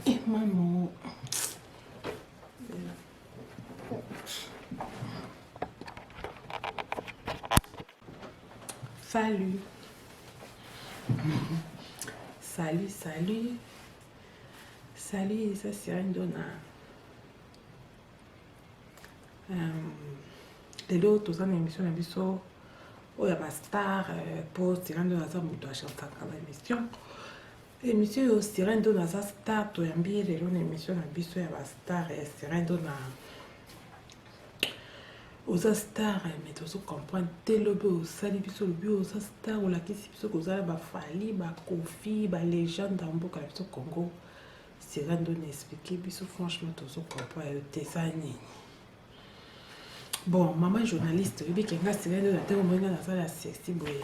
Eh, mano. Salut. Salut, salut. Salut, eza Sirène Dona. Euh, lelo toza na émission na biso oyo ya bastar mpo euh, Sirène Dona aza moto achantaka ba émission. Emission oyo Sirène Dona aza star toyambi ye lelo na emission na biso ya ba star ya Sirène Dona oza star mais tozo comprendre te lobi osali biso lobi oza star olakisi biso kozala ba Fally ba Koffi ba legende ya mboka na biso Congo Sirène Dona explique biso franchement tozo comprendre yo te eza nini Bon maman journaliste oyebi ke nga sila nde na ntango moi nga nasala sexy boye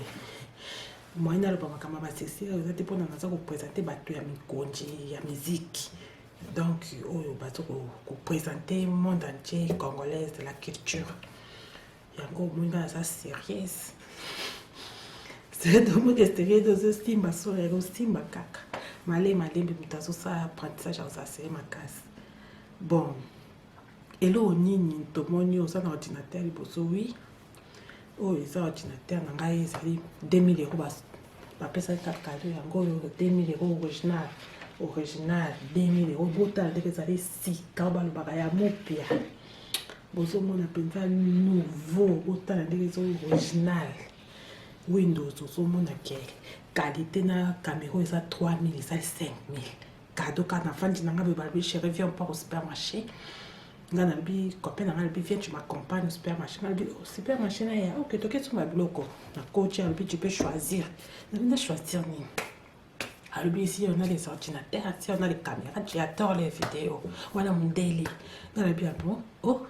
moyen naloba makambo ya basexy oyo eza te mpona naza kopresente bato ya mikonzi ya miziki donc oyo baza kopresente monde entier congolaise de la culture yango omoi nga naza sérieuse tomoke sérieux tozosimba solo ekosimba kaka male malembe moto azosala apprentissage akozala sérieux makasi bon Eloko nini tomoni oza na ordinateur liboso oui oyo eza ordinateur na ngai ezali 2000 euros bapesaki kaka cadeau yango oyo 2000 euros original original 2000 euros botala ndenge ezali sika oyo balobaka ya mopia bozomona mpenza nouveau botala ndenge eza original windows ozomona ke qualité na camera eza 3000 eza 5000 Cadeau kaka nafandi na nga boye balobi chérie viens on part au supermarché nga nalobi copain na nga alobi viens tu m'accompagnes au supermarché nga alobi oh, supermarché na ya ok toke somba biloko na coach alobi tu peux choisir nalobi na choisir nini alobi ici on a les ordinateurs ici on a les caméras tu adores les vidéos wana mundele nga nalobi ah bon oh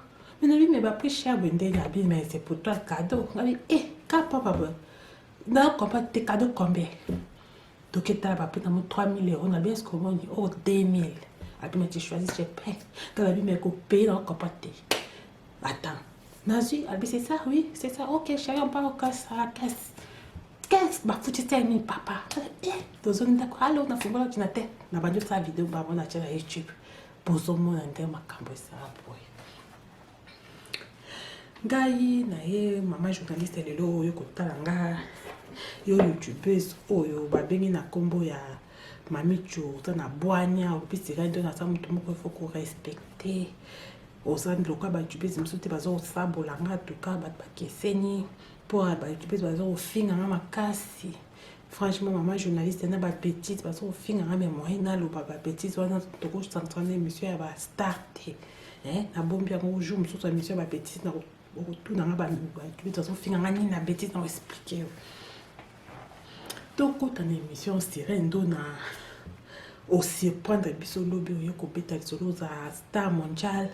mais nalobi mais baprix cher boye ndenge abi mais c'est pour toi cadeau nga alobi eh ka papa boye na comprendre te cadeau combien Toke tala ba prix na mo 3000 euros na bien ce que omoni oh 2000 abi mais tu choisis je paie tala bi mais ko payer na comprendre te attends nazwi abi c'est ça oui c'est ça ok chérie on part au caisse à la caisse caisse bafuti 5000 papa eh tozongi ndako alo nafungola ordinateur na bandi osala video bango na tia na youtube bozomona nde makambo esala boye Ngai na ye mama journaliste lelo oyo kotala nga yo youtubeuse oyo babengi na nkombo ya mamicho oza na bwania olobi sika nde naza moto moko ifo korespecte oza lokola bayoutubese mosusu te baza kosabola nga tuka bato bakeseni mpo bayoutubese baza kofinga nga makasi franchement mama journaliste na babetise baza kofinga nga me moyen naloba babetise wana tokosantra na émission ya bastar te Eh, nabombi yango jour mosusu ya mission ya babetise okotuna nga bato azofinga nga nini na betise na oexplike yo tokota na émission sirene ndo na osurprendre biso lobi oye kobeta lisolo oza star mondial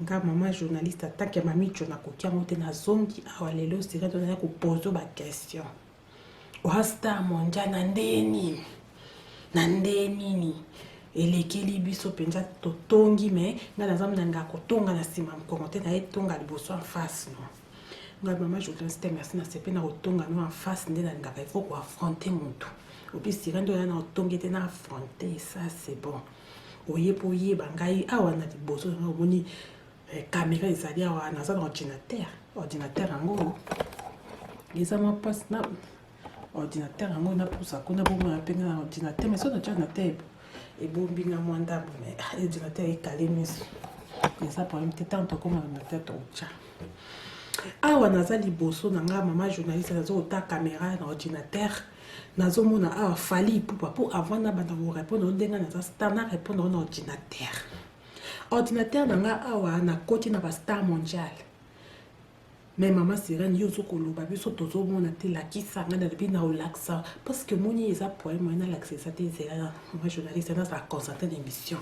nga mama journaliste atake mamicho nakoki yango te nazongi awa lelo sirene ndo naya kopose baquestion Oza star mondial na nde nini? Na nde nini? Elekeli biso mpenza totongi me ngai naza nalingaka kotonga na nsima mokongo te naye tonga liboso en face no ngai mama journaliste merci nasepe na kotonga no en face nde nalingaka il faut koaffronte motu opisira nde oya na otongi te na affronte ça c'est bon oye mpo oyeba ngai awa na liboso na ngai omoni Eh, camera ezali awa naza na ordinateur ordinateur yango eza mwa mpasi na ordinateur yango napusa kuna bomona mpe nga na ordinateur mais soki natya ordinateur ebombi nga mwa ndambo mais ah, ordinateur ekale miso eza problème te ntango tokoma ordinateur tokotya awa naza liboso na nga mama journaliste naza kota camera na ordinateur nazomona awa fali ipupa mpo avant nabanda korepondre ndenge naza star na répondre na ordinateur Ordinateur na nga awa na koti na ba star mondial. Mais maman Sirène yo ozo koloba biso tozo mona te lakisa nga nalobi na olakisa parce que moni eza problème moyen nalakisa eza te nzela na mama journaliste nazala concentré na émission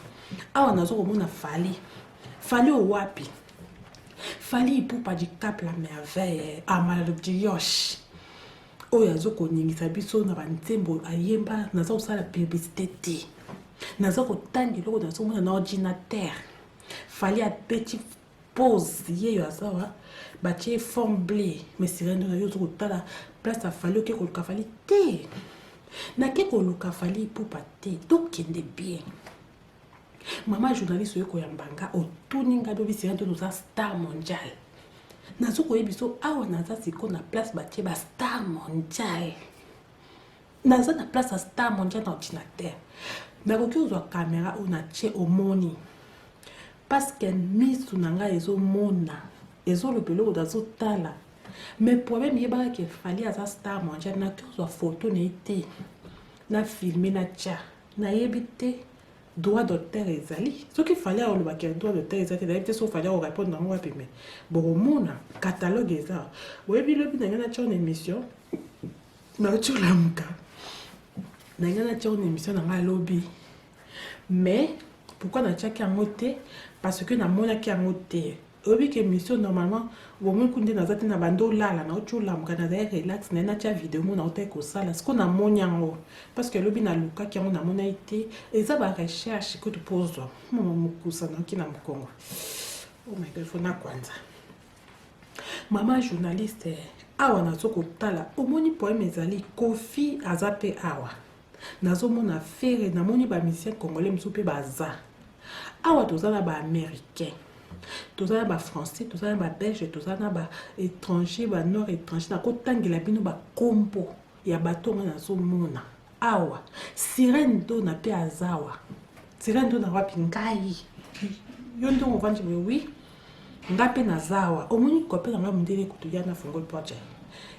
awa nazo komona Fally Fally owapi Fally Ipupa du Cap la merveille Amalodioche oyo azo koningisa biso na banzembo ayemba naza kosala publicité te naza kotanga eloko nazomona na ordinateur fali abeti pose yeyo azawa batie forme ble mais sirendo na yo ozo kotala place ya fali oke koluka fali te nake koluka fali ipupa te tokende bien. Mama journaliste oye koyamba nga, otuni nga lobi Sirène Dona oza star mondial. Nazo koyebisa yo awa naza sikoyo na place batie ba star mondial. Naza na place ya star mondial na ordinateur. Nakoki kozwa camera oyo natie omoni. Parce que misu na ngai ezomona, ezoloba eloko nazotala. Mais problème yebaka ke Fally aza star mondial, nakoki kozwa photo na ye te. Na filmer na tia. Nayebi te droit d'auteur ezali. Soki Fally akoloba ke droit d'auteur eza te, nayebi te soki Fally ako répondre yango wapi mais bokomona catalogue eza. Boyebi lobi na ngai natia na émission nauti olamuka na ngai natia na émission na ngai lobi mais pourquoi natiaki yango te parce que namonaki yango te. Oyebi ke émission normalement bomoni kuna nde naza te na bandi olala nauti olamuka nazali relax naye natia video mo nautaki kosala sikoyo namoni yango parce que lobi nalukaki yango namonaki te. Eza ba recherche kutu pozwa mama mokusa naoki na mokongo. Oh my God, faut nakwanza mama journaliste awa nazo kotala omoni poème ezali Koffi aza mpe awa nazomona Ferre namoni ba musicien congolais mosusu mpe baza awa. Toza na ba américain, toza na ba français, toza na ba belge, toza na ba étranger, ba noir étranger. Nakotangela bino bakombo ya bato nga nazomona awa. Sirène Dona mpe aza awa. Sirène Dona wapi? Ngai yo nde ovandi boye? Wi, nga mpe naza awa. Omoni copain na ngai mondele kutu ya na fongoli porte,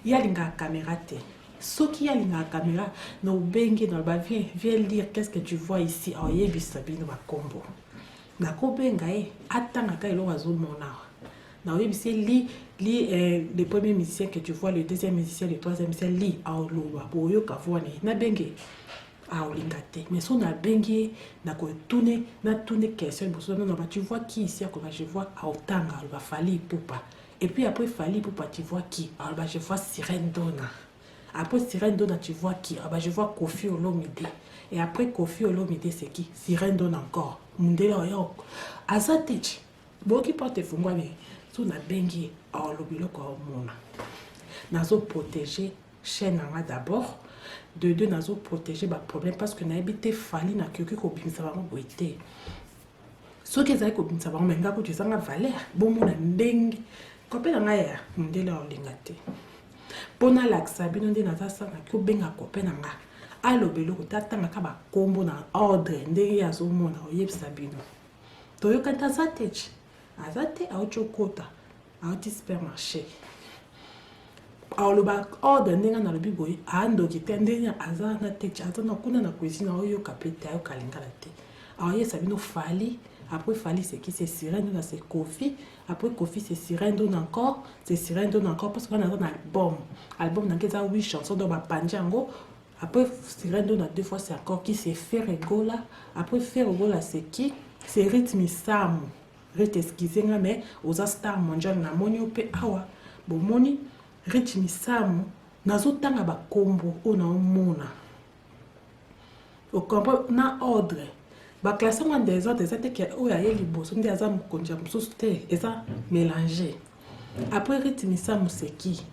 ye alingaka caméra te. Soki ye alingaka caméra na obenge na loba: "Viens, viens lire, qu'est-ce que tu vois ici?" Aoyebisa bino bakombo. Nakobenga ye atangaka eloko azomona awa. Naoyebisa ye: "Lis, lis le premier musicien que tu vois, le deuxième musicien, le troisième musicien, lis." Aoloba, boyoka voix na ye. Nabenge, aolinga te mais so nabengi ye, nakotune, natune question liboso nano: "Tu vois qui ici?" Akoba: "Je vois." Aotanga, aloba Fally Ipupa. Et puis après Fally Ipupa, tu vois qui? Aloba: "Je vois Sirène Dona." Après Sirène Dona, tu vois qui? Ah bah, je vois Koffi Olomide. Et après Koffi Olomide, c'est qui? Sirène Dona encore. Mundele oyo aza te ti boyoki porte efungwami. So nabengi ye, aoloba eloko aomona. Nazoprotéger chaîne na nga d'abord, de deux nazoprotéger baproblème parce que nayebi te Fally nakoki kobimisa bango boye te. Soki ezali kobimisa bango me nga kutu ezanga valeur. Bomona ndenge copain na ngai ya mondele aolinga te. Mpo nalakisa bino nde naza sanaki obenga copain na nga aloba eloko te, atangaka bakombo na ordre ndenge azomona, oyebisa bino. Toyokani te, aza te ti aza te, auti okota, auti supermarché. Aloba ordre ndenge nalobi boye, aandoki te ndenge aza na te, aza na kuna na cuisine, aoyoka mpe te, ayoka lingala te. Aoyesa bino Fally. Après Fally, c'est qui? C'est Sirène Dona. C'est Koffi. Après Koffi, c'est Sirène Dona encore, c'est Sirène Dona encore, parce que wana aza na album. Album nange eza 8 chansons, donc bapandi yango. Après Sirène Dona deux fois, c'est encore qui? C'est Ferre Gola. Après Ferre Gola, c'est qui? C'est Rythme Samu. Rite, excuse nga, mais oza star mondial, namoni yo mpe awa. Bomoni Rythme Samu. Nazotanga bakombo oyo naomona, ocomprendre na ordre baclasse yango en désordre. Eza te ke oyo aye liboso nde aza mokonzi ya mosusu te, eza mélange. Après Rythme Samu, c'est qui?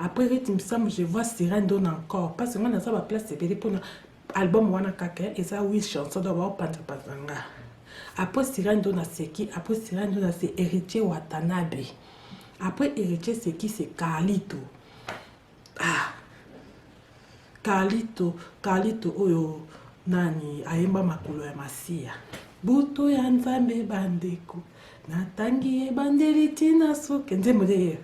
Après Rythme Samu, je vois Sirène Dona encore, parce que nga naza baplace ebele mpona album wana kaka eza 8 chansons, donc baopanzapanza nga. Après Sirène Dona, c'est qui? Après Sirène Dona, c'est Héritier Watanabe. Après Héritier, c'est qui? C'est Carlito. Ah, Carlito, Carlito oyo nani ayemba makolo ya Masiya, butu ya Nzambe, bandeko natangi ebandeli ntina soki nzembo nde ye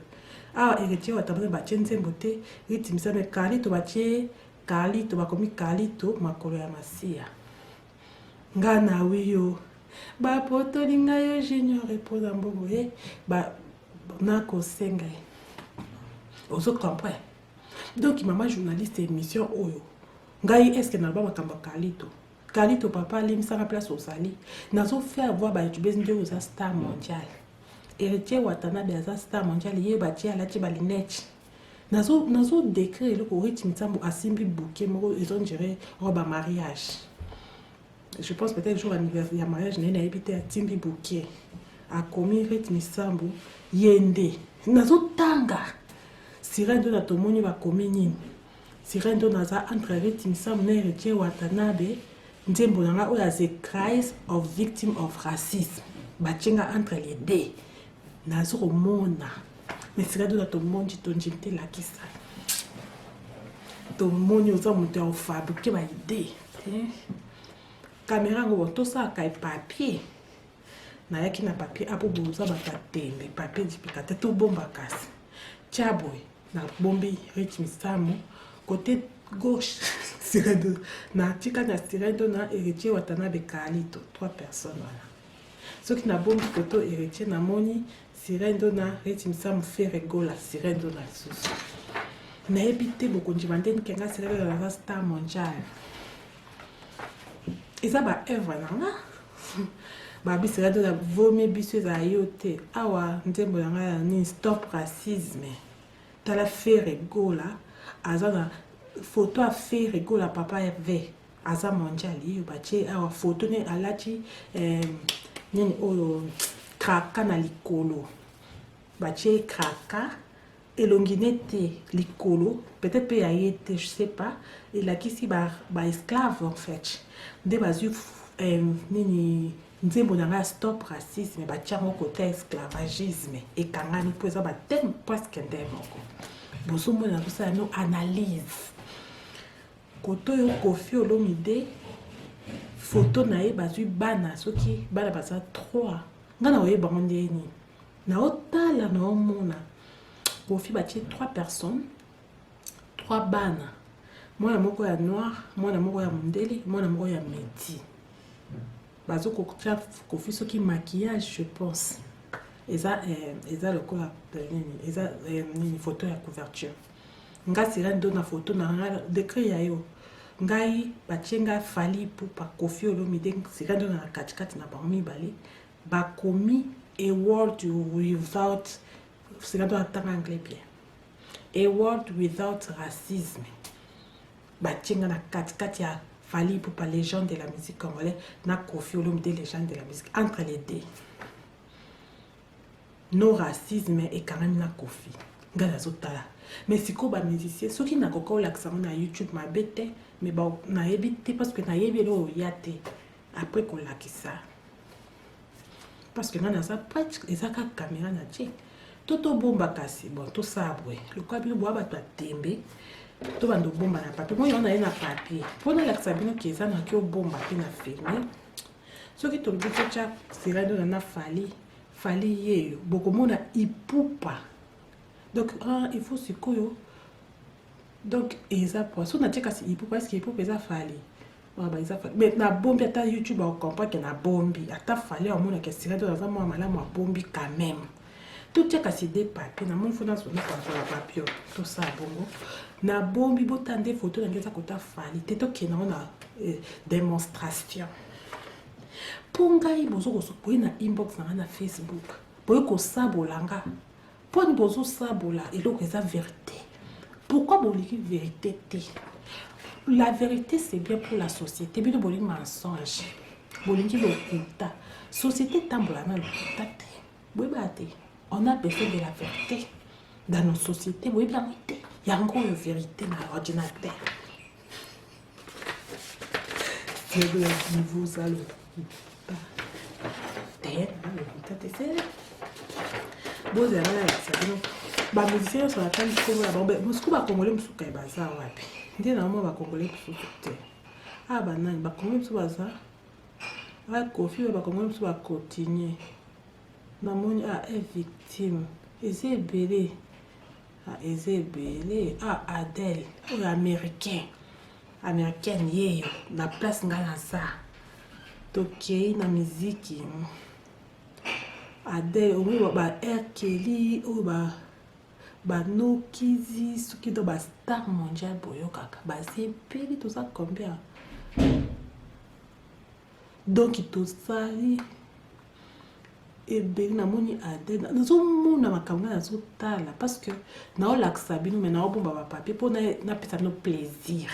awa. Héritier Watanabe batie nzembo te, Rythme Samu, Carlito batie Carlito, bakomi Carlito makolo ya Masiya. Nga na wiyo bapotoli ngai yo junior mpona mbongo ye nakosenga ye. Ozo comprendre? Donc mama journaliste, émission oyo ngai est-ce naloba makambo ya Carlito? Carlito papa alimbisaka place ozali. Nazofaire voir bayoutubeurs nde oza star mondial. Héritier Watanabe aza star mondial, ye batie alati balunettes. Nazodécrire eloko. Rythme nsambo asimbi bouquet moko, ezondire robe ya mariage, je pense peut-être jour anniversaire ya mariage na ye, nayebi te. Atimbi bouquet, akomi Rythme Sambo. Ye nde nazotanga. Sirène Dona, tomoni bakomi nini? Sirène Dona aza entre Rythme Sambo na Héritier Watanabe. Nzembo na nga oyo ya The Cries of Victim of Racism batie nga entre les deux, nazo komona mais sika dona tomondi tondimi te lakisa tomoni oza moto ya kofabrike ba idée eh? Kamera yango bon tosalaka papier, nayaki na papier apo boza bato ya tembe, papier dipika te tobomba kasi tya boye nabombi Rich Misamu côté gauche Sirendo natika na Sirendo na Héritier Watanabe Kalito trois personnes wana soki nabombi koto Héritier namoni Sirendo na Rich Misamu Ferre Gola Sirendo na lisusu nayebi te bokondima nde nkenga Sirendo naza star mondial eza ba œuvre na nga babi Sirendo na vomi biso ezala yo te awa nzembo na ngai ya nini stop racisme tala Ferre Gola aza na photo ya Ferre Gola papa Hervé aza mondial ye batie awa photo ne alati eh, nini oyo kraka na likolo batie kraka elongi ne te likolo peut-être mpe ya ye te je sais pas elakisi ba, ba esclave en fait nde bazwi eh, nini nzembo na ngai ya stop racisme batia yango kote ya esclavagisme ekangani mpo eza bathème presque nde moko bozomona nazosala no analyse kote oyo Koffi Olomide foto na ye bazwi bana soki bana baza 3 ngai na oyeba yango ndenge nini naotala naomona Koffi batie 3 personnes 3 bana mwana moko ya noir mwana moko ya mondele mwana moko ya métis bazokotia Koffi soki maquillage je pense eza eh, eza lokola nini eza eh, nini photo ya couverture nga sira ndo na photo na nga décret ya yo ngai batie nga Fally Ipupa Koffi Olomide sira ndo na katikati na bango mibale bakomi a world without sira ndo atanga anglais bien a world without racisme batie nga na katikati ya Fally Ipupa légende de la musique congolaise na Koffi Olomide légende de la musique entre les deux no racisme ekangami na Koffi ngai nazotala mais sikoyo bamusicien soki nakoka olakisa ngo na YouTube mabe te mais nayebi te parce que nayebi eloko oya te après kolakisa parce que ngai naza prête eza kaka caméra na tie to tobomba kasi bon tosala boye lokola bino boya bato ya tembe tobanda obomba na papier moi na ye na papier mpo nalakisa bino ke eza naki obomba mpe na filme soki tolobi totya sirado na na Fally Fally yeyo bokomona Ipupa donc ah, il faut sikoyo donc eza poa so natie kasi Ipupa est-ce Ipupa eza Fally ba eza Fally mais nabombi ata YouTube akocomprendre ke nabombi ata Fally amonaka sirado aza mwa malamu abombi quand même totia kasi de papier namoni fo napakola papier tosala bongo nabombi bota nde photo na ngai eza kota Fally te tokende yango na eh, démonstration mpo ngai boye na inbox na ngai na Facebook boye kosabola nga mponi bozosabola eloko eza vérité pourquoi bolingi vérité te la vérité c'est bien pour la société bino bolingi mensonge bolingi lokuta société etambola na lokuta te boyeba te on a besoin de la vérité dans nos sociétés boyebi yango te yango oyo vérité na ordinateur niveau oza lokuta te lokuta te se bozala nalakisa bino bamusicien nyonso batali nkombo na bango mosuku bakongole mosuku kaye baza wapi nde na mwa bakongole mosusu te a banani bakongole mosusu baza bakofi oyo bakongole mosusu bakontinue namoni a e victime eza ebele eza ebele a Adele oyo américain américaine yeyo na place ngai naza tokei na miziki Adele omoi ba R Kelly oyo banokizi soki do bastar mondial boyokaka baza ebele toza combien donc tosali ebele namoni Adele nazomona makambo ngai nazotala parce que naolakisa bino me naobomba bapapier mpo napesa bino plaisir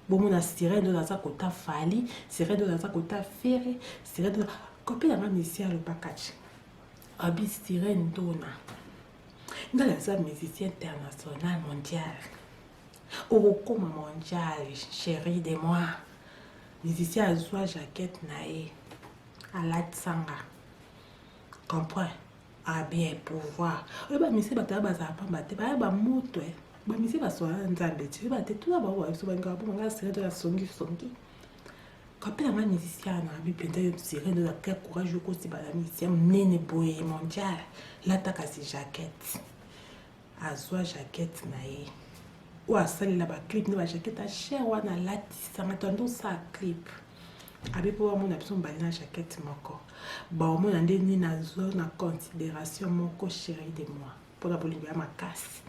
bomona sirene oyo naza kota Fally sirene oyo naza kota Ferre sirene kope nanga musicien alobaka ti abi sirene ndona ngai naza musicien international mondial okokoma mondial chéri de moi. Musicien azwa jaquette na ye alatisa nga. Comprends? Ah bien pouvoir. Oyo ba musicien bato ya bazala pamba te, baya ba moto eh. Ba musicien baswala na Nzambe ti ba te tuna bango ba biso balingaka bongo nga sirène to songi songi. Kapela nga musicien na bi penza yo sirène oza quel courage yo kosiba na musicien munene boye mondial lata kasi jaquette. Azwa jaquette na ye. Oyo asalela ba clip na ba jaquette ya cher wana alatisa nga to ando sa clip. Abi po bamona biso mibale na jaquette moko. Baomona nde nini nazwa na consideration moko chérie de moi. Pona bolingo ya makasi.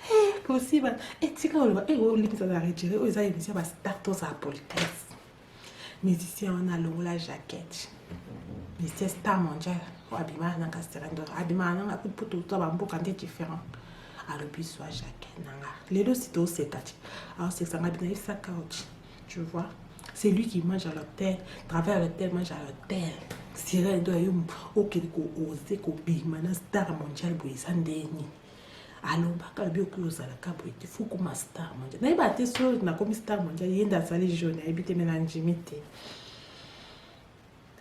Eh, kosiba etika eh, oloba eh, olimbisa na retire oyo eza émission ya bastar tozala politesse. Musicien wana alongola jaquette. Musicien star mondial oyo abimaka nanga serendor abimaka nanga mpo tozwa bamboka nde différent. Alobi zwa jaquette nanga lelo si toseka ti aosekisa nga bino ayebisaka oti tu vois c'est lui qui mange à l'hôtel travaille à l'hôtel mange à l'hôtel. Sirène do yo okende ko-ose kobima na star mondial boye eza ndeni alobaka alobi okoki ozalaka boye te fo okoma star mondial. Nayeba te so nakomi star mondial ye nde azali jeune ayebi te me nandimi te.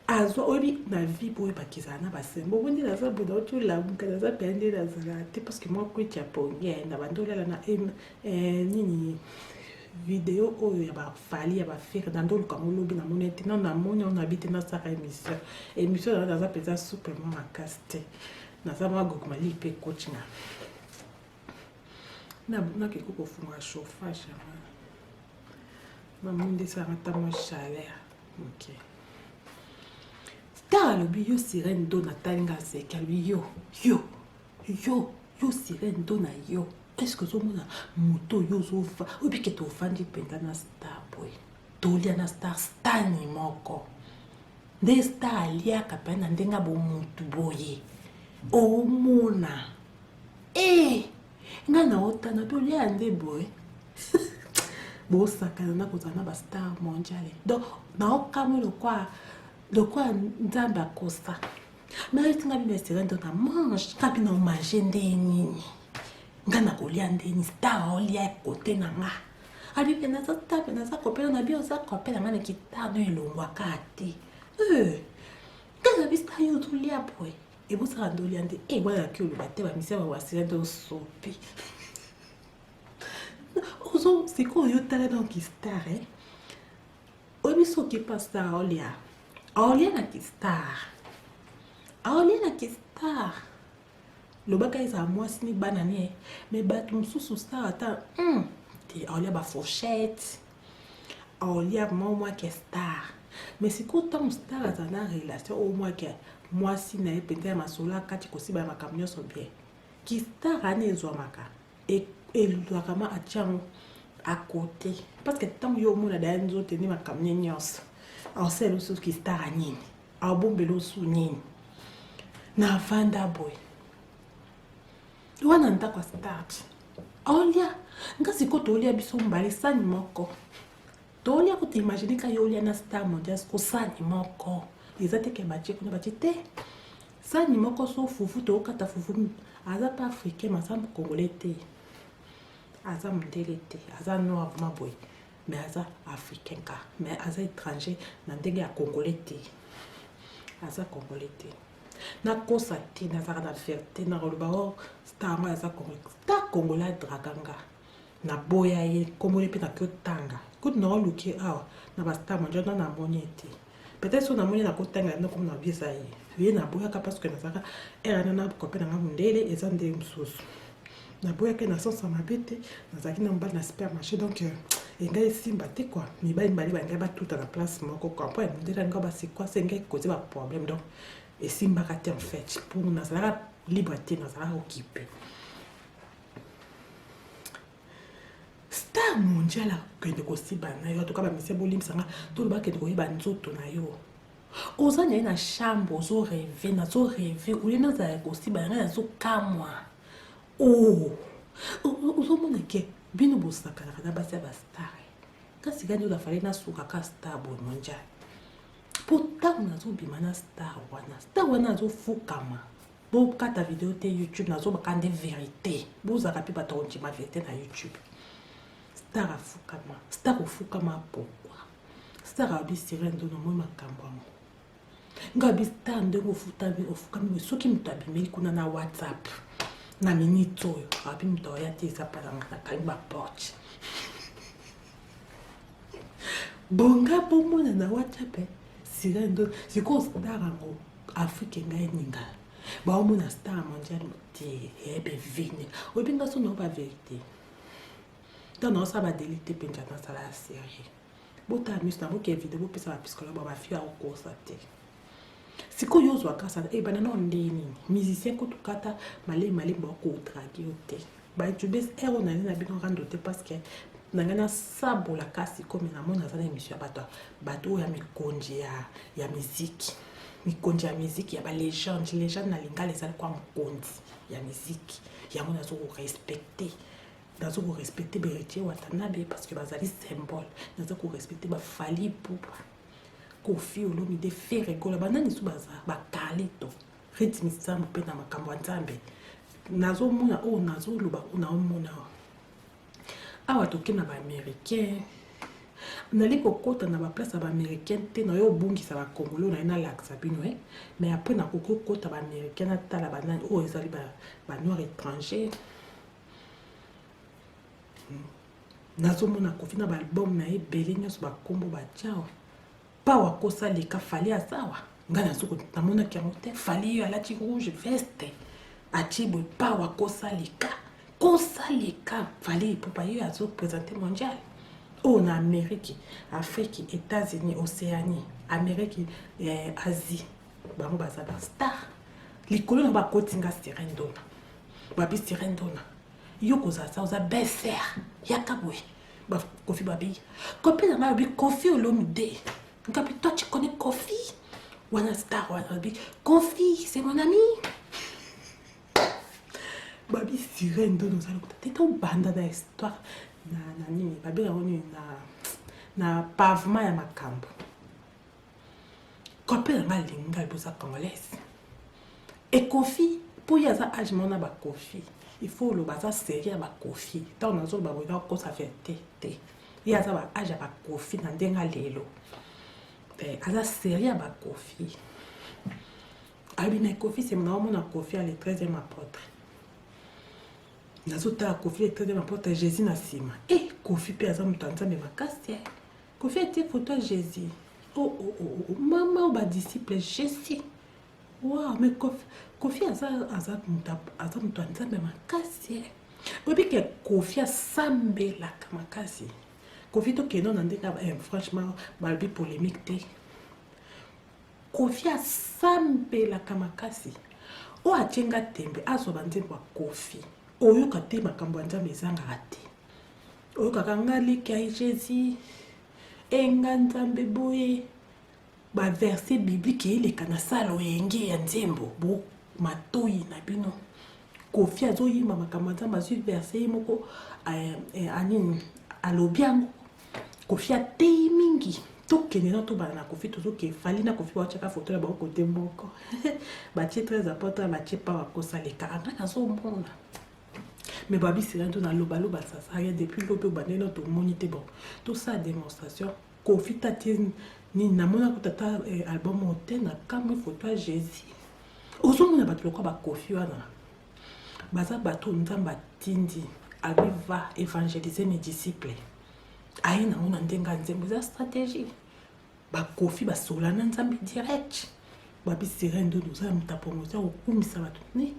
Azwa oyebi na vie boye bakizala na basembo bongo nde naza boye nauti olamuka naza mpenza nde nazala te parce que mwa kwiti ya pongi na bandi olala na nini video oyo ya bafali ya bafere na nde oluka ngo lobi namoni ete nano namoni yango nabi te nasala émission émission na naza mpenza souple mwa makasi te naza mwa gogmali mpe coach nga nakeki kofunga chauffage yango namoni nde esalaka ata mwa chaleur. Ok. Star alobi yo sirène do natali nga aseki alobi yo yo yo yo sirène do na yo est-ce que ozomona moto oyo ozova oyebi ke tovandi mpenza na star boye tolia na star stani moko nde star aliaka mpenza na ndenge ya bomutu boye omona e ngai naotana mpe olia nde boye bosakana na kozala na bastar mondiale donc naokamwe lokwa lokwa nzambe akosa nayeti nga bino esere ndo na mange nga bino mange nde nini nga nakolia nde nini star aolia kote na nga abi mpe naza star mpe naza kopela na bi oza kopela nga na kitano elongwaka te nga na bi star yo ozolia boye ebosaka nde olia nde e bwana yaki oloba te bamisia bawasila nde osopi ozo sikoyo yo tala donc star eh? Oyebi soki pa star aolia aolia na kistar aolia na kistar lobaka ezala mwasi ni bana nie me bato mosusu star ata te aolia bafourchette aolia mwa mwa ke star me sikoyo ntango star azala na relation oyo mwa ke mwasi na ye mpenza ya masolo akati kosiba ya makambo nyonso bien kistar wana ezwamaka elwaka ma atia yango à côté parce que ntango yo omona daya nzoto nde makambo ne nyonso aosala osusu kistara nini aobombela osu nini navanda boye wana ndako ya start aolia nga sikoyo tolia biso mbale sani moko tolia kuta imagine ka yo olia na star mondial siko sani moko eza te ke batie kuna batie te sani moko so fufu tookata fufu aza pa africain mais aza congolais te aza mondele te aza noir vraiment boye mais aza africain ka mais aza étranger na ndenge ya congolais te aza congolais te nakosa te nazalaka na vérité nakoloba o star yango aza congolais star congolais adraga nga naboya ye nkombo ye mpe naki otanga kutu naoluki awa na bastar mondial na namoni ye te peut-être so namoni nakotanga nde komona bi eza ye ye naboyaka parce que nazalaka ere wana na copain na nga mondele eza nde mosusu naboyaka na sens ya mabe te nazalaki na mobali na supermarché donc engai esimba te quoi mibali mibale bangai batuta na place moko quoi mpo ya mondele alinga basekwase engai koze baproblème donc esimbaka te en fait pour nazalaka libre te nazalaka occupé. Star mondial akende kosiba na yo atoka bamisia bolimbisa nga toloba akende koyeba nzoto na yo oza na ye na chambre ozo reve nazo reve olie nazala kosiba na ngai nazokamwa o ozomona ke bino bosakanaka na basi ya bastar kasi gani oyo afale nasuka ka star boye mondial mpo ntango nazobima na star wana star wana azofukama bokata video te youtube nazobaka nde verité bozalaka mpe bato kondima verité na youtube. Star afukama. Star ofukama pourquoi? Star abi sirène ndono moi makambo yango. Nga abi star ndenge ofutami ofukami boye soki moto abimeli kuna na WhatsApp na minute oyo abi moto aya te eza pala nga nakangi ba porte. Bonga bomona na WhatsApp eh? Sirène ndono sikoyo star yango Afrique ngai eningana baomona star mondial te ebe vini oyebi nga so nao ba verité ntango naosala badeli te mpenza nasala ya serie botala miso na boke video bopesa bapsychologue ba bafille akokosa te sikoyo ozwa kasa ebanda nao nde nini musicien kutu kata malemi malemi bakodrage yo te bayoutubes ero nali na bino rando te parce que na ngai nasabola kasi komi namoni naza na émission ya bato bato oyo ya mikonzi ya, ya miziki mikonzi ya miziki ya balegende legende na lingala ezali kwa mokonzi ya miziki yango nazo korespecte nazo korespecte beretier watanabe parce que bazali symbole naza korespecte bafali ipupa kofi olomide ferre gola banani su baza bakalito rythme sambo mpe na makambo ya nzambe nazomona oyo nazoloba oyo naomona awa toke na baaméricain nali kokota na baplace ya baaméricain te nayo obungisa bakongolo naye nalakisa bino e mais après nakoki kokota baaméricain natala banani oyo ezali banoir étranger nazomona kofi na baalbum na ye ebele nyonso bakombo batyawa pawa kosa leka fali azawa ngai nazo namonaki yango te fali yo alati rouge veste atie boye pawa kosa leka kosa leka fali ipupa ye azo présente mondial oyo na amérique afrique états-unis océanie amérique eh, asie bango baza ba star likolo na bakoti nga sirène dona babi sirène dona yo kozala sa oza belle sœur yaka boye kofi babi kopi na ngai alobi kofi olomide ngabi toi tu connais kofi wana star wana alobi kofi c'est mon ami babi sirène ndono oza lokuta te tobanda na histoire na, na nini babenga yango nini na, na pavement ya makambo kope na ngai alingi ngai boza congolaise ekofi mpo ye aza age moko na bakofi il faut oloba aza serie ya bakofi ntango nazoloba boye nakokosa verite te ye aza ba age ya bakofi na ndenge lelo eh, aza serie ya bakofi ayebi na kofi sema naomona kofi ya le 13e apôtre nazotala kofi le 13e apôtre jésus na nsima e eh, kofi mpe aza moto ya nzambe makasi eh. Kofi atie photo ya Jésus. Oh oh oh oh mama oh, ba disciple Jésus. Wow, mais Kofi, Kofi aza aza moto aza moto ya Nzambe makasi. Eh. Oyebi ke Kofi asambelaka makasi. Kofi tokende na ndenge eh, franchement balobi polémique te. Kofi asambelaka makasi. Oyo atie nga tembe azwa banzembo ya Kofi. Oyoka te makambo ya Nzambe ezangaka te. Oyokaka nga leki ya Jesus enga nzambe boye ba verset biblique eleka na sala oyenge ya nzembo bo matoyi na bino kofi azoyemba makambo ya nzambe azwi verset ye moko eh, eh, anini alobi yango kofi ateyi mingi tokende na tobanda na kofi tozokende fali na kofi batyaka foto na bango kote moko batie très important batie pa bakosaleka anga nazomona mais babi sera nto naloba loba sasa rien depuis lobi obandaki na tomoni te bon tosala démonstration kofi tati nini namona kuta ata eh, album oyo te na kamwe foto ya jésus ozomona bato lokola bakofi wana baza bato nzambe atindi abi va évangéliser mes disciples aye nango na ndenge ya nzembo eza stratégie bakofi basola na nzambe direct babi sirene ndono oza ya moto ya promotion kokumisa bato ne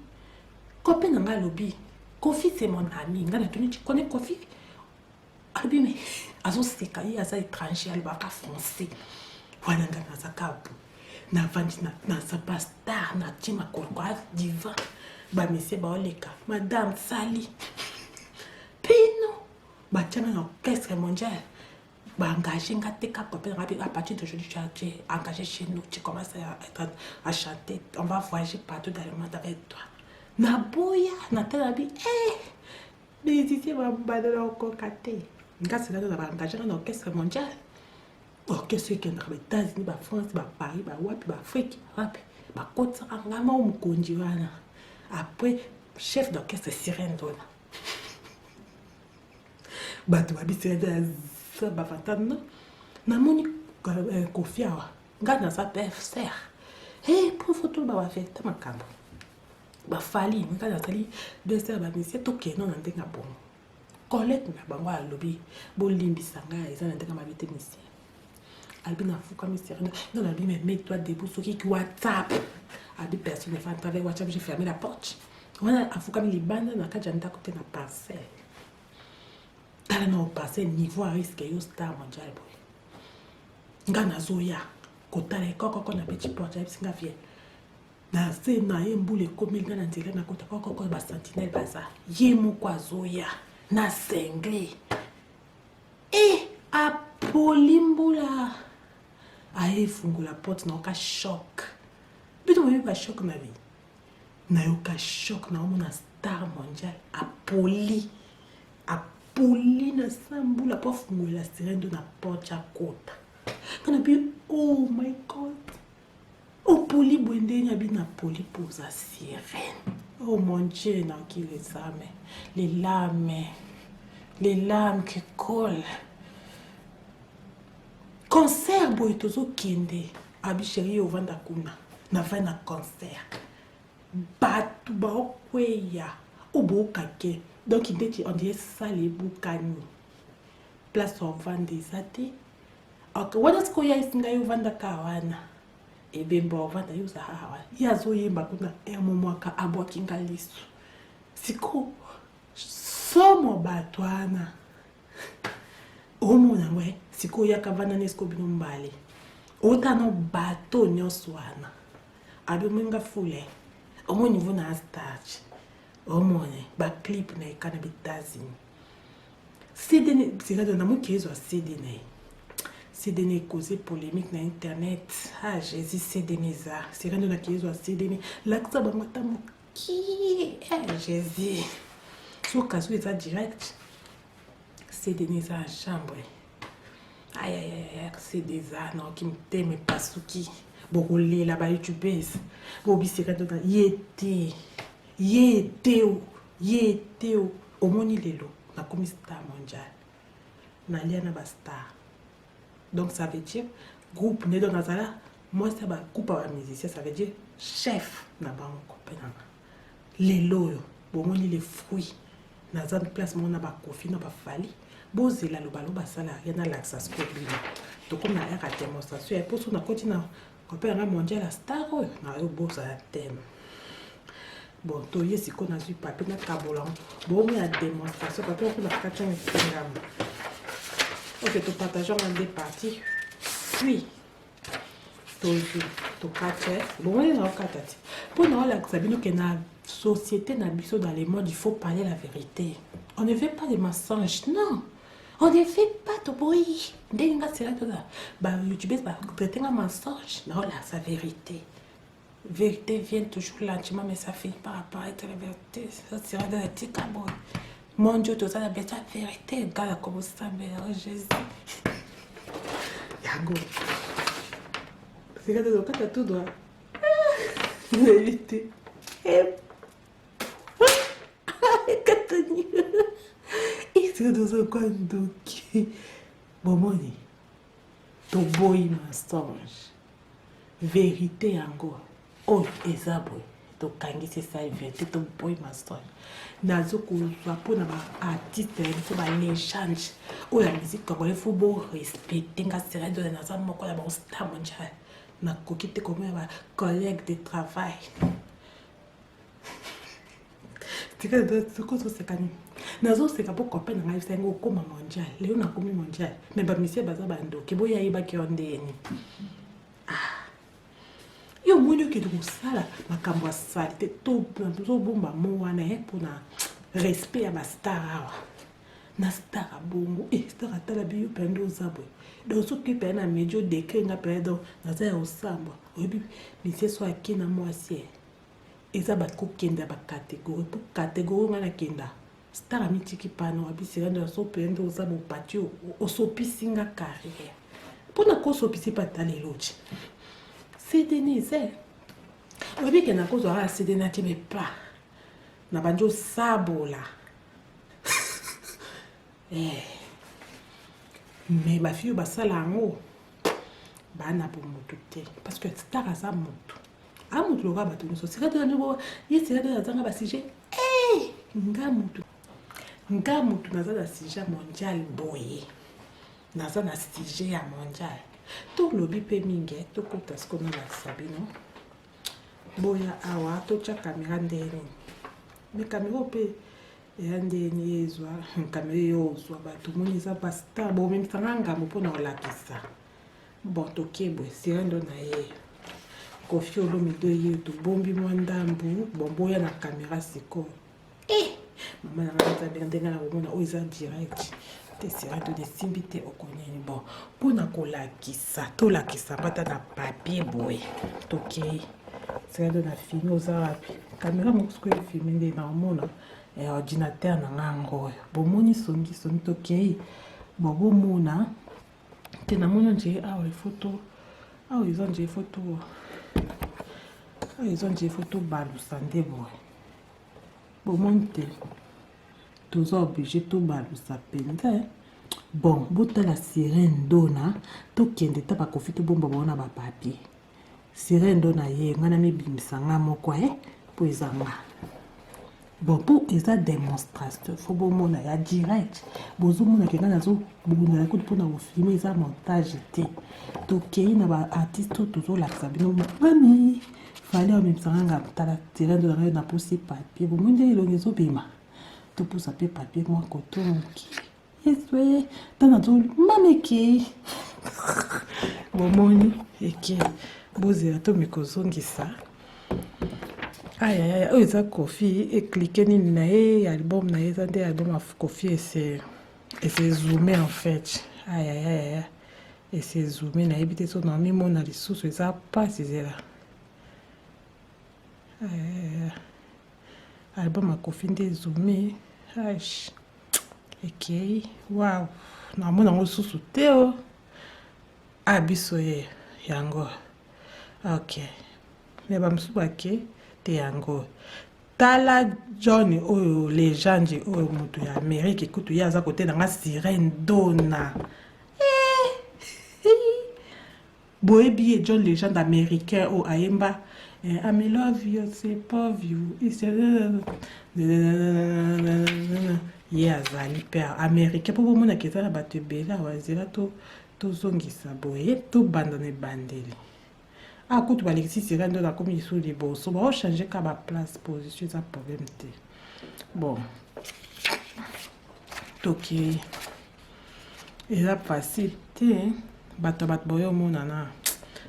kope na ngai alobi kofi c'est mon ami ngai natuni tu connais kofi alobi me azoseka ye aza étranger alobaka français wana ngai naza kabu navandi naza pa star natie makolo kwa divan bamisie baoleka madame sali pino batianga na orchestre mondial ba engagé nga te kaka mpe nga à partir d'aujourd'hui tu as tu es engagé chez nous tu commences à être à chanter on va voyager partout dans le monde avec toi naboya natala bi eh musicien babandela okoka te nga sila na ba engagé nga na orchestre mondial orchestre ekendaka ba États-Unis ba France ba Paris ba wapi ba Afrique wapi bakotisaka nga moko mokonzi wana après chef d'orchestre sirène dona. Bato babisela aza bavata no. Namoni euh, Kofi awa. Ngai naza pfr. Hey, po faut toloba ba vérité makambo. Bafali, ngai nazali bsr ba musicien tokende na ndenge ya bongo. Collègue na bango alobi bolimbisa ngai eza na ndenge mabe te musicien. Alobi nafukami sérieux. Non, alobi mais mets-toi debout soki ki WhatsApp. Alobi personne ne va entrer avec WhatsApp, j'ai fermé la porte. Wana afukami libanda na kati ya ndako te na parcelle. Tala na parcelle niveau ya risque yo star mondial boye. Nga nazoya kotala ye kokoko na beti porte ayebisi nga vie na se na ye mbula ekomeli nga na nzela nakota kokoko ba sentinelle baza ye moko azoya na sengle e apoli mbula aye fungola porte nayoka choc bino boyebi ba choc na vie nayoka choc naomona star mondial apoli apoli na sa mbula mpo afungolela sirendo na porte akota nga na bi oh my god opoli boye ndenge abi na poli mpo oza sirene oh mon dieu nayoki les âmes les larmes les larmes qui colle concert boye tozokende abi chéri ovanda kuna navandi na concert bato baokweya obookake donc ndeti on dirait sale ebukani place ovanda eza te ok wana sikoyo ya esi ngai ovandaka wana ebemba ovanda yo oza awa ye azoyemba kuna ermomwaka abwaki nga lisu sikoyo somo bato wana omona yango eh, sikoyo yaka vanda na esiko bino mbale otana bato nyonso wana abi omoni nga fule omoni niveau na starch omoni baclip na eka na bitazini cd sika na moki ezwa cd na ye cd na ekoze polémique na internet ah jésus cd na eza sika nde naki ezwa cd na lakisa bango ata mokie eh jésus soki azwi eza direct cd na eza na chambre ayayaya cd eza naoki motema epasuki bokolela ba youtubes bobiseka tona ye te ye te ye te omoni lelo nakomi star mondial nalia na bastar donc ça veut dire groupe nde donc nazala mwasi ya bagroupe ya bamusicien ça veut dire chef na bango copain nanga lelo oyo bomoni le fruit naza place moko na bakofi na bafali bozela lobaloba asala rien nalakisa sikoyo bino tokomi na ere ya démonstration ya poso nakoti na copain yanga mondial ya star oyo nayo bozala teme bon toye sikoyo nazwi papier nakabola yango bomona démonstration papier yango na kati yango efingama ok topartage yango en deux parties puis tozwi tokati bomoni naokata te mpo naolakisa bino ke na société na biso dans le monde il faut parler la vérité on ne veut pas de mensonge non on ne fait pas toboyi ndenge nga sela toza bayoutubes batraite nga mensonge naolakisa vérité vérité vient toujours lentement mais ça finit par apparaître la vérité ça sera dans la tika boye mon dieu toza na besoin ya vérité nga nakobosambela o jésus yango sika tozokata tout droit nayebi te ekatani esika tozokwa ndoki bomoni toboyi mensonge verite yango oyo eza boye tokangisi esali verite toboyi mensonge nazo kozwa mpona baartiste na biso balegende oyo ya musique congolais fo borespecte nga seredona naza moko ya bango star mondial nakoki te komona ba collègue de travail tika kozoseka nini nazoseka mpo copain na ngai yebisa yango okoma mondial lelo nakomi mondial me bamisie baza bandoki boya yebaki yo ndeni ah. yo omoni okende kosala makambo ya salite tozobomba mo wana ye mpona respect ya bastar awa na star abongo e star atala biyo mpe nde oza boye donc soki mpe na medio decret nga mpe donc naza ya osambwa oyebi misie so ake na mwasi e eza bakokenda bacatégorie mpo catégorie nga nakenda star amitiki pano abisika nde asope nde oza bopati osopisi nga carrière mpo na kosopisi mpe ata lelo ti cdnise oyebi ke nakozwa kaka cd nati mepa na bandi osabola eh. Mais bafille oyo basala yango baa na bomotu te, parce que star aza motu, a motu lokola bato nyonso. Sika te ye, sika te azanga basujet. Nga motu, nga motu naza na sujet mondial boye, naza na sujet ya mondial. Tolobi mpe mingi, tokota sikoyo nalakisa bino. Boya awa, totya kamera ndeni, me kamera mpe eya ndeni, ezwa kamera eyo ozwa bato. Moni eza bastar, bomemisanga ngambo mpona kolakisa. Bon, tokebwe sirendo na ye Kofi Olomide ye, tobombi mwa ndambu. Bon, boya na kamera sikoyo. Eh, mama na ngai, nzambe, ndenge na komona oyo eza direct te, sirendo esimbi te, okonini. Bon, mpona kolakisa, tolakisa mbata na papier boye. Tokei, sirendo na filme. Oza wapi? Kamera moko sikoyo efilme nde naomona ordinateur na ngai yango oyo. Bomoni songi songi, tokei. Bon, bomona te, namoni nje awa ifoto, awa eza nje foto, awa eza nje foto. Balusa nde boye, bomoni te, toza obligé tobalusa mpenza. Bon, botala Sirène Dona, tokende ta bakofi, tobomba bango na bapapier. Sirène Dona ye, ngai na mibimisa nga moko e mpo eza nga. Bon, mpo eza démonstration, fo bomona ya direct. Bozomona ke ngai nazobundela kutu mpona kofilme, eza montage te. Tokei na baartiste oyo tozolakisa bino. Mami Fally amemisanga nga. Tala Sirène Dona ngai, napusi papier, bomoi nde elongi ezobima. Topusa mpe papier mwa koto moke. Eswe ntango nazo mama ekei, bomoni eke. Bozela, tomeka kozongisa. Ayayaya, oyo eza Kofi, eclique nini na ye, album na ye eza nde album ya Kofi. Ese zoome en fait. Ayayaya, ese zoome, nayebi te so namimona lisusu, eza mpasi. Zela, ayayaya, album ya Kofi nde zoome. Aish, ekei. Wow, namona yango lisusu te. O a biso ye yango. Ok, me bamosusu bake te yango. Tala John oyo, legende oyo, moto ya Amérique kutu ye aza kote na nga. Sirène Dona, eh! Boyebi ye, John Legende américain oyo ayemba "I'm love you, c'est pas you". Ye azali mpe américain, mpo bomonaka eza na bato ebele awa. Ezela, tozongisa boye, tobanda na ebandeli. Ah, kutu balekisi Sirène nde nakomi lisusu liboso. Baochange ka baplace, position eza problème te. Bon, tokei, eza facile te. Bato ya bato boyomonana,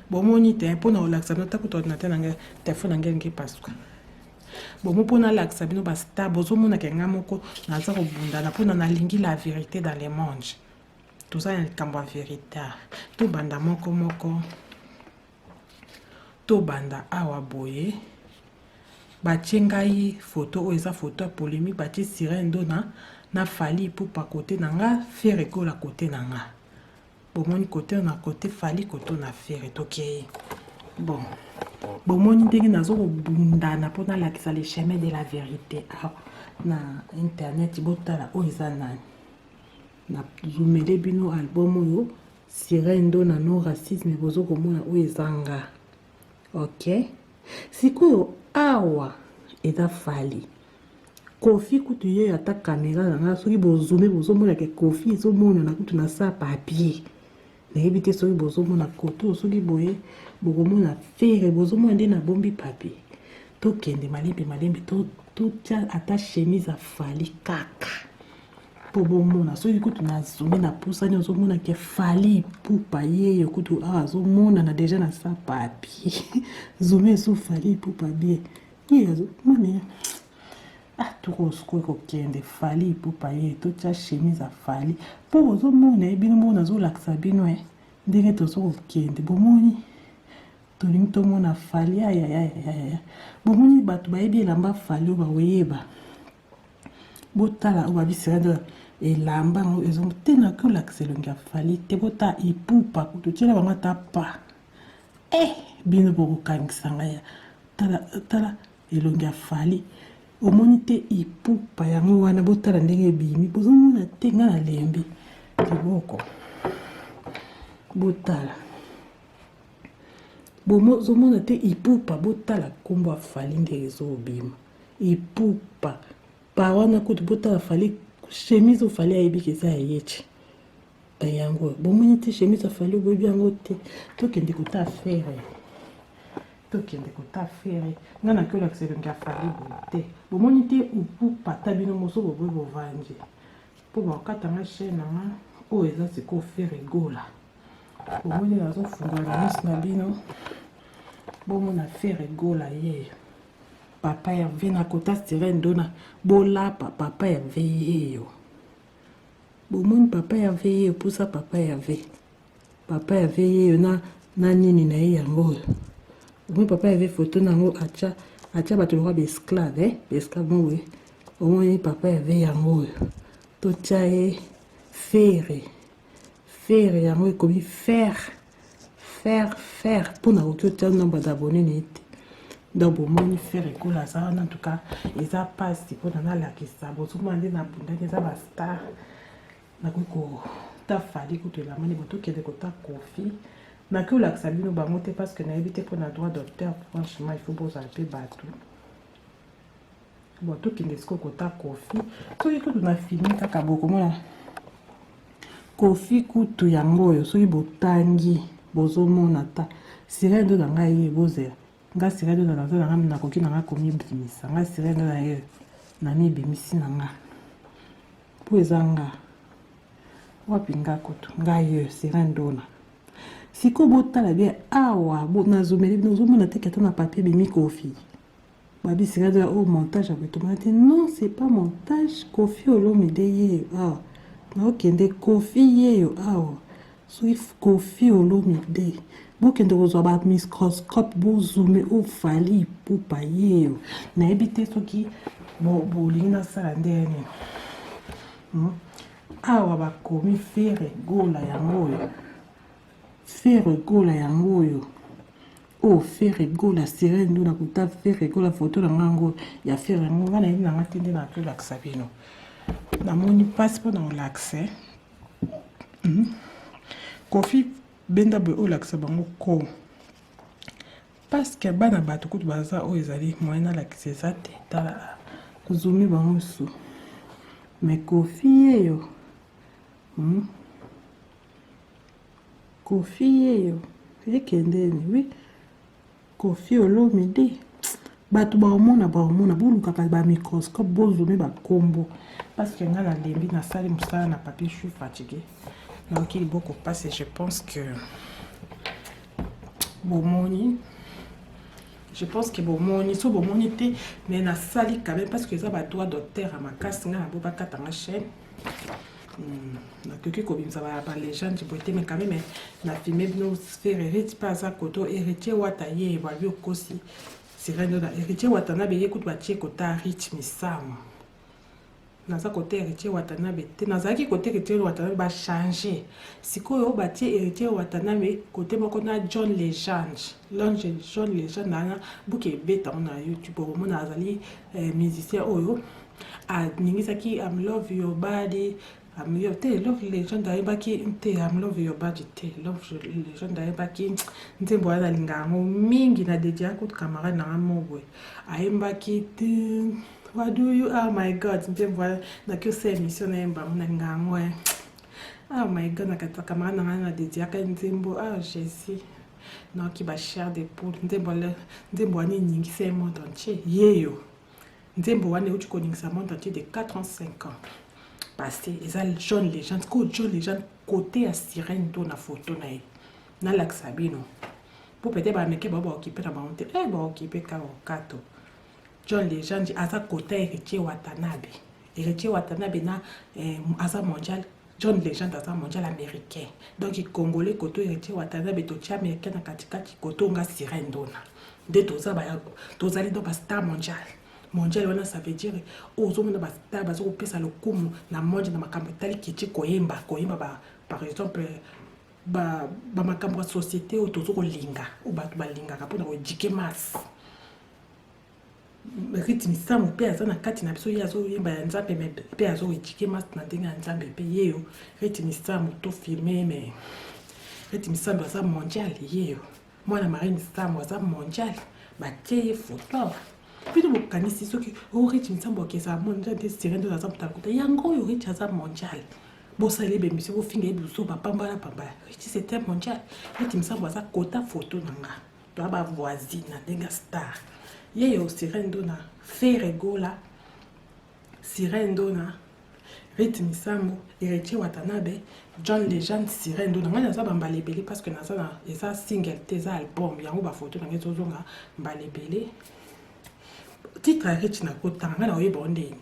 bomoni te. Mpona kolakisa bino, ta kutu ordinateur na ngai, telefone na ngai elingi epasuka. Bomo mpona alakisa bino bastar, bozomonaka nga moko naza kobundana mpona nalingi la vérité dans le monde. Toza na likambo ya vérité. Tobanda moko moko, tobanda awa boye. Batie ngai foto oyo, eza foto ya polémique. Batie Sirène Dona na Fally Ipupa kote na nga, Ferre Gola kote na nga. Bomoni kote na kote, Fally kote na Ferre. Tokei. Bon, bomoni ndenge nazo kobundana mpo nalakisa le chemin de la vérité awa na internet. Botala oyo eza nani, nazumele bino album oyo, Sirène Dona, no racisme. Bozo komona oyo eza nga. Ok, sikoyo awa eza Fally. Kofi kutu ye, ata kamera na nga, soki bozoome, bozomona ke Kofi ezomonana kutu na sa papier. Nayebi te soki bozomona koto, soki boye bokomona Ferre. Bozomona nde nabombi papier. Tokende malembe malembe, totia ata chemise ya Fally kaka mpo bomona. Soki kutu nazongi, napusani, ozomona ke Fally Ipupa yeyo kutu awa azomonana déjà na sa papier. Zoome esu Fally Ipupa bien, ye mami. Ah, tokosikoyo kokende Fally Ipupa ye, totya chemise ya Fally mpo bozomona ye bino moko. Nazolakisa bino e ndenge toza kokende. Bomoni, tolingi tomona Fally. Ayayayaya, bomoni bato bayebi elamba Fally oyo, bakoyeba. Botala oyo babisika nde elamba yango ezo te. Nakoki olakisa elongi ya Fally te. Botala Ipupa kutu, tiela bango ata pa. Eh, bino bokokangisa ngai. Tala, tala elongi ya Fally, omoni te Ipupa yango wana. Botala ndenge ebimi, bozomona te. Ngai nalembi liboko. Botala. Bozomona te Ipupa, botala nkombo ya Fally nde ezobima. Ipupa. Pa wana kutu botala Fally chemise oyo Fally ayebi ke eza ya ye ti. Yango bomoni te chemise ya Fally boyebi yango te. Tokende kotala Ferre. Tokende kota Ferre. Nga naki olakisa elongi ya Fally boye te. Bomoni te Ipupa ata bino moso boboyi bovandi. Po bakokata nga chaîne na nga oyo eza sikoyo Ferre Gola. Bomoni nazofungola na miso na bino bomona Ferre Gola yeyo. Papa Hervé na kota sirène dona bolapa Papa Hervé yeyo. Bomoni Papa Hervé yeyo pusa Papa Hervé. Papa Hervé yeyo na na nini na ye yango oyo. Omoni Papa Hervé photo na yango atia atia bato lokola ba esclave eh? Ba esclave moko boye. Omoni Papa Hervé yango oyo. Totia ye Ferre. Ferre yango ekomi fer fer fer mpo nakoki otia nombre d'abonné na ye te. Donc bomoni Ferre Gola aza wana en tout cas eza mpasi mpona nalakisa bozomona nde nabundaki eza ba star nakoki kota Fally kutu elamani bo tokende kota Koffi nakoki kolakisa bino bango te parce que nayebi te mpona droit d'auteur franchement il faut bozala mpe bato bon tokende sikoyo kota Koffi soki kutu na filme kaka bokomona Koffi kutu yango oyo soki botangi bozomona ta sirene ndo na ngai ye bozela nga sirene ndo naza na ngai nakoki na ngai komibimisa nga sirene ndo na ye namibimisi na nga mpo eza nga wapi nga kutu ngai oyo sirene ndona sikoyo botala bien awa nazomeli bino ozomona te ata na papier bimi Koffi babi sirene ndo oyo montage ya boye te non c'est pas montage Koffi Olomide yeyo awa naokende Koffi yeyo awa soki Koffi Olomide bokende kozwa ba microscope bozoome oyo Fally Ipupa yeyo nayebi te soki bolingi nasala ndenge nini awa bakomi Ferre Gola yango oyo Ferre Gola yango oyo oyo Ferre Gola sirene ndo nakuta Ferre Gola photo na ngango ya Ferre yango nga nayebi nanga te nde nakolakisa bino namoni mpasi mpona kolakisa Koffi benda boye olakisa bango ko parce que bana bato kutu baza oyo ezali moyen nalakisa eza te tala zoomi bango su mais Koffi yeyo Koffi yeyo ekendeni oui Koffi Olomide bato baomona baomona bolukaka bamicroscope bozoome bakombo parce que nga nalembi nasali mosala na papier je suis fatigué nayoki liboko mpasi je pense que bomoni je pense que bomoni so bomoni te mais nasali quand même parce que eza badroit d'auteur ya makasi nga na bo bakatanga chaîne nakoki kobimisa balégende boye te mais quand même na filme bino sphère hérite mpe aza koto Héritier Wata ye babi okosi sirene na Héritier Watanabe ye kutu batie kota rich misamu naza kote Héritier Watanabe te nazalaki kote Héritier Watanabe bachange sikoyo batie Héritier Watanabe kote moko na John Legend longe John Legend nana buki ebetango na YouTube okomona azali musicien oyo aningisaki am love your body am yo te love legend ayebaki te am love your body te love legend ayebaki nzembo wana nalinga yango mingi na dedia kutu camarade nanga mo boye ayembaki te what do you oh my god nzembo wana naki osala émission nayemba yango nalinga yango oh my god nakata camarade nanga na dediaka nzembo oh jésus naoki bachair de poule nzembo nzembo wana eningisa ye monde entier yeyo nzembo wana euti koningisa monde entier de 4 ans 5 ans passé eza John Legend ko John Legend côté ya sirène to na photo na ye nalakisa bino po peut-être bameke bao baokipe na bango te e baokipe kaka okato John Legend aza côté ya Héritier Watanabe Héritier Watanabe na aza mondial John Legend aza mondial américain donc congolais koto Héritier Watanabe totia américain na katikati koto nga sirène ndona nde toza tozali donc bastar mondial mondial wana ça veut dire oyo ozomona bastar baza kopesa lokumu na monde na makambo etali kiti koyemba koyemba ba, par exemple bamakambo ya société oyo toza kolinga oyo bato balingaka mpona koéduquer masse rythme samu mpe aza na kati na biso ye azoyemba ya nzambe mais mpe azoéduquer masse na ndenge ya nzambe mpe ye yo rythme samu tofilme mais Riti Misambo aza mondial, yeyo mwana Marie Misambo aza mondial, batie ye foto awa. Bino bokanisi soki o oh, Riti Misambo akeza mondial te, Sirène Dona aza moto ya yango oyo. Riti aza mondial, bosala ye bemission, bofinga ye buzoba pambala pambala. Riti, c'est un mondial. Riti Misambo aza kota foto na nga, toa bavoisine na ndenge star. Yeyo Sirène Dona, Ferre Gola, Sirène Dona, Riti Misambo, Héritier Watanabe, John Legend, Sirène Dona. Ngai naza bambala ebele parce que naza na eza single te, eza album yango. Bafoto na ngai ezozonga mbala ebele. Titre ya Riti nakotanga, ngai nakoyeba o ndeni.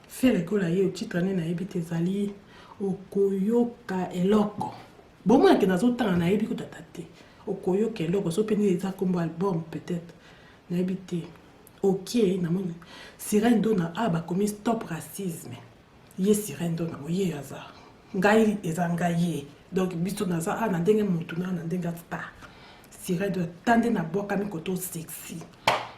Ferre Gola ye, titre nde nayebi te, ezali Okoyoka Eloko. Bomonake nazotanga, nayebi kotata te. Okoyoka Eloko so mpe nde eza nkombo album peut-être, nayebi te. Ok, namoni Sirène Dona a bakomi "Stop racisme". Ye Sirène Dona, oye aza ngai, eza ngai ye. Donc biso naza a na ndenge motu na ndenge star. Sirène Dona, ta nde nabwakami koto sexy,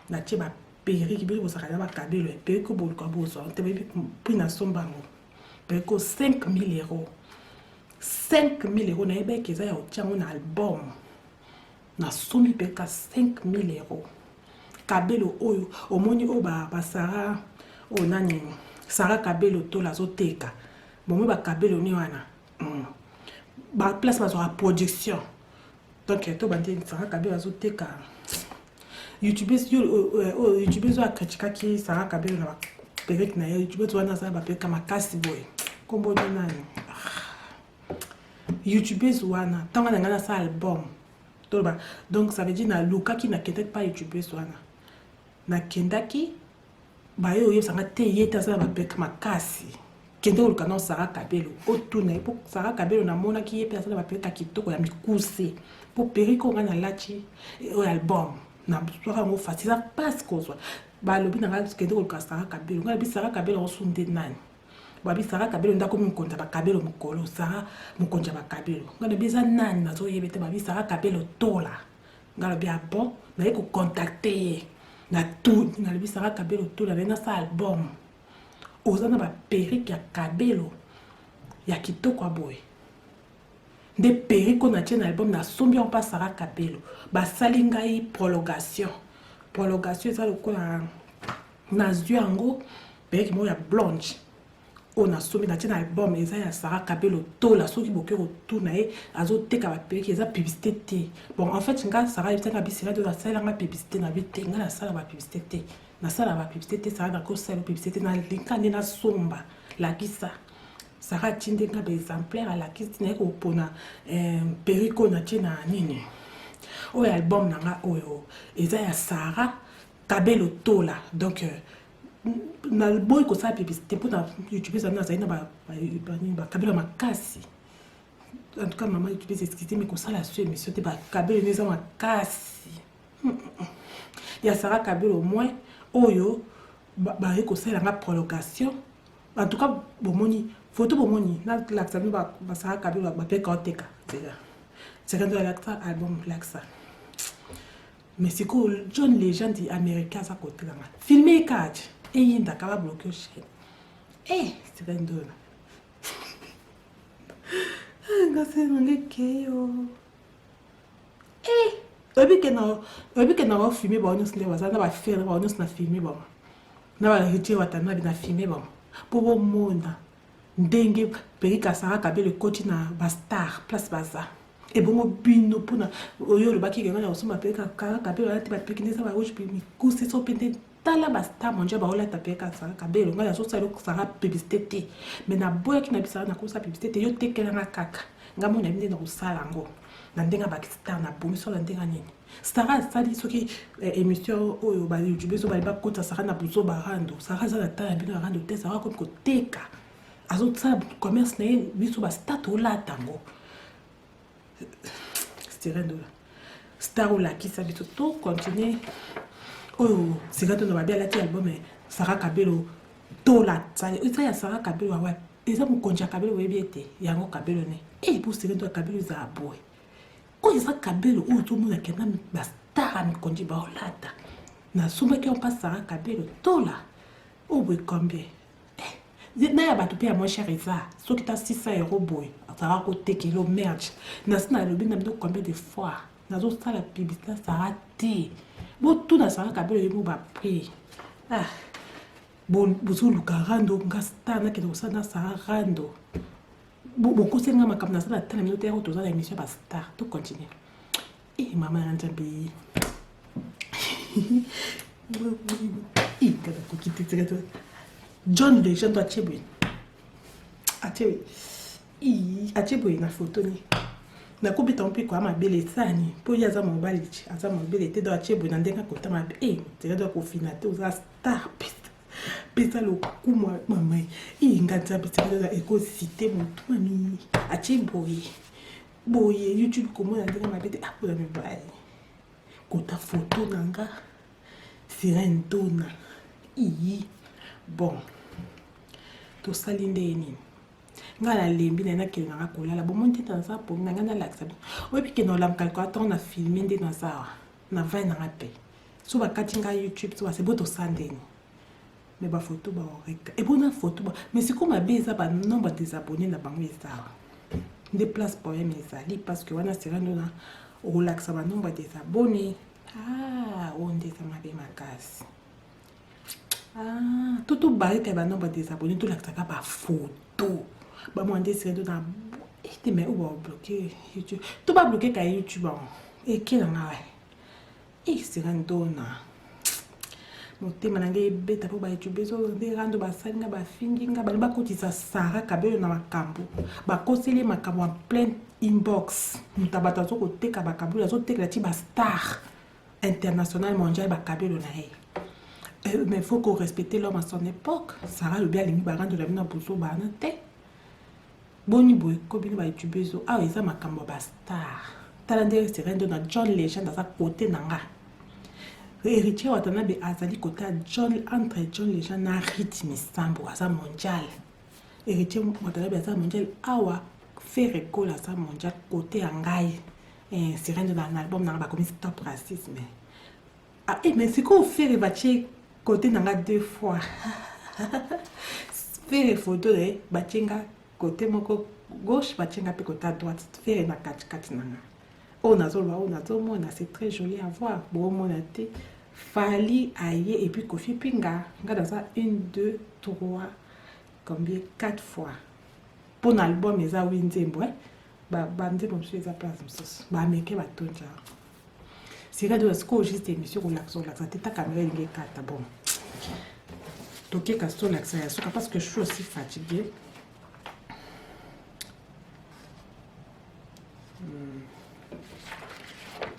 natie baperruque. Bino bozalaka na bakabelo ya perruque, boluka bozwa te, boyebi mpi nasomba yango. Perruque 5000 euros, 5000 euros. Nayebaki eza ya kotia yango na album. Nasombi perruque 5000 euros. Kabelo oyo omoni oyo basara oyo nani, Sara Kabelo Tola azoteka. Bomoi bakabelo ni wana, baplace bazwaka production. Donc to bandi Sara Kabelo azoteka. Youtubeuse oyo, youtubeuse oyo acritiquaki Sara Kabelo na baperruque na ye, youtubeuse wana aza baperruque makasi boye, nkombo nde nani? Youtubeuse wana, ntango na ngai nasala album, toloba, donc ça veut dire nalukaki, nakendaki pa youtubeuse wana, nakendaki, baye oyebisanga te, ye te aza na baperruque makasi, kende koluka na Sara Kabelo, otuna ye. Mpo Sara Kabelo namonaki ye mpe aza na baperruque ya kitoko ya mikuse. Mpo perruque oyo ngai nalati, oyo album, nazwaka yango facile, eza mpasi kozwa. Balobi na ngai kende koluka Sara Kabelo. Ngai nabi Sara Kabelo yango su nde nani? Babi Sara Kabelo nde akomi mokonzi ya bakabelo mokolo. Sara mokonzi ya bakabelo, ngai nabi eza nani? Nazoyeba te. Babi Sara Kabelo Tola. Ngai nalobi ah bon. Naye kocontacter ye na tuni, nalobi Sara Kabelo Tola, naye nasala album, oza na baperruque ya kabelo ya kitoko ya boye? Nde perruque oyo natie na album, nasombi yango mpa Sara Kabelo. Basali ngai prolongation. Prolongation eza lokola nazwi yango perruque moko ya blonde oyo nasombi, natie na album, eza ya Sara Kabelo Tola. Soki boke kotuna ye, azoteka baperruque, eza publicité te. Bon, en fait nga Sara yebisanga bisika te asalelanga publicité na bi te. Nga nasala bapublicité te, nasala bapublicité te. Sara, nakosala publicité te, nalinga nde nasomba, lakisa. Sara atindi nga baexemplaire, alakisi, naye kopona perruque oyo natie na nini oyo album na nga oyo, eza ya Sara Kabelo Tola. Donc naboyi kosala publicité mpo na youtube ezali, nazali na bakabelo ya makasi. En tout cas, mama youtube, excuse, mais kosala so émission te, bakabelo eza makasi ya Sara Kabelo. Au moins oyo baye kosalelanga prolongation. En tout cas bomoni photo, bomoni nalakisa bino basara Kabelo bapeka oteka seka ndo alakisa album, lakisa. Mais sikoyo John Legend américain aza kotelanga filme ekati eyindaka, babloquer chaîne. E sika ndona ngasi nanga ekeyo. Oyebi ke na bafilme bango nyonso nde baza na bafere bango nyonso, na filme bango na baHéritier Watanabe, na filme bango mpo bomona ndenge perruque Sara Kabelo ekoti na bastar place baza. Ebongo bino mpona oyo olobaki kenga na kosomba perruque Sara Kabelo, alati baperruque nde eza barouge mikuse so mpe nde. Tala bastar mondial baolata perruque Sara Kabelo. Ngai nazosala eloko Sara publicité te, mais naboyaki na bisala, nakosala publicité te, yo tekelanga kaka. Ngai mona yebi nde nakosala yango na ndenge ya bastar, nabomi so na ndenge nini. Sara asali soki émission oyo, bayoutube so bali bakota Sara na buzo barando. Sara aza na ta ya bino ya rando te. Sara akomi koteka, azosala commerce na ye. Biso bastar tolata yango. Sirène star olakisa biso, to continue oyo sika to na babi alati album Sara Kabelo Tola, eza ya Sara Kabelo awa, eza mokonzi ya kabelo. Oyebi ete yango kabelo ne e po sirène to ya kabelo ezala boye. Oyo eza kabelo oyo tomona kenda bastar ya mikonzi baolata. Nasombaki yango mpa Sara Kabelo Tola. Oyo boye combien? Na ya bato mpe ya moins cher eza soki ta 600 euro boye. Sara kotekela merge. Nasi nalobi na bino combien de fois nazosala publicité Sara te. Botuna Sara Kabelo ye mo ba prix. Ah. Bozoluka rando nga star nakende kosala na Sara rando. Bokoseli nga makambo nasala ata na bino te, toza na émission ya ba star. To continuer. Eh mama na Nzambe. Eh kaka koki te tika to. John Legend atie boye. Atie boye. Ii atie boye na photo ni. Nakobeta mpe kwa mabele esani mpo ye aza mobali aza mobele te, donc atie boye na ndenge akota mabe. Eh tika to akofina te, oza star pesa pesa lokumu mama. Eh nga Nzambe, tika ekosite motu mami atie boye boye YouTube komona ndenge mabe te. Apola mibali kota photo na nga Sirène Dona. Iyi bon, tosali ndenge nini? Ngai nalembi na nakende nanga kolala. Bomoni te, naza pongi na ngai, nalakisa bino. Oyebi ke na olamuka likolo ntango na filme nde naza awa na vai nanga mpe so bakati ngai YouTube so base bo tosala ndeni. Mais bafoto baoreka ebona foto ba, mais sikoyo mabe eza banombre des abonnés na bango eza awa nde place problème ezali, parce que wana Sirène Dona okolakisa banombre des abonnés. Ah, oyo nde eza mabe makasi. Ah, to tobareka banombre des abonnés, tolakisaka bafoto bamwa nde Sirène Dona ete. Mais oyo babloke YouTube, to babloke ka YouTube yango eke na ngai. E Sirène Dona, motema na ngai ebeta mpo bayoutube ezo nde rando basali nga, bafingi nga, balingi bakotisa Sara Kabelo na makambo, bakoseli makambo en plein inbox. Moto ya bato azokoteka bakabelo, azotekela ti bastar international mondial bakabelo na ye. Mais faut qu'on respecte l'homme à son époque. Sara alobi alingi barando na bino bozo bana te. Boni boye ko bino bayoutube ezo awa eza makambo ya bastar. Tala ndenge Sirène Dona, John Legend aza kote na nga. Héritier Watanabe azali kote ya John, entre John Legend na Rythme Sambo aza mondial. Héritier Watanabe aza mondial awa, Ferre Gola aza mondial kote ya ngai. Eh, Sirène Dona na album nanga bakomi stop racisme. Ah, eh, mais sikoyo Ferre batie kote na nga deux fois. Ferre photo na ye batie nga kote moko gauche, batie nga mpe kote à droite, Ferre na katikati na nga. Oyo nazoloba, oyo nazomona, c'est très joli à voir. Boomona te Fally aye et puis Kofi Pinga nga naza 1 2 3 combien, 4 fois mpo na album eza wi nzembo, eh? Banzembo mosusu eza place mosusu, baaméricain batonja sika de sikoyo. Juste émission kolakisa, kolakisa te, ta caméra elingi ekata. Bon, tokeka tolakisa ya suka parce que je suis aussi fatiguée.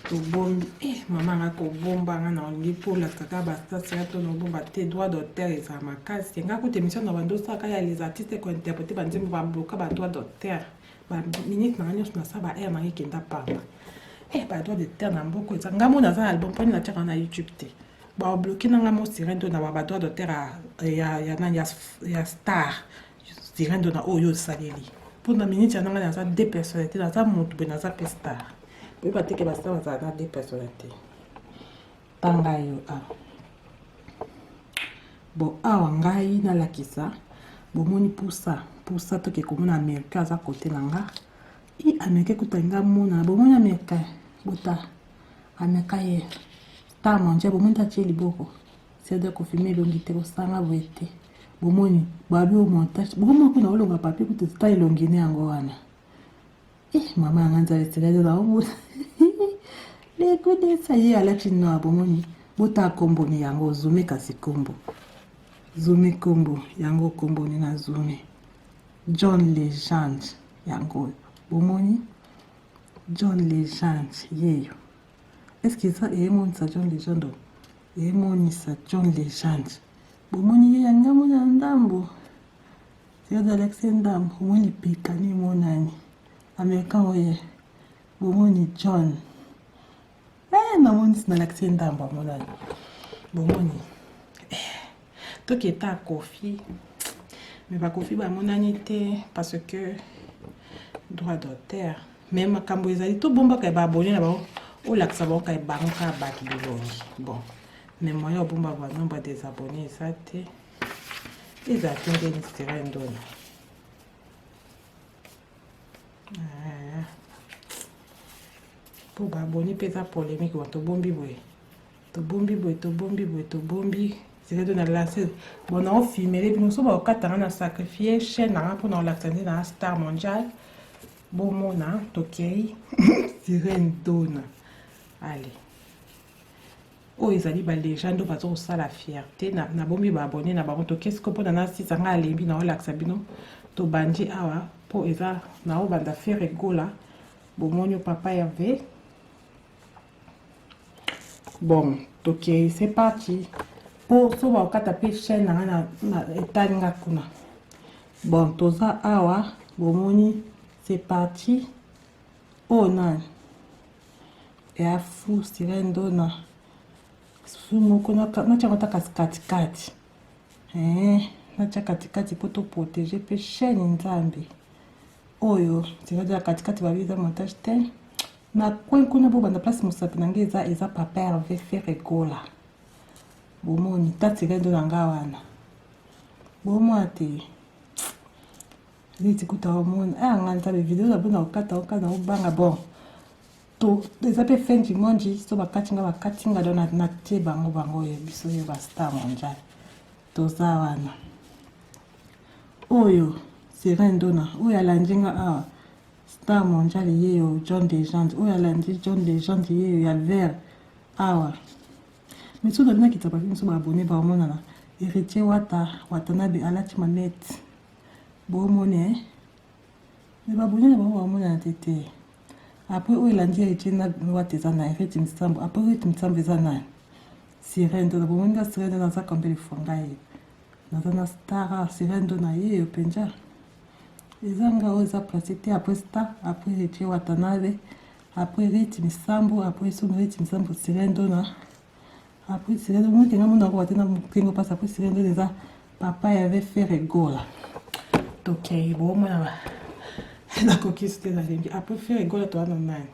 Tobombi. Eh, mama nga kobomba nga na olingi mpo olakisa kaka bastars ya to na obomba te, droit d'auteur ezala makasi. Nga kuta émission na bando osalaka ya les artistes kointerprete banzembo, babloka badroit d'auteur, baminute nanga nyonso nasala ba aire nanga ekenda pamba. Eh, badroit d'auteur na mboka eza. Nga mo naza na album mponi natiaka na YouTube te, babloke nanga mo Sirène na badroit d'auteur ya nani ya star Sirène na oyo osaleli mpona minute ya nanga. Naza deux personnalité, naza motu boye, naza mpe star. Boyeba teke bastar bazala na deux personnalité. Tanga yo awa. Bon, awa ngai nalakisa, bomoni, pusa pusa, toke komona Américain aza kote na nga. I Américain kuta nga mona, bomoni Américain, bota Américain ye star mondial. Bomoni atie liboko sede kofilme elongi te, kosanga boye te. Bomoni babi o montage, bomona kuna olonga papier kuta ta elongi ne yango wana. Eh mama yanga nzala eselaki naomona lekudesa ye alati noir. Bomoni, bota komboni yango zoome, kasi kombo zoome, kombo yango komboni na zoome John Legend yango oyo. Bomoni John Legend yeyo. Est ce que eza eyemonisa John Legend? Oyo eyemonisa John Legend. Bomoni ye yanga mona ndambo Siyada Alex ndambo. Omoni lipekani emonani Américain oye. Bomoni John, eh, namoni nalakisi ye ndambo amonani. Bomoni, eh, toketa Kofi, mais bakofi bamonani te parce que droit d'auteur. Mais makambo ezali tobombaka baabone na bango, olakisa bango kaka bango kaka bato bilongi. Bon, mais moyen obomba banombre des abonnés eza te, eza te ndeni Sirène Dona. Eh. Mpo baabone mpe eza polémique wa tobombi boye tobombi boye tobombi boye tobombi sikoyo na lance bon naofilmele bino so bakokata nga na sacrifie chaîne nanga mpona kolakisa nde na star mondial bomona tokei sirene dona ale oyo ezali balegende oyo baza kosala fierté nabombi baabone na bango tokei sikoyo mpona nasisa nga alembi naolakisa bino tobandi awa mpo eza naobanda Ferre Gola. Bomoni papa Hervé. Bon, tokei, c'est parti. Po so bakokata mpe chaîne na nga na etali nga kuna. Bon, toza awa, bomoni, c'est parti. Oyo nani? Ya fou sirène dona. Su moko natya ata kasi katikati. Eh, natya katikati mpo to protéger mpe chaîne Nzambe. Oyo, sirène ya katikati babi eza montage te. Na coin kuna bobanda place mosapi na ngai eza eza papa Hervé Ferre Gola. Bomoni tati rendo na nga wana. Bomona te. Neti kuta omona. Ah nga nzabe video na bona okata okata obanga bon. To eza pe fin du monde so bakati nga bakati nga donc na tie bango bango oyo biso oyo ba star mondial. Toza wana. Oyo Sirène Dona oyo alandi nga awa. Star mondial yeyo John Legend oyo alandi John Legend yeyo ya vert awa. Mais soki nabinaki tsa babi biso ba abonné ba omonana Héritier Wata Watanabe alati manette bomoni eh mais ba abonné na bango bamonana te te après oyo elandi Héritier na Wata eza na Héritier Misambo après Héritier Misambo eza na Sirène Dona bomoni nga Sirène Dona aza kambele fwa ngai naza na star Sirène Dona yeyo mpenza eza nga oyo eza place te après star après Héritier Watanabe après Riti Misambo après soki Riti Misambo Sirène Dona après Sirène Dona mokenga mona ko atena mokengo passe après Sirène Dona eza papa ya ve Ferre Gola tokei bomona ba nakokisi te nalembi après Ferre Gola toza na nani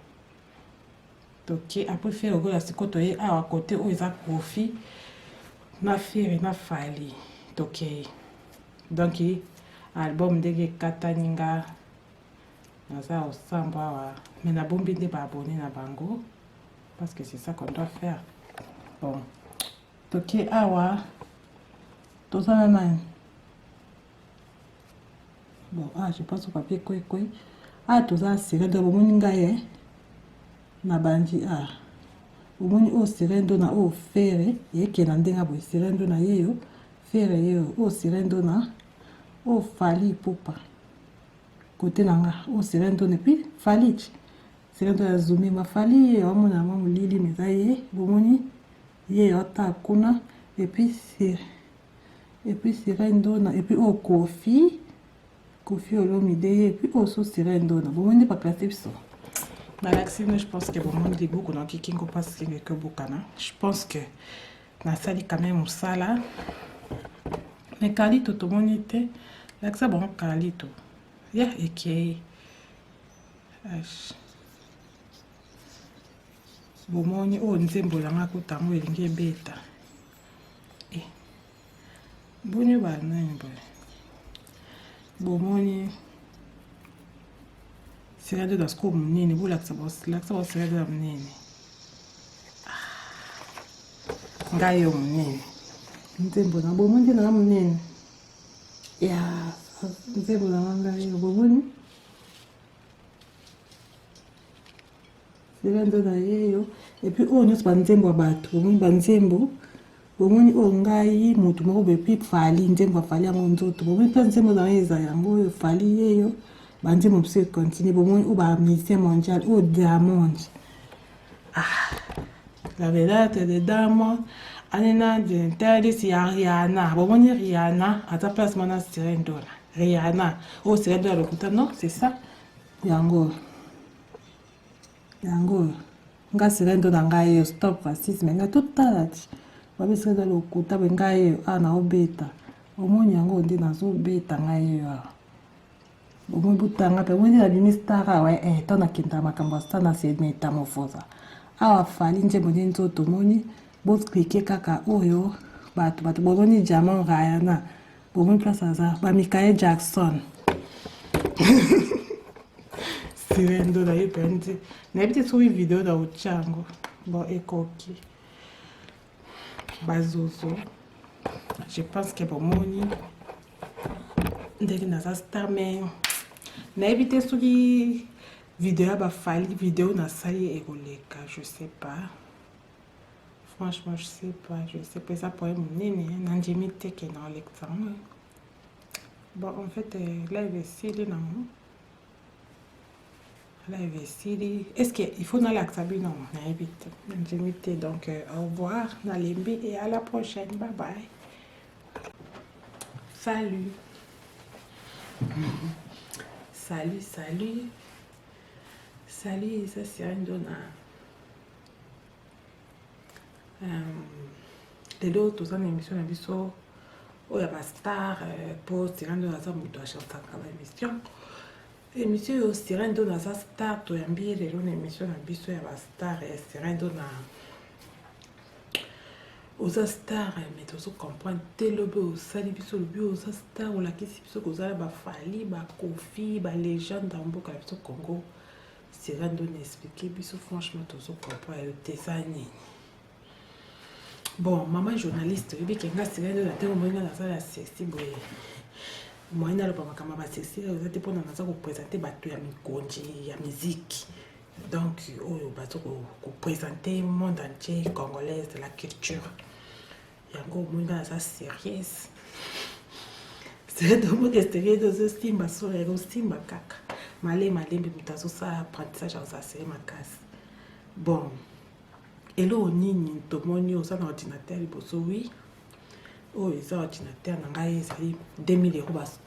toke après Ferre Gola sikoyo toye awa kote oyo eza Koffi na Ferre na Fally tokei donc album ndenge ekatani nga naza osamba awa mais nabombi nde baabone na bango parce que c'est ça qu'on doit faire. Bon, toke awa toza na nani. Bon, ah, je pense au papier kwe kwe. Ah, toza na sirène do bomoni ngai eh na bandi ah omoni oyo sirène do na oyo Ferre ekenda ndenge boye sirène do na yeyo Ferre yeyo oyo sirène do na oyo Fally Ipupa kote na nga oyo sirène do et puis Fally sirène do ya zumi ma Fally ye omona mwa molili mais eza ye bomoni ye ota kuna et puis et puis sirène dona et puis oyo Koffi Koffi Olomide ye et puis oyo so sirène dona bomoni nde baplace biso nalakisi bino. Je pense que bomoni libuku naoki kingo mpasi kingo ekobukana. Je pense que nasali quand même mosala mais kalito tomoni te. Lakisa bango kalito ya ekei. Bomoni oyo nzembo yanga kuta yango elingi ebeta e boni banani boye. Bomoni sirène de sikoyo monene bolakisa lakisa bao sirène de monene ngai yo monene nzembo na bomoni nde nanga monene ya nzembo nanga ngai yo bomoni sirène na ye yo et puis oyo nyonso banzembo ya bato bomoni banzembo bomoni oyo ngai motu moko boye puis Fally nzembo ya Fally yango nzoto bomoni mpe nzembo na ye eza yango oyo Fally yeyo banzembo mosusu econtinue bomoni oyo bamusicien mondial oyo Diamond ah la vedette de Diamond anena dintelisi ya Rihanna bomoni Rihanna aza place mwana sirène dona Rihanna oyo sirène dona lokuta non c'est ça yango yango nga sirène do na ngai yo stop racisme nga totala ti babi sirène do lokuta boye ngai yo awa naobeta omoni yango nde nazobeta ngai yo awa bomoni butanga mpe omoni nabimi star awa eh ntango nakendaka makambo ya star na se métamorphose awa Fally nzembo nde nzoto omoni boclique kaka oyo bato bato bomoni Diamond Rihanna bomoni place aza ba Michael Jackson. Sirendo na ye mpenzi nayebi te soki video na otya yango bon ekoki bazozo. Je pense que bomoni ndenge naza star, mais nayebi te soki video ya bafali, video nasali ekoleka. Je sais pas, franchement, je sais pas, je sais pas. Eza problème monene, nandimi te ke na olekisa yango. Bon, en fait, live esili nango, live esili. Est ce que il faut nalakisa bino? Nayebi te, nandimi te. Donc au revoir, nalembi et à la prochaine, bye bye, salut, salut, salut, salut. Eza Sirène Dona. Lelo toza na émission na biso oyo ya bastar, mpo Sirène Dona aza moto achantaka baémission. Émission oyo, Sirène Dona aza star, toyambi ye lelo na émission na biso ya bastar. Ya Sirène Dona, oza star, mais tozocomprendre te. Lobi osali biso, olobi oza star, olakisi biso kozala bafali, bakofi, balégende ya mboka na biso Congo. Sirène Dona, explique biso, franchement tozocomprendre yo te, eza nini? Bon, mama journaliste, oyebi ke nga Sirène Dona, ntango moi nga nazala sexy boye, moyen naloba makambo ya basexy eza te, mpona naza koprésente bato ya mikonzi ya musique, donc oyo baza koprésente monde entier congolaise de la culture. Yango omoi nga naza sérieuse. Tomoke sérieux, tozosimba solo, ekosimba kaka male malembe. Moto azosala apprentissage akozala sérieux makasi. Bon, eloko nini tomoni? Oza na ordinateur liboso. Oui, oyo eza ordinateur na ngai, ezali 2000 euros,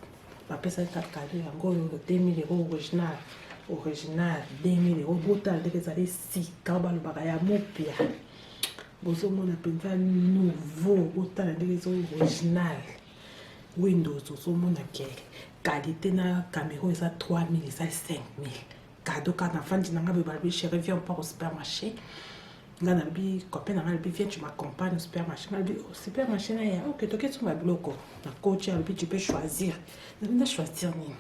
bapesaki kaka cadeau. Yango oyo 2000 euros, original, original, 2000 euros. Botala ndenge ezali sika, oyo balobaka ya mopia, bozomona mpenza nouveau. Botala ndenge eza original Windows, ozomona ke qualité na caméra eza 3000, eza 5000. Cadeau kaka. Nafandi na ngai boye, balobi: "Chéri, viens, on part au supermarché." Nga nalobi, copain na ngai alobi: "Viens, tu m'accompagnes au supermarché." Nga alobi: "Au supermarché na ya ok, toke songa biloko." Na coach alobi: "Tu peux choisir." Nalobi: "Na choisir nini?"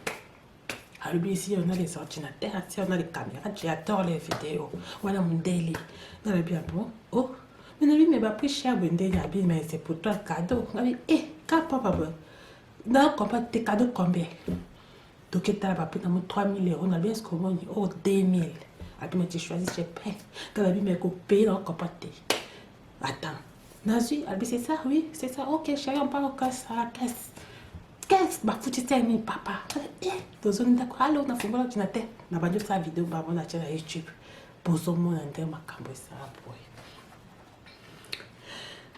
Alobi: "Ici on a les ordinateurs, ici on a les caméras, tu adores les vidéos wana, mondele." Nalobi: "Ah bon?" Oh, mais nalobi: "Mais baprix cher boye ndenge?" Abi: "Mais c'est pour toi, cadeau." Ngabi: "Eh, ka papa boye na comprendre te, cadeau combien?" Toketala baprix nango 3000 euros. Nalobi: "Est ce que omoni oh 2000?" Abi: "Mais tu choisis, je paie." Nga nabi: "Mais kopaye, na comprendre te. Attends, nazwi." Abi: "C'est ça?" "Oui, c'est ça." "Ok chérie, on part au caisse, à la caisse." Caisse, bafuti 5000, papa. Eh, tozongi ndako, alo nafungola ordinateur, na bandi osala video bango, natia na YouTube, bozomona nde makambo esala boye.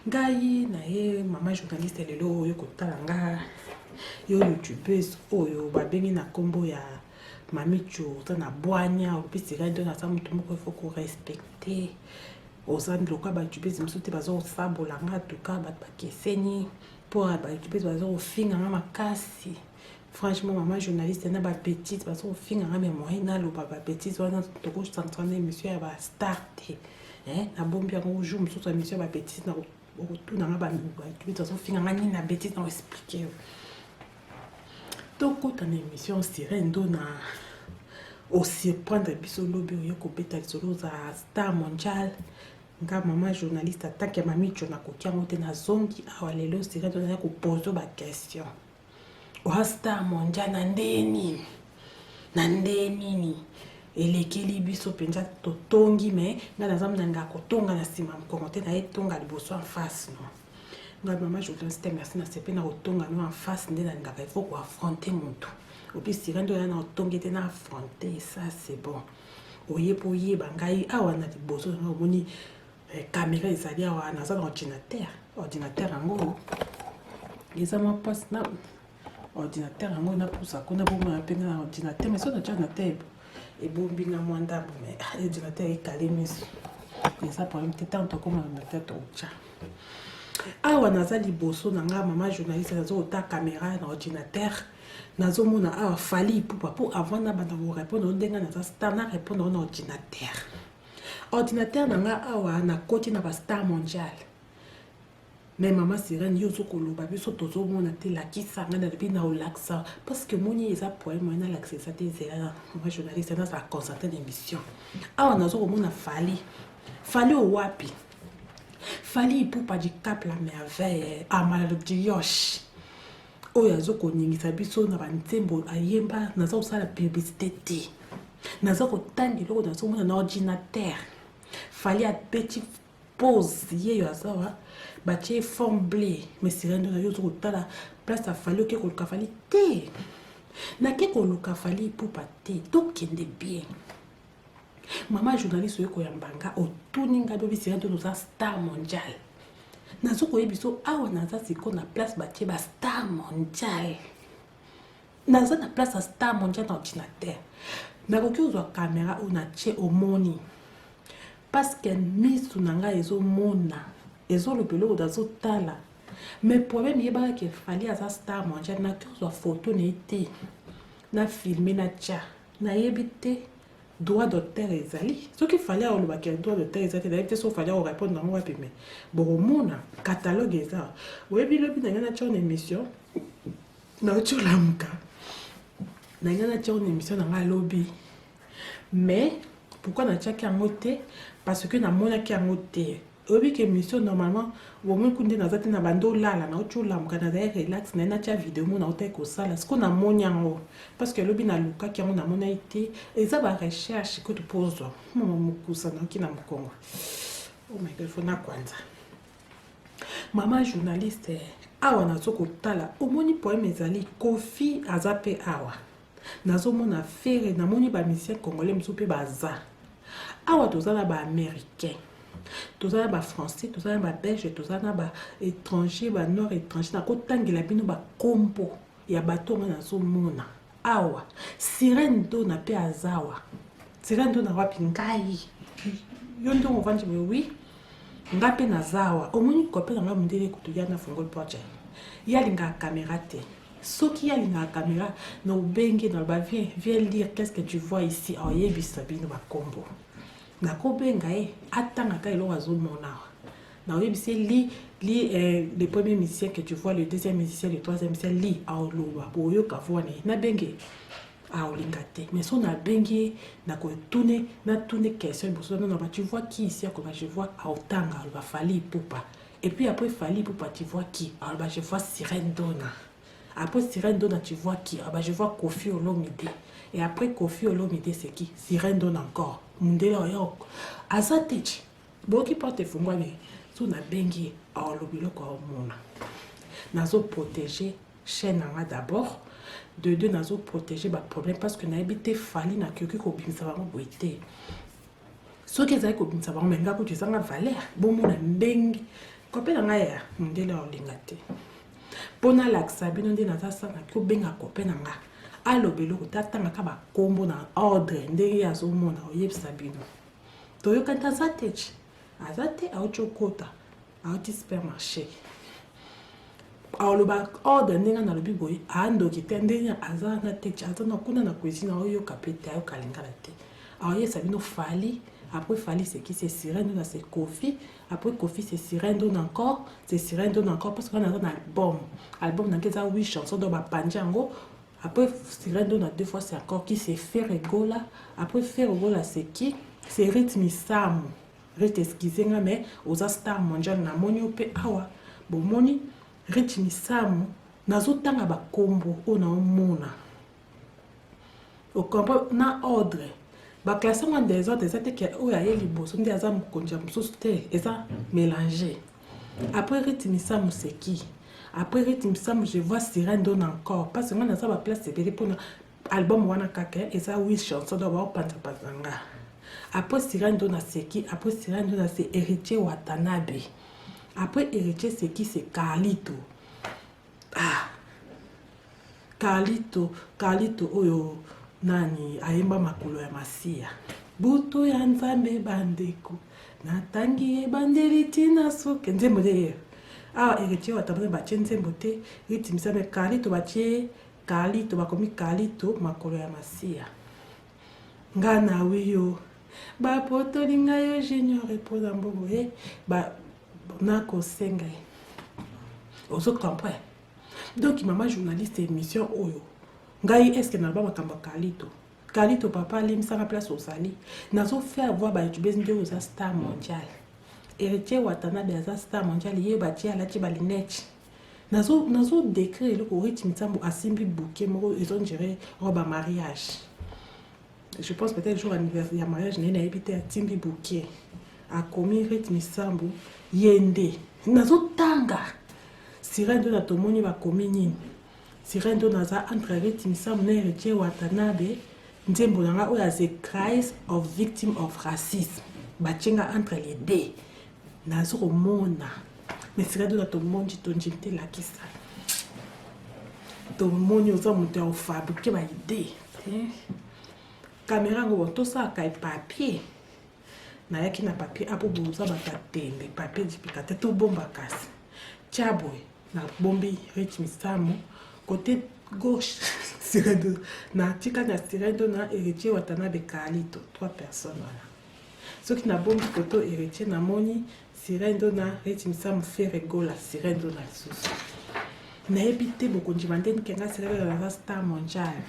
Ngai na ye mama journaliste, lelo oyo kotala nga, yo youtubeuse oyo babengi na nkombo ya Mamicho, oza na bwanya, opesika nde naza motu moko ifo korespecte. Oza lokola bayoutubese mosusu te, baza kosabola nga. Tuka bato bakeseni, mpo bayoutubese baza kofinga nga makasi. Franchement, mama journaliste, na babêtise baza kofinga nga, mais moyen naloba babêtise wana, tokosantana na émission ya bastar te. Nabombi yango jour mosusu ya émission ya babêtise, okotuna nga bayoutubese bazofinga nga nini na bêtise, na koexplique yo. Tokota na émission. Sirène Dona, osurprendre biso lobi, oye kobeta lisolo, ozala star mondial. Nga mama journaliste, atanke Mamicho, nakoki yango te. Nazongi awa lelo, Sirène Dona, ya kopose baquestion. Oza star mondial na nde nini? Na nde nini elekeli biso mpenza? Totongi, me ngai naza nalingaka kotonga na nsima mokongo te, naye tonga liboso, en face. No ngai mama journaliste, merci, nasepe na kotonga no en face. Nde nalingaka, il faut koaffronte motu. Opi Sirène nde oya na otongi te, na affronte, ça c'est bon. Oye mpo oyeba ngai awa na liboso nanga, omoni caméra ezali awa, naza na ordinateur. Ordinateur yango eza mwa mpasi na ordinateur yango, napusa kuna bomona mpe nga na ordinateur. Mais so natia ordinateur, ebombi nga mwa ndambo, mais ordinateur ekale miso, eza problème te. Ntango tokóma ordinateur, tokotya awa. Naza liboso na nga mama journaliste, naza kota caméra na ordinateur, nazomona awa Fally Ipupa. Mpo avant nabanda korépondre ndenge naza star, na répondre na ordinateur. Ordinateur na nga awa, nakoti na bastar mondial. Mais mama Sirène, yo ozo koloba, biso tozomona te. Lakisa ngai. Nalobi na olakisa parce que omoni eza poème oyo nalakisa eza te. Ezela, mama journaliste, nazala concentré na émission. Awa nazo komona Fally. Fally owapi? Fally Ipupa du Cap la Merveille, Amalodioche, oyo azo koningisa biso na banzembo ayemba. Naza kosala publicité te, naza kotanga eloko nazomona na ordinateur. Fally abeti pose ye oyo aza wa batie fond bleu. Mais Sirène na yo ozo kotala place ya Fally, oke koluka Fally te. Nake koluka Fally Ipupa te. Tokende bien. Mama journaliste, oyo koyamba nga, otuni nga lobi: "Sirène, tono oza star mondial." Nazo koyebi so awa naza sikoyo na place batie ba star mondial. Naza na place ya star mondial na ordinateur. Nakoki kozwa caméra oyo natie, omoni, parce que misu na ngai ezomona, ezoloba eloko nazotala. Mais problème, yebaka ke Fally aza star mondial. Nakoki kozwa photo na ye te, na filme, na tia, nayebi te droit d'auteur ezali. Soki Fally akolobaka droit d'auteur eza te, nayebi te soki Fally akorépondre yango wapi. Mais bokomona catalogue eza. Oyebi, lobi na ngai natia na émission, nauti olamuka, na ngai natia na émission na ngai alobi. Mais pourquoi natiaki yango te? Parce que namonaki yango te. Oyebi ke émission normalement bomoi ku nde naza te na bando olala, nauti olamuka, nazali relax naye natia video mo nautaki kosala. Siko namoni yango parce que elobi nalukaki yango, namonaki te. Eza barecherche kutu mpo ozwa mama mokusa naoki na mokongo. Oh my God, faut nakwanza. Mama journaliste, awa nazo kotala, omoni poème ezali. Kofi aza mpe awa, nazomona Ferre, namoni bamusicien congolais mosusu mpe baza awa. Toza na baaméricain, toza na bafrançais, toza na babelge, toza na baétranger, banoir étranger. Nakotangela bino bakombo ya bato nga nazomona awa. Sirène Dona mpe aza awa. Sirène Dona wapi? Ngai yo ndongo ovandi boye? Wi, nga mpe naza awa. Omoni kope na ngai mondele kutu ya na fongoli porte. Ye alingaka caméra te. Soki ye alingaka caméra, na obenge, naloba: "Viens, viens lire, qu'est ce que tu vois ici?" Aoyebisa bino bakombo. Nakobenga ye, atangaka eloko azomona awa. Naoyebisa: "Lis, lis le premier musicien que tu vois, le deuxième musicien, le troisième musicien, lis." Aoloba, boyoka voix na ye. Nabenge, aolinga te. Mais so nabengi ye, nakotune, natune question liboso nano: "Tu vois qui ici?" Akoba: "Je vois." Aotanga, aloba: "Fally Ipupa." Et puis après Fally Ipupa, tu vois qui? Aloba: "Je vois Sirène Dona." Après Sirène Dona, tu vois qui? Ah bah, je vois Koffi Olomide. Et après Koffi Olomide, c'est qui? Sirène Dona encore. Mundele oyo aza te ti boyoki porte efungwami. So nabengi ye, aoloba eloko aomona. Nazoprotéger chaîne na nga d'abord, de deux nazoprotéger baproblème parce que nayebi te Fally nakoki kobimisa bango boye te. Soki ezali kobimisa bango, me nga kutu ezanga valeur. Bomona ndenge kope na ngai ya mondele aolinga te. Mpo nalakisa bino nde naza sangaki obenga kope na nga, aloba eloko te, atangaka bakombo na ordre ndenge azomona, oyebisa bino. Toyokani. Aza te ti aza te, auti okota, auti supermarché. Aloba ordre ndenge nalobi boye, aandoki te. Ndenge aza na te ti aza na kuna na cuisine, aoyoka mpe te, ayoka lingala te. Aoyebisa bino Fally. Après Fally, c'est qui? C'est Sirène Dona. C'est Kofi. Après Kofi, c'est Sirène Dona encore, c'est Sirène Dona encore, parce que wana aza na album. Album nange eza 8 chansons, donc bapandi yango. Après Sirène Dona deux fois, c'est encore qui? C'est Ferre Gola. Après Ferre Gola, c'est qui? C'est Rythme Samu. Rite, excuse nga, mais oza star mondial. Namoni yo mpe awa. Bomoni Rythme Samu. Nazotanga bakombo oyo naomona, ocomprendre na ordre baclasse yango en désordre. Eza te ke oyo aye liboso nde aza mokonzi ya mosusu te, eza mélange. Après Rythme Samu, c'est qui? Après Rythme Samu, je vois Sirène Dona encore, parce que nga naza baplace ebele mpona album wana kaka eza 8 chansons, donc baopanzapanza nga. Après Sirène Dona, c'est qui? Après Sirène Dona, c'est Héritier Watanabe. Après Héritier, c'est qui? C'est Carlito. Ah, Carlito, Carlito oyo nani ayemba "Makolo ya Masiya", "Butu ya Nzambe". Bandeko, natangi ebandeli ntina soki nzembo nde awa. Héritier Watanabe batie nzembo te. Rythme me Carlito, batie Carlito, bakomi Carlito "Makolo ya Masiya". Nga na wiyo bapotoli ngai yo junior mpona mbongo ye nakosenga ye. Ozo comprendre? Donc mama journaliste, émission oyo ngai, est ce que naloba makambo ya Kalito? Kalito, papa, alimbisanga place ozali. Nazo faire voir bayoutubes nde oza star mondial. Héritier Watanabe aza star mondial, ye batie alati balunettes. Nazo décrire eloko. Ruth Mitsambo asimbi bouquet moko, ezo dire robe ya mariage, je pense peut-être jour anniversaire ya mariage na ye, nayebi te. Atimbi bouquet, akomi Ruth Misambo, ye nde nazotanga. Sirene nde na tomoni bakomi nini? Sirene nde naza entre Ruth Misambo na Héritier Watanabe. Nzembo na nga oyo as a cries of victim of racisme, batie nga entre les deux. Nazo komona, mais sirene nde na tomoni, tondimi te. Lakisa, tomoni oza moto ya kofabriquer baidées. Caméra yango, bon, tosalaka papier. Nayaki na papier apo boza bato ya tembe. Papier dipika te, tobomba kasi. Tia boye, nabombi Rich Misamu côté gauche, Sirendo natika na Sirendo na Héritier Watanabe, Kalito, trois personnes wana. Soki nabombi koto Héritier, namoni Sirendo na Rich Misamu, Ferre Gola, Sirendo na lisusu. Nayebi te bokondima ndeni kenga Sirendo naza star mondial.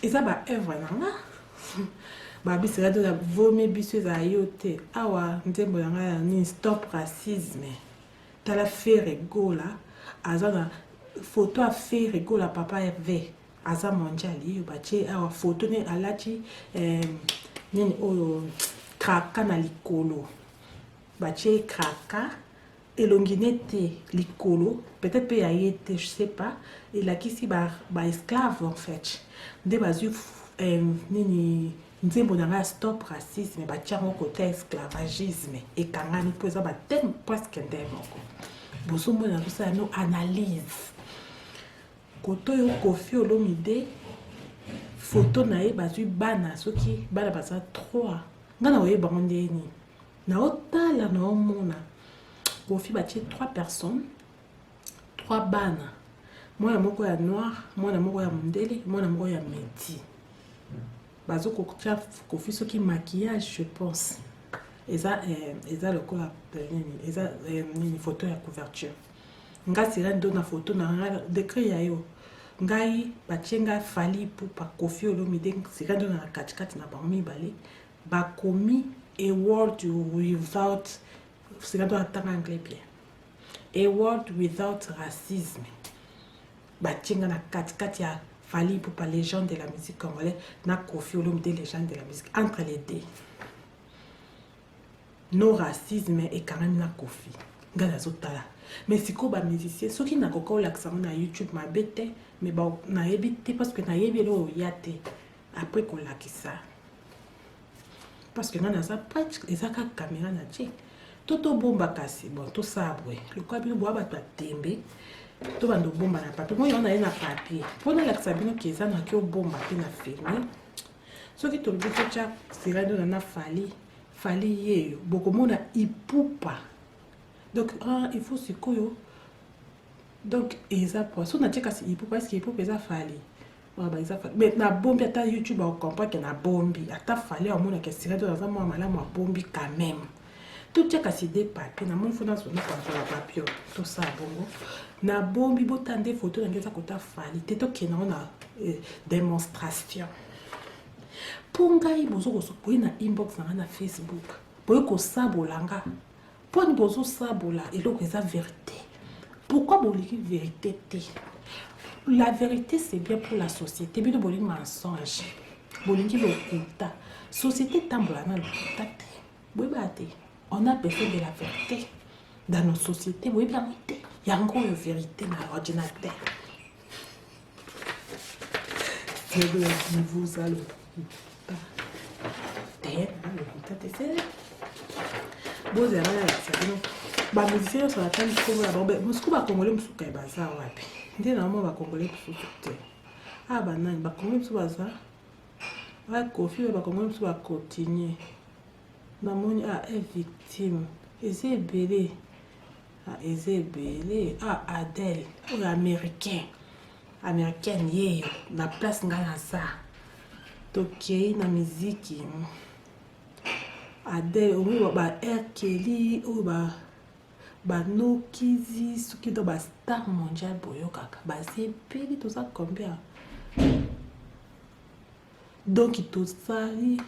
Eza baœuvre na nga. Babisika to vomi biso, ezala yo te. Awa nzembo na ngai ya nini? Stop racisme. Tala, Ferre Gola aza na photo ya Ferre Gola. Papa Herve aza mondial. Ye batie awa photo ne alati nini oyo, kraka na likolo. Batie kraka, elongi nete likolo, peut-être mpe ya ye te, je sais pas. Elakisi baesclave ba en fait. Nde bazwi nini, nzembo na ngai ya stop racisme, batia yango kote esclavagisme, ekangani mpo eza bathème presque nde moko. Bozomona, nazosala no analyse. Kote oyo Koffi Olomide, photo na ye, bazwi bana, soki bana baza 3, ngai na koyeba bango ndeni. Naotala, naomona Koffi, batie 3 personnes, 3 bana, mwana moko ya noir, mwana moko ya mondele, mwana moko ya métis. Bazokotia Koffi soki maquillage, je pense. Eza lokola nini, eza nini, photo ya couverture. Nga sira ndo na photo na nga décret ya yo ngai, batie ngai Fally Ipupa, Koffi Olomide, sira ndo na katikati na bango mibale. Bakomi "A world without", sira ndo atanga anglais bien, "a world without racisme". Batie nga na katikati ya Fally Ipupa, légende de la musique congolaise, na Koffi Olomide, légende de la musique. Entre les deux, no racisme ekangami na Koffi. Ngai nazotala, mais sikoyo bamusicien, soki nakoka olakisa yango na YouTube, mabe te, mais nayebi te, parce que nayebi eloko oya te après kolakisa, parce que ngai naza prête. Eza kaka caméra na tie to tobomba kasi. Bon, tosala boye, lokola bino boya bato ya tembe, tobanda obomba na papier. Moi na ye na papier mpo nalakisa bino ke eza naki obomba mpe na filme. Soki tolobi totya sirado na Fally, Fally yeyo, bokomona Ipupa. Donc ah, il faut sikoyo, donc eza po so natie kasi Ipupa. Est-ce Ipupa eza Fally? Eza Fally, mais nabombi. Ata YouTube akocomprendre ke nabombi. Ata Fally amonaka sirado aza mwa malamu, abombi quand même. Totia kasi de papier. Namoni fo nazona panzola papier. Tosala bongo, nabombi. Bota nde photo nange eza kota Fally te. Tokende yango na démonstration. Mpo ngai boye na inbox na ngai na Facebook, boye kosabola nga. Mponi bozosabola eloko eza vérité? Pourquoi bolingi vérité te? La vérité, c'est bien pour la société. Bino bolingi mensonge, bolingi lokuta. Société etambola na lokuta te, boyeba te. On a besoin de la vérité dans nos sociétés, boyebi yango te. Yango oyo vérité na ordinateur. Niveau lokuta te, lokuta te. Se bozela, nalakisa bino bamusicien nyonso batali nkombo na bango. Mosuku bakongole mosuku ya baza wapi? Nde na mwa bakongole mosusu te. A banani bakongole mosusu baza? Bakofi oyo bakongole mosusu bacontinue. Namoni a e victime eza ebele, eza ebele. A Adele oyo américain, américaine, yeyo na place ngai naza. Tokei na miziki. Adele oyo, ba R Kelly oyo, ba Banokizi soki do ba star mondial boyokaka baza ebele, toza combien? Donc tozali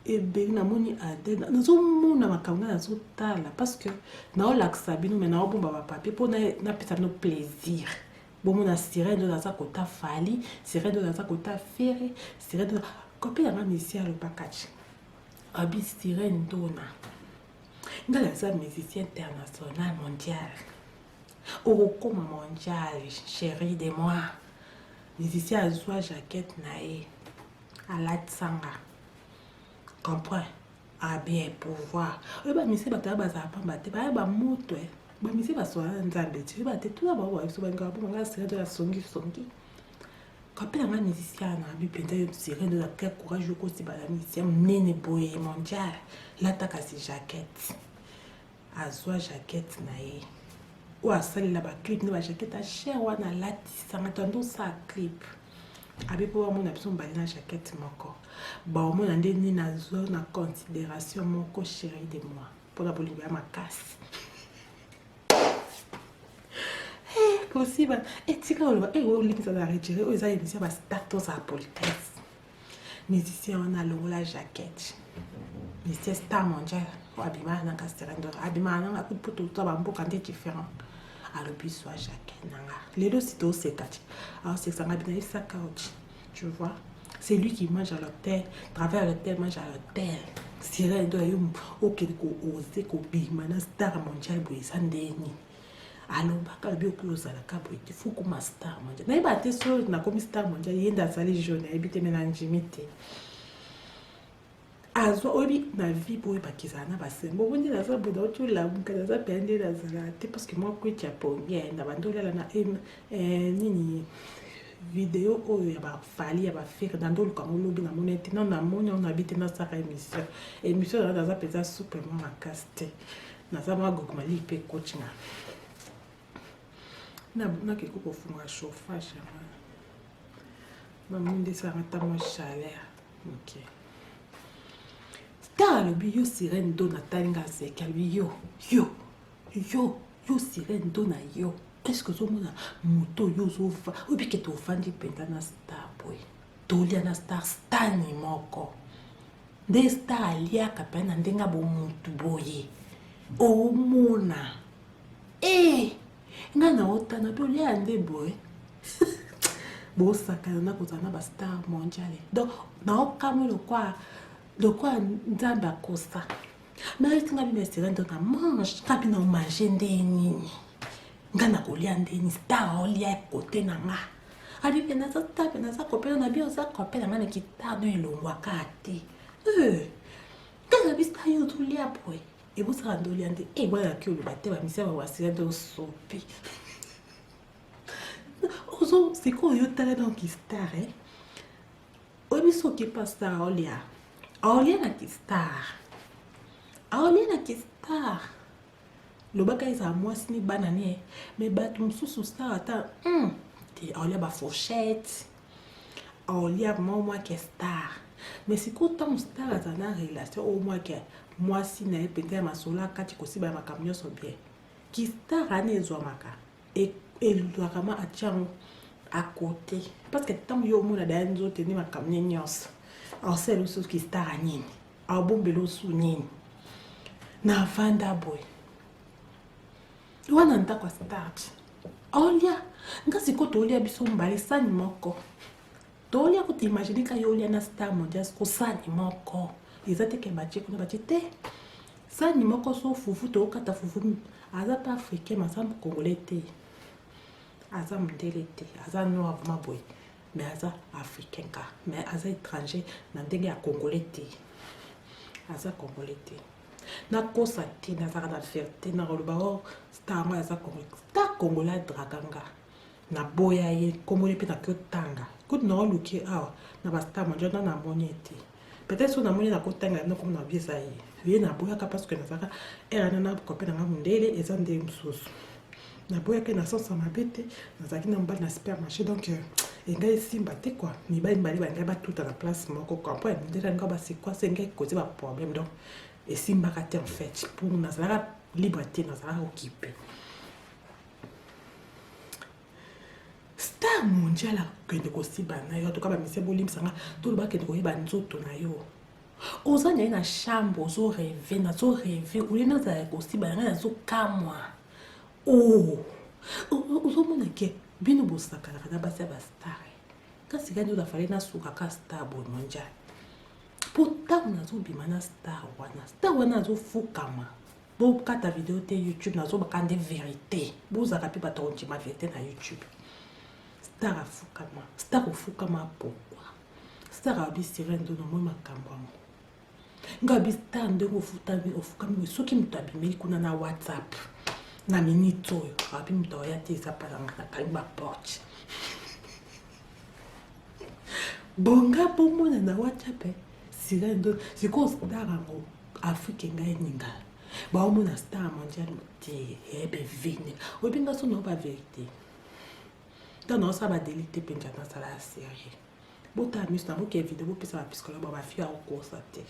ebele. Namoni Adele, nazomona makambo ngai nazotala parce que naolakisa bino, me naobomba bapapier mpo napesa bino plaisir. Bomona Sirene oyo naza kota Fally, Sirene oyo naza kota Ferre, Sirene oyo kope yanga musicien alobaka ti abi Sirene Ndona, ngai naza musicien international mondial, okokoma mondial, chéri de moi. Musicien azwa jaquette na ye, alatisanga, comprend ah bien pouvoir. Oyo bamisie bato ya bazala pamba te, baya bamoto, bamisie basola na Nzambe ti oyeba te. Tuna bango, babiso balingaka mpo banga Sirene ya songisongi. Kapela nga musicien na abi mpenza, yo Sirene oza quel courage okosiba na musicien monene boye mondial? Lata kasi jaquette. Azwa jaquette na ye oyo asalela baclip nde bajaquette ya cher wana, alatisanga tando osala clip abi mpo bamona biso mobali na jaquette moko, baomona nde nini. Nazwa na considération moko, chéri de moi, mpona bolingo ya makasi kosiba etika oloba olimbisa na retire. Oyo eza émission bastar, tozala politesse. Musicien wana alongola jaquette, musicien star mondial oyo abimaka nanga Sirene, abimaka nanga mpo toza bamboka nde différent. Alobi zwa jaquette nanga lelo si toseka ti aosekisanga bina esaka oti. Tu vois, c'est lui qui mange à l'hôtel, travaille à l'hôtel, mange à l'hôtel. Sirene do yo okende koose kobima na star mondial boye, eza ndeni alobaka, alobi okoki ozalaka boye te, faut koma star mondial. Nayeba te so nakomi star mondial, ye nde azali jeune, ayebi te, me na ndimi te. Azwa oyebi na vie mpo oyebaki ezala na basembo bo nde naza boye, nauti olamuka, naza mpenza nde nazala te parce que mwa kwiti ya pongi na bandi olala na nini video oyo ya baFally, ya baFerre na nde oluka ngo lobi. Namoni ete nano namoni yango, nabi te nasaka émission. Émission na naza mpenza souple mwa makasi te, naza mwa gogmali mpe coach nga nakeki kofunga chauffage yango, namoni nde esalanga ta mwa chaleur moke. Star alobi yo Sirene ndo natali nga aseki, alobi yo, yo, yo, yo Sirene ndo na yo, est ce que ozomona moto oyo ozova oyebi ke tovandi mpenza na star boye, tolia na star stani moko nde star aliaka mpenza na ndenge ya bomutu boye, omona e ngai na otana mpe olia nde boye, bosakana na kozala na bastar mondiale. Donc naokamwe lokwa lokwa Nzambe akosa nayeti nga bino esere ndo na mange nga bino mange nde nini, nga na kolia ndeni star olia kote na nga. Abi mpe naza star mpe naza kopela na bi oza kopela nga na kitano elongwaka te. Nga na bi star yo ozolia boye, ebosaka nde olia nde ebwanaki oloba te. Bamisia bawasila nde osopi ozo sikoyo yo tala donc star oyebi soki pa star aolia, aolia na kistar, aolia na kistar lobaka ezala mwasi ni bana ni me bato mosusu star ata te aolia bafourchette, aolia mwa mwake star. Mais sikoyo ntango star aza na relation oyo mwake mwasi na ye mpenza ya masolo akati kosiba ya makambo nyonso bien, kistar wana ezwamaka, elwaka ma atia yango à côté parce que ntango yo omona daya nzoto nde makambo ne nyonso, aosala osusu kistar nini, aobombela osu nini. Navanda boye wana ndako ya star aolia nga sikoyo tolia biso mbale sani moko, tolia kuta. Imagine ka yo olia na star mondial siko sani moko, eza te ke batie kuna, batie te sani moko. So fufu, tookata fufu. Aza mpe africain, aza congolais te, aza mondele te, aza noir vraiment boye, mais aza africain ka, mais aza étranger na ndenge ya congolais te, aza congolais te. Nakosa te, nazalaka na fierté nakoloba o star yango aza congolais. Star congolais adraka nga, naboya ye nkombo ye mpe naki otanga kutu naoluki awa na bastar mondial na namoni ye te. Peut-être so namoni nakotanga yango nkombo na bi eza ye. Ye naboyaka parce que nazalaka ere wana na copain nanga mondele, eza nde mosusu. Naboyaki na sens ya mabe te, nazalaki na mobali na supermarché, donc engai esimba te quoi. Mibali mibale bangai batuta na place moko, comprendre mondele alinga basekwase ngai koze baproblème, donc esimbaka te en fait. Pour nazalaka Libre te, nazalaka okipe. Star mondial akende kosiba na yo, atoka bamisie bolimbisa nga, toloba akende koyeba nzoto na yo. Oza na ye na chambre, ozo reve, nazo reve, olie nazala kosiba na ngai, nazokamwa. Oh, ozomona ke bino bosakanaka na basi ya ba star. Kasi kani oyo afale nasuka ka star boye mondial. Po ntango nazobima na star wana, star wana azofukama. Bokata video te YouTube, nazobaka nde verite. Bozalaka mpe bato kondima verite na YouTube. Star afukama, star ofukama pourquoi? Star abi sirène ndono moi makambo yango. Nga abi star ndenge ofutami ofukami boye soki moto abimeli kuna na WhatsApp na minute oyo abi moto aya te eza pala nga nakangi ba porte. Bonga bomona na WhatsApp eh, sirène ndono sikoyo star yango Afrique ngai eninga baomona star mondial te ebe vini oyebi nga so nao ba verite ntango naosala badeli te mpenza nasala ya serie botala miso na boke video bopesa bapsikologue ba bafille akokosa te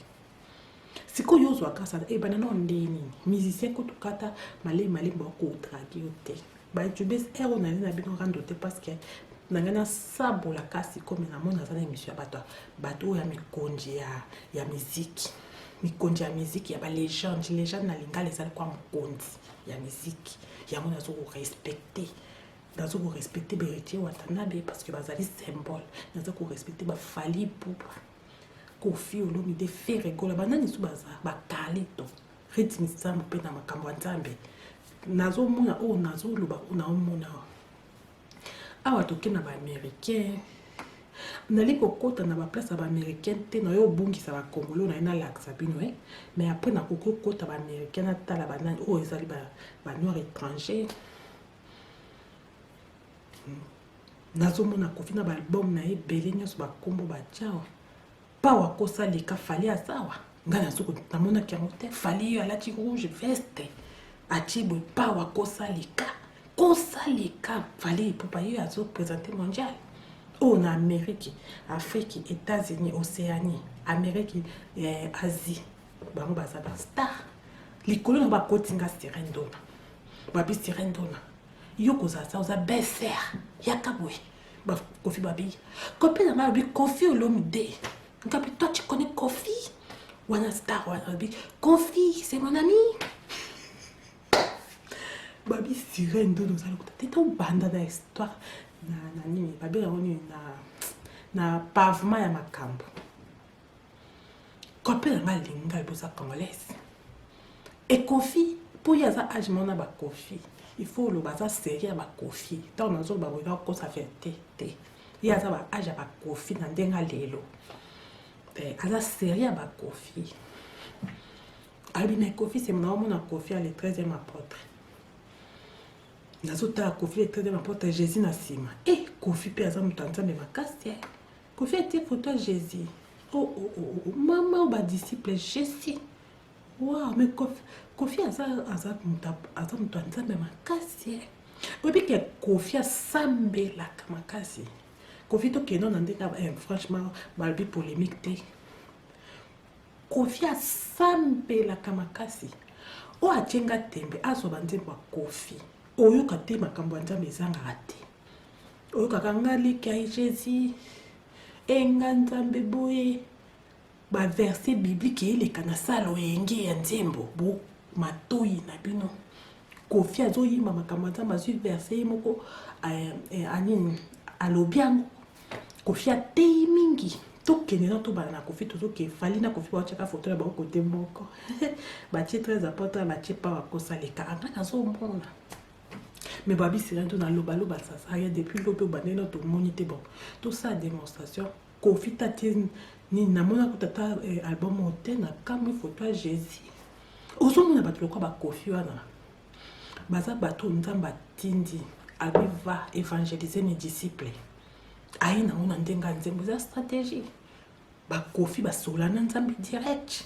sikoyo ozwa kasa ebanda nao nde nini musicien kutu kata malemi malemi bakodrage yo te bayoutubes ere oyo nali na bino rando te parce que na ngai nasabola kasi komi namoni naza na émission ya bato bato oyo ya mikonzi ya, ya miziki mikonzi ya miziki ya balegende legende na lingala ezali kwa mokonzi ya miziki yango nazo korespecte nazo korespecte beretier watanabe parce que bazali symbole naza korespecte bafali pupa kofi olomide ferre gola banani su baza bakalito rythme nzambe mpe na makambo ya nzambe nazomona oyo nazoloba oyo naomona awa toke na baaméricain nali kokota na baplace ya baaméricain te nayo obungisa bakongolo naye nalakisa bino e mais après nakoki kokota baaméricain natala banani oyo ezali banoir étranger nazomona kofi na baalbum na ye ebele nyonso bakombo batyawa pawa kosa leka fali azawa ngai nazo namonaki yango te fali yo alati rouge veste atie boye pawa kosa leka kosa leka fali epupa ye azo présente mondial oyo na amérique afrique états-unis océanie amérique eh, asie bango baza ba star likolo na bakoti nga sirène dona babi sirène dona yo kozala sa oza belle yaka boye ba Kofi babi kopi na ngai alobi Kofi Olomide ngabi toi tu connais Kofi wana star wana alobi Kofi c'est mon ami babi sirène ndono oza lokuta te tobanda na histoire na, na nini babenga yango nini na, na pavement ya makambo kope na ngai alingi ngai boza congolaise e Kofi mpo ye aza age moko na bakofi il faut oloba aza serie ya bakofi ntango nazoloba boye nakokosa verite te ye aza ba age ya bakofi na ndenge ya lelo eh, aza serie ya bakofi alobi mais kofi se naomona kofi ya le 13e apôtre nazotala kofi le 13e apôtre jésus na nsima e kofi mpe aza moto ya nzambe makasi eh. Kofi atie photo ya Jésus. Oh, oh, oh, oh. Mama oyo ba disciple Jésus. Wow, mais Kofi, Kofi aza aza moto aza moto ya Nzambe makasi. Eh. Oyebi ke Kofi asambelaka makasi. Kofi tokende na ndenge eh, franchement balobi polémique te. Kofi asambelaka makasi. Oyo atie nga tembe azwa banzembo ya Kofi. Oyoka te makambo ya Nzambe ezangaka te. Oyokaka nga leki ya Jesus enga nzambe boye ba verset biblique eleka na sala oyenge ya nzembo bo matoyi na bino Kofi azoyimba makambo ya nzambe azwi verset ye moko eh, eh, anini alobi yango Kofi ateyi mingi tokende na tobala na Kofi tozoke Fally na Kofi baotyaka foto na bango kote moko batie 13 apotre batie pa bakosaleka anga nazomona mais babi sera to na loba loba ça rien depuis lobi obandaki na tomoni te bon tosala démonstration kofi tatie nini namona kuta ata eh, album oyo te na kamwe photo ya jésus ozomona bato lokola bakofi wana baza bato oyo nzambe atindi abi va évangéliser mes disciples aye nango na ndenge ya nzembo eza stratégie bakofi basola na nzambe direct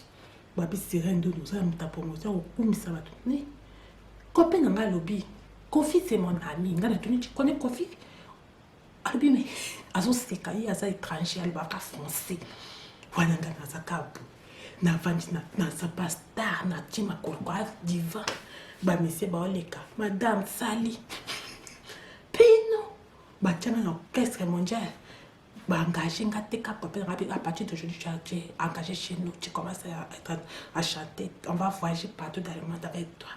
babi sirene ndono oza na moto ya promotion kokumisa bato ne kope na ngai alobi kofi c'est mon ami ngai natuni tu connais kofi alobi me azoseka ye aza étranger alobaka français wana ngai naza kabu navandi naza pastar natie makolo kwa divan. Bamisie baoleka, madame sali bino batianga na orchestre mondial, baengage nga te kaka mpe nanga. À partir d'aujourd'hui, tu es engagé chez nous, tu commences à chanter, on va voyager partout dans le monde avec toi.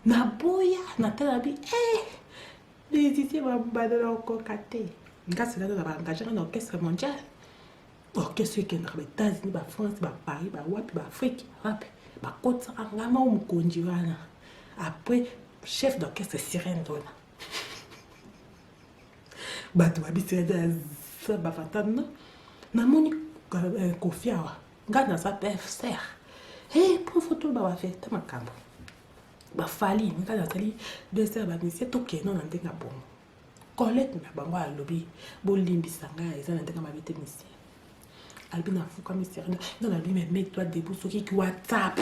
Naboya, natala bi eh musicien babandela okoka te. Nga sila na baengage nga na orchestre mondial, orchestre ekendaka ba États-Unis, ba France, ba Paris, bawapi, baAfrique, wapi. Bakotisaka nga moko mokonzi wana, après chef d'orchestre Sirène Dona. Bato babisirene aza bavata. No namoni Kofi awa, ngai naza pfser mpo fo toloba bavérité, makambo bafali. Ngai nazali bsr, bamusicien tokende na ndenge ya bongo. Collègue na bango alobi: "Bolimbisa ngai, eza na ndenge mabe te, musicien." Alobi: "Nafukami sirene." Non, alobi: "Mais mets-toi debout." Soki ki WhatsApp,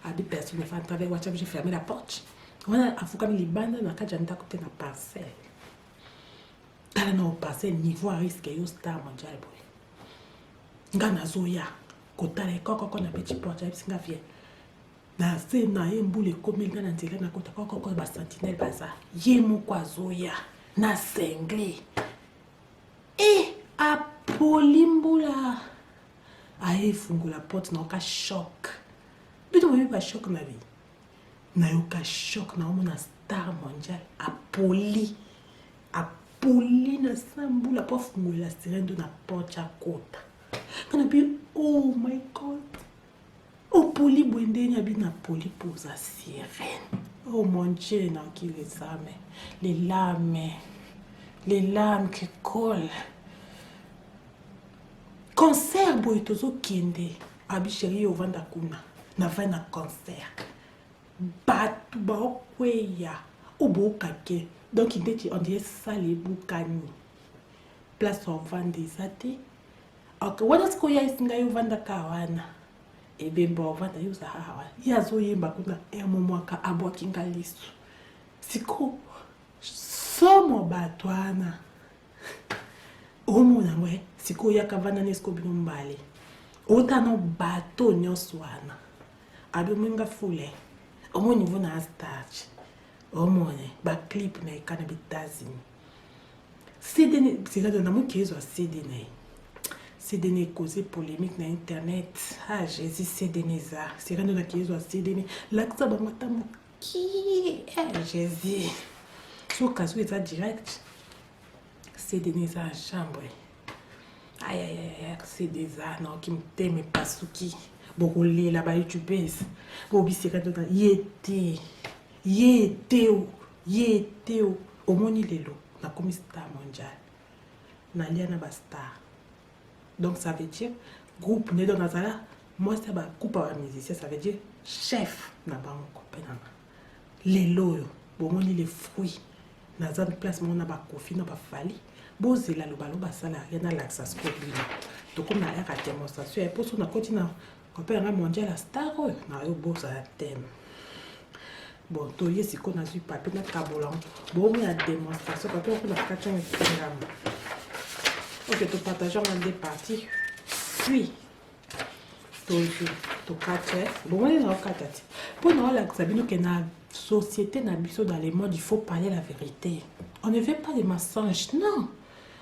abi: "Personne ne va entrer avec WhatsApp, j'ai fermé la porte." Wana afukami libanda na kati ya ndako te, na parcelle. Tala na parcelle, niveau ya risque. Yo star mondial boye, nga nazoya kotala ekokoko na beti porte, ayebisi nga: "Vie na se na ye, mbula ekomi, nga na nzela nakota kokoko, basentinelle baza." Ye moko azoya na sengle e apoli mbula, ayefungola porte. Nayoka choc. Bino boyebi bachoc na bi, nayoka choc. Naomona star mondial apoli, apoli na sa mbula mpo afungolela sirendo na porte akota. Nga na bi: "Oh my God, opoli boye ndenge?" Abi: "Napoli mpo oza sirène." Oh mon Dieu, naoki les âmes, les larmes, les larmes qui coulent. Concert boye tozokende, abi: "Chéri, ovanda kuna." Navandi na concert, bato baokweya oyo bookake. Donc ndeti on dirait salle ebukani, place ovanda eza te. Ok, wana sikoyo ya ngai ovandaka wana, ebemba ovanda, yo ozala awa. Ye azoyemba kuna, emomwaka abwaki nga liso. Siko somo, bato wana omona yango. Sikoyo yaka vanda na esiko bino mbale, otana bato nyonso wana. Abi omonga fule, omoni niveau na stage, omone baclip na eka na États-Unis. CD sika namoki ezwa CD na ye, CD na ekoze polémique na internet. Ah Jésus, CD na eza sika nde naki ezwa CD ne lakisa bango ata mokie. Ah Jésus, soki azwi eza direct, CD na eza na chambre. Ayayaya, CD eza. Naoki motema epasuki. Bokolela bayoutubers, bobisika tota ye te, ye te o, ye te o. Omoni lelo nakomi star mondial, nalia na bastar. Donc ça veut dire groupe nde, donc nazala mwasi ya bagroupe ya bamusicien, ça veut dire chef na bango copain nanga. Lelo oyo bomoni les fruits, naza place moko na baKofi na baFally. Bozela lobalo basala rien, nalakisa sikoyo bino. Tokomi na ère ya démonstration ya poso. Nakoti na copain yanga mondial ya star oyo nayo bozala thème. Bon, toye sikoyo, nazwi papier, nakabola bomona démonstration. Papier oko na kati yango etengama. Ok, topartage yango en deux parties, puis tozwi, tokati. Bomoni, naokata te mpo naolakisa bino ke na société na biso, dans le monde, il faut parler la vérité. On ne fait pas de mensonges, non,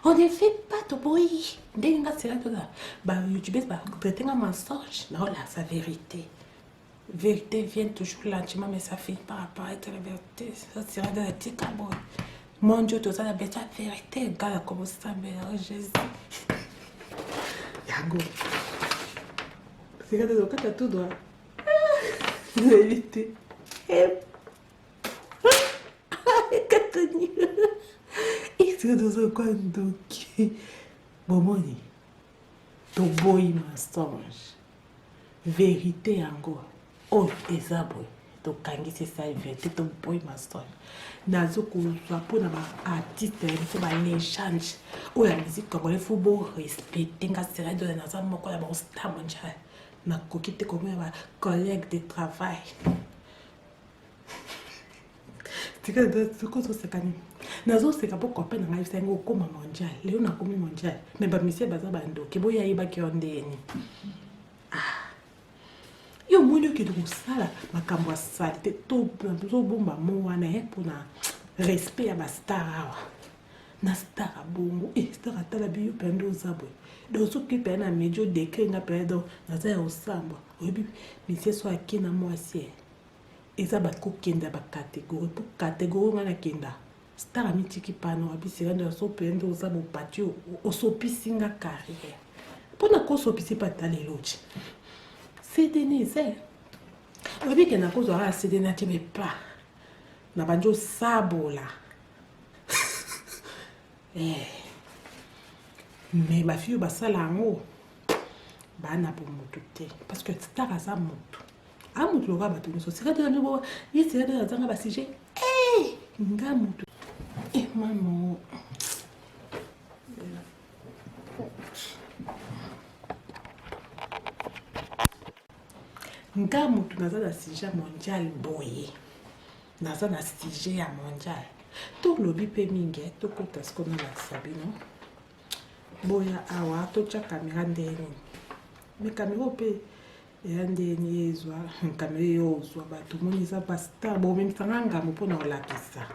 on ne fait pas. Toboyi ndenge nga sela toza bayoutubes batraite nga mensonge. Naolakisa vérité. Vérité vient toujours lentement, mais ça finit par apparaître, la vérité. Ça sera de la tika boye. Mon Dieu, toza na besoin ya vérité. Nga na komosambela: "Oh Jésus." Yango sika tozokata tout droit, nayebi te katani esika tozokwa ndoki. Bomoni, toboyi mensonge, vérité yango oyo eza boye. Tokangisi esali vérité, toboyi mensonge. Nazokozwa mpona baartiste ya biso, balégende oyo ya musique congolais, faut borespecte nga Sirène. Oyo naza moko ya bastar mondial, nakoki te komona bacollègue de travail. Tika kozoseka nini? Nazoseka mpo copain na ngai bisango okóma mondial. Lelo nakomi mondial, mais bamisie baza bandoki. Boya, yebaki yo ndeni. Ah, yo omoni. okende kosala makambo ya salite. Tozobomba mo wana ye mpona respect ya bastar awa na star abongo e star atala biyo mpe nde oza boye donc soki mpe na medio decret nga mpe donc naza ya kosambwa. Oyebi misie so ake na mwasi eza bakokenda bacatégorie mpo catégorie nga nakenda star amitiki pano abisika nde asope nde oza bopati osopisi nga carrière mpona kosopisi mpe ata lelo ti cdn eza oyebi ke nakozwa kaka cdn atie mepa na bandi osabola eh. Me bafi oyo basala yango bana bomotu te parce que star aza motu a motu lokola bato nyonso. Sika te ye sika te azanga basujet eh, nga motu eh, mamo nga motu naza na sujet mondial boye, naza na sujet ya mondial. Tolobi mpe mingi, tokota sikoyo nalakisa bino. Boya awa totya kamera ndenge nini? Me kamera mpe eya ndenge ezwa kamera eyo ozwa bato moni eza bastar bomemisanga ngambo mpona kolakisa.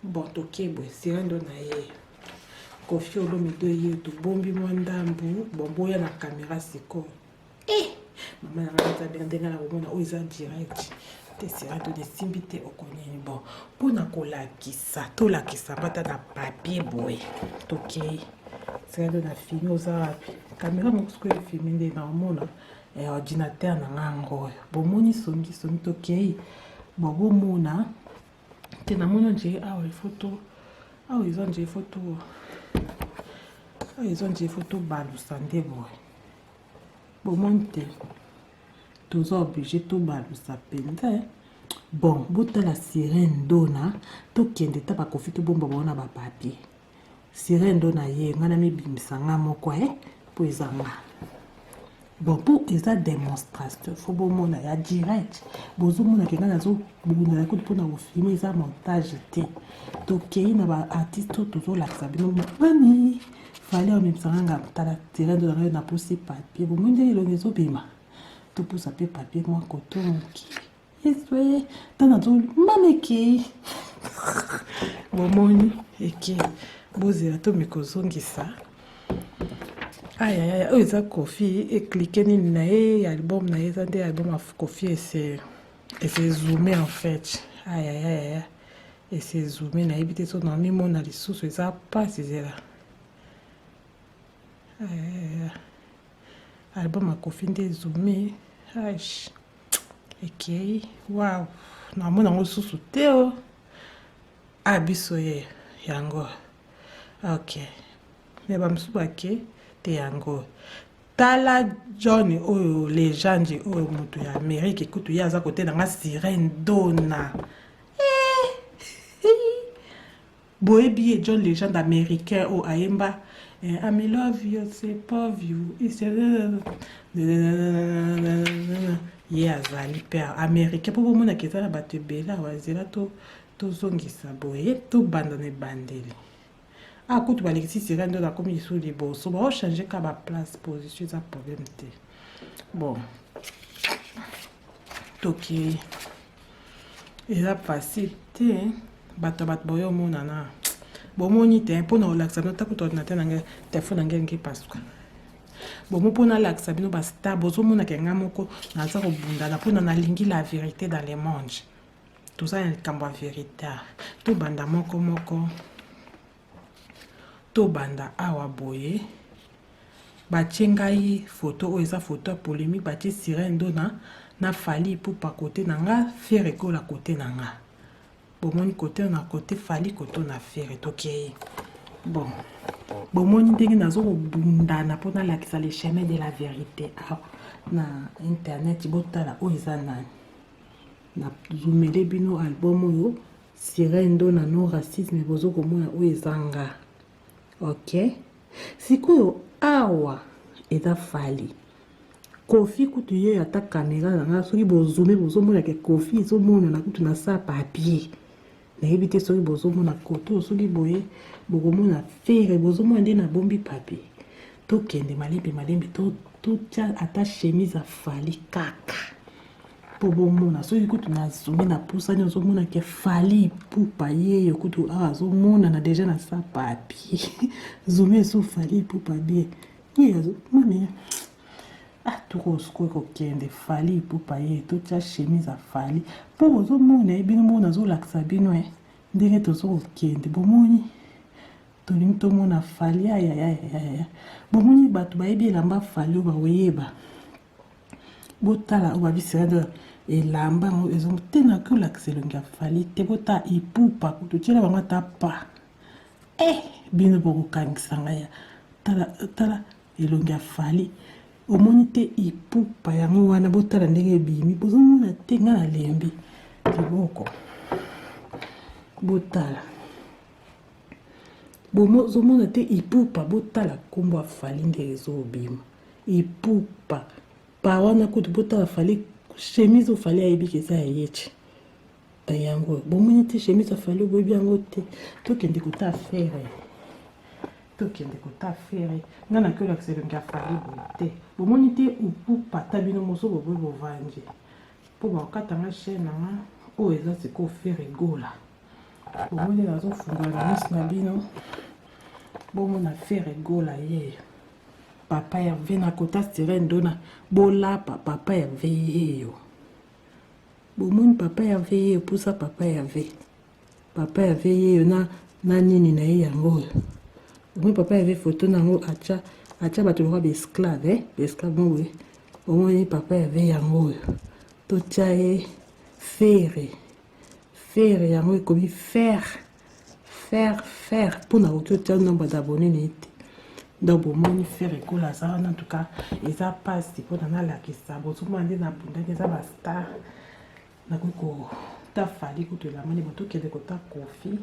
Bon, tokebwe sirendo na ye Kofi Olomide ye tobombi mwa ndambu. Bon, boya na kamera sikoyo. Eh, mama na ngai aza ndenge na komona oyo eza direct te, sirendo esimbi te okonini. Bon, mpona kolakisa tolakisa mbata na papier boye. Tokei sirendo na filme oza wapi? Kamera moko sikoyo efilme nde naomona ordinateur na ngai yango oyo bomoni songi songi. Tokei bon, bomona te namoni ondire awa ifoto awa eza ondire foto awa eza ondire foto balusa nde boye. Bomoni te toza oblige tobalusa mpenza. Bon, botala sirene dona tokende ta bakofi tobomba bango na bapapier. Sirene dona ye ngai namibimisa nga moko e mpo eza nga. Bon, mpo eza démonstration fo bomona ya direct, bozomona ke ngai nazobundela kutu mpona kofilme, eza montage te. Tokei na baartiste oyo tozolakisa bino mami Fally omemisanga nga. Tala sirene dona ngai napusi papier, bomoni ndenge elongi ezobima. Topusa mpe papier mwa koto moke eswe ta nazo mama ekei, bomoni ekei. Bozela tomeka kozongisa. Ayayaya, oyo eza Kofi eklike nini na ye album na ye eza nde album ya Kofi ese ese zoome en fait. Ayayaya, ese zoome, nayebi te so namimona lisusu, eza mpasi. Zela, ayayaya, album ya Kofi nde zoome. Aish, ekei. Wow, namona yango lisusu te o a biso ye yango. Ok, me bamosusu bake te yango. Tala John oyo legende oyo moto ya Amerike kutu ye aza kote na nga sirene dona eh! Boyebi ye John Legende américain oyo ayemba I'm love you, c'est pas you, ye azali mpe américain mpo bomonaka eza na bato ebele awa. Zela tozongisa boye, tobanda na ebandeli. Ah, kutu balekisi sirene ndo nakomi lisusu liboso, baochange ka baplace position, eza problème te. Bon, tokei, eza facile te. Bato bato boyomonana bomoni te mpona kolakisa bino ta kutu ordinateur na ngai, telefone na ngai nge pasuka bomo mpona alakisa bino bastar. Bozomonaka ngai moko naza kobundana mpona nalingi la vérité dans le monde. Toza na likambo ya vérité. Tobanda moko moko, tobanda awa boye. Batie ngai foto oyo eza foto ya polémique, batie sirene ndo na Fally Ipupa kote na nga, Ferre Gola kote na nga. Bomoni kote na kote Fally, kote na Ferre. Tokei. Bon, bomoni ndenge nazo kobundana mpo nalakisa le chemin de la vérité awa na internet. Botala oyo eza nani, nazumele bino album oyo sirene ndo na non racisme. Bozo komona oyo eza nga. Ok, sikoyo awa eza Fally. Kofi kutu ye ata kamera na nga soki bozume bozomona ke Kofi ezomonana kutu na sa papier. Nayebi te soki bozomona koto, soki boye bokomona Ferre, bozomona nde nabombi papier. Tokende malembe malembe, totya ata chemise ya Fally kaka. Mpo bomona soki kutu nazongi na pusani, ozomona ke Fally Ipupa yeyo kutu awa azomonana deja na sa papier. Zomi ezo Fally Ipupa bien ye mami ah, tokosikoyo kokende Fally Ipupa ye, totya chemise ya Fally mpo bozomona ye bino moko. Nazolakisa bino e ndenge tozokokende. Bomoni, tolingi tomona Fally. Ayayayaya, bomoni, bato bayebi elamba Fally oyo bakoyeba. Botala oyo babisika elamba yango ezo te. Nakoki olakisa elongi ya Fally te. Botala Ipupa kutu, tiela bango ata pa e bino bokokangisa ngai. Tala, tala elongi ya Fally, omoni te? Ipupa yango wana, botala ndenge ebimi. Bozomona te? Ngai nalembi liboko. Botala, bozomona te? Ipupa, botala nkombo ya Fally ndenge ezobima. Ipupa pa wana kutu, botala Fally, chemise oyo Fally ayebiki eza ya ye ti yango. Bomoni te? Chemise ya Fally, boyebi yango te? Tokende kota Ferre, tokende kota Ferre. Ngai naki olakisa elongi ya Fally boye te. Bomoni te? Upupa ta bino moso boboyi bovandi mpo bakatanga chaîne na nga. Oyo eza sikoyo Ferre Gola. Bomoni, nazofungola na miso na bino, bomona Ferre Gola ye, papa Herve na kota sirene ndona. Bolapa papa Herve yeyo. Bomoni papa Herve yeyo? Pusa papa Herve, papa Herve yeyo na nini na ye yango oyo. Omoni papa Herve, foto nango atya, atya bato lokola baesclave, eh? Baesclave mo boye. Omoni papa Herve yango oyo? Totya ye Ferre. Ferre yango ekomi faire faire faire mpona koki otya nombre d'abonné na ye te. Donc bomoni Ferre Gola aza wana. En tout cas eza mpasi mpona nalakisa. Bozomona nde na bundaki eza bastar. Nakoki kota Fally kutu elamba bo. Tokende kota Koffi.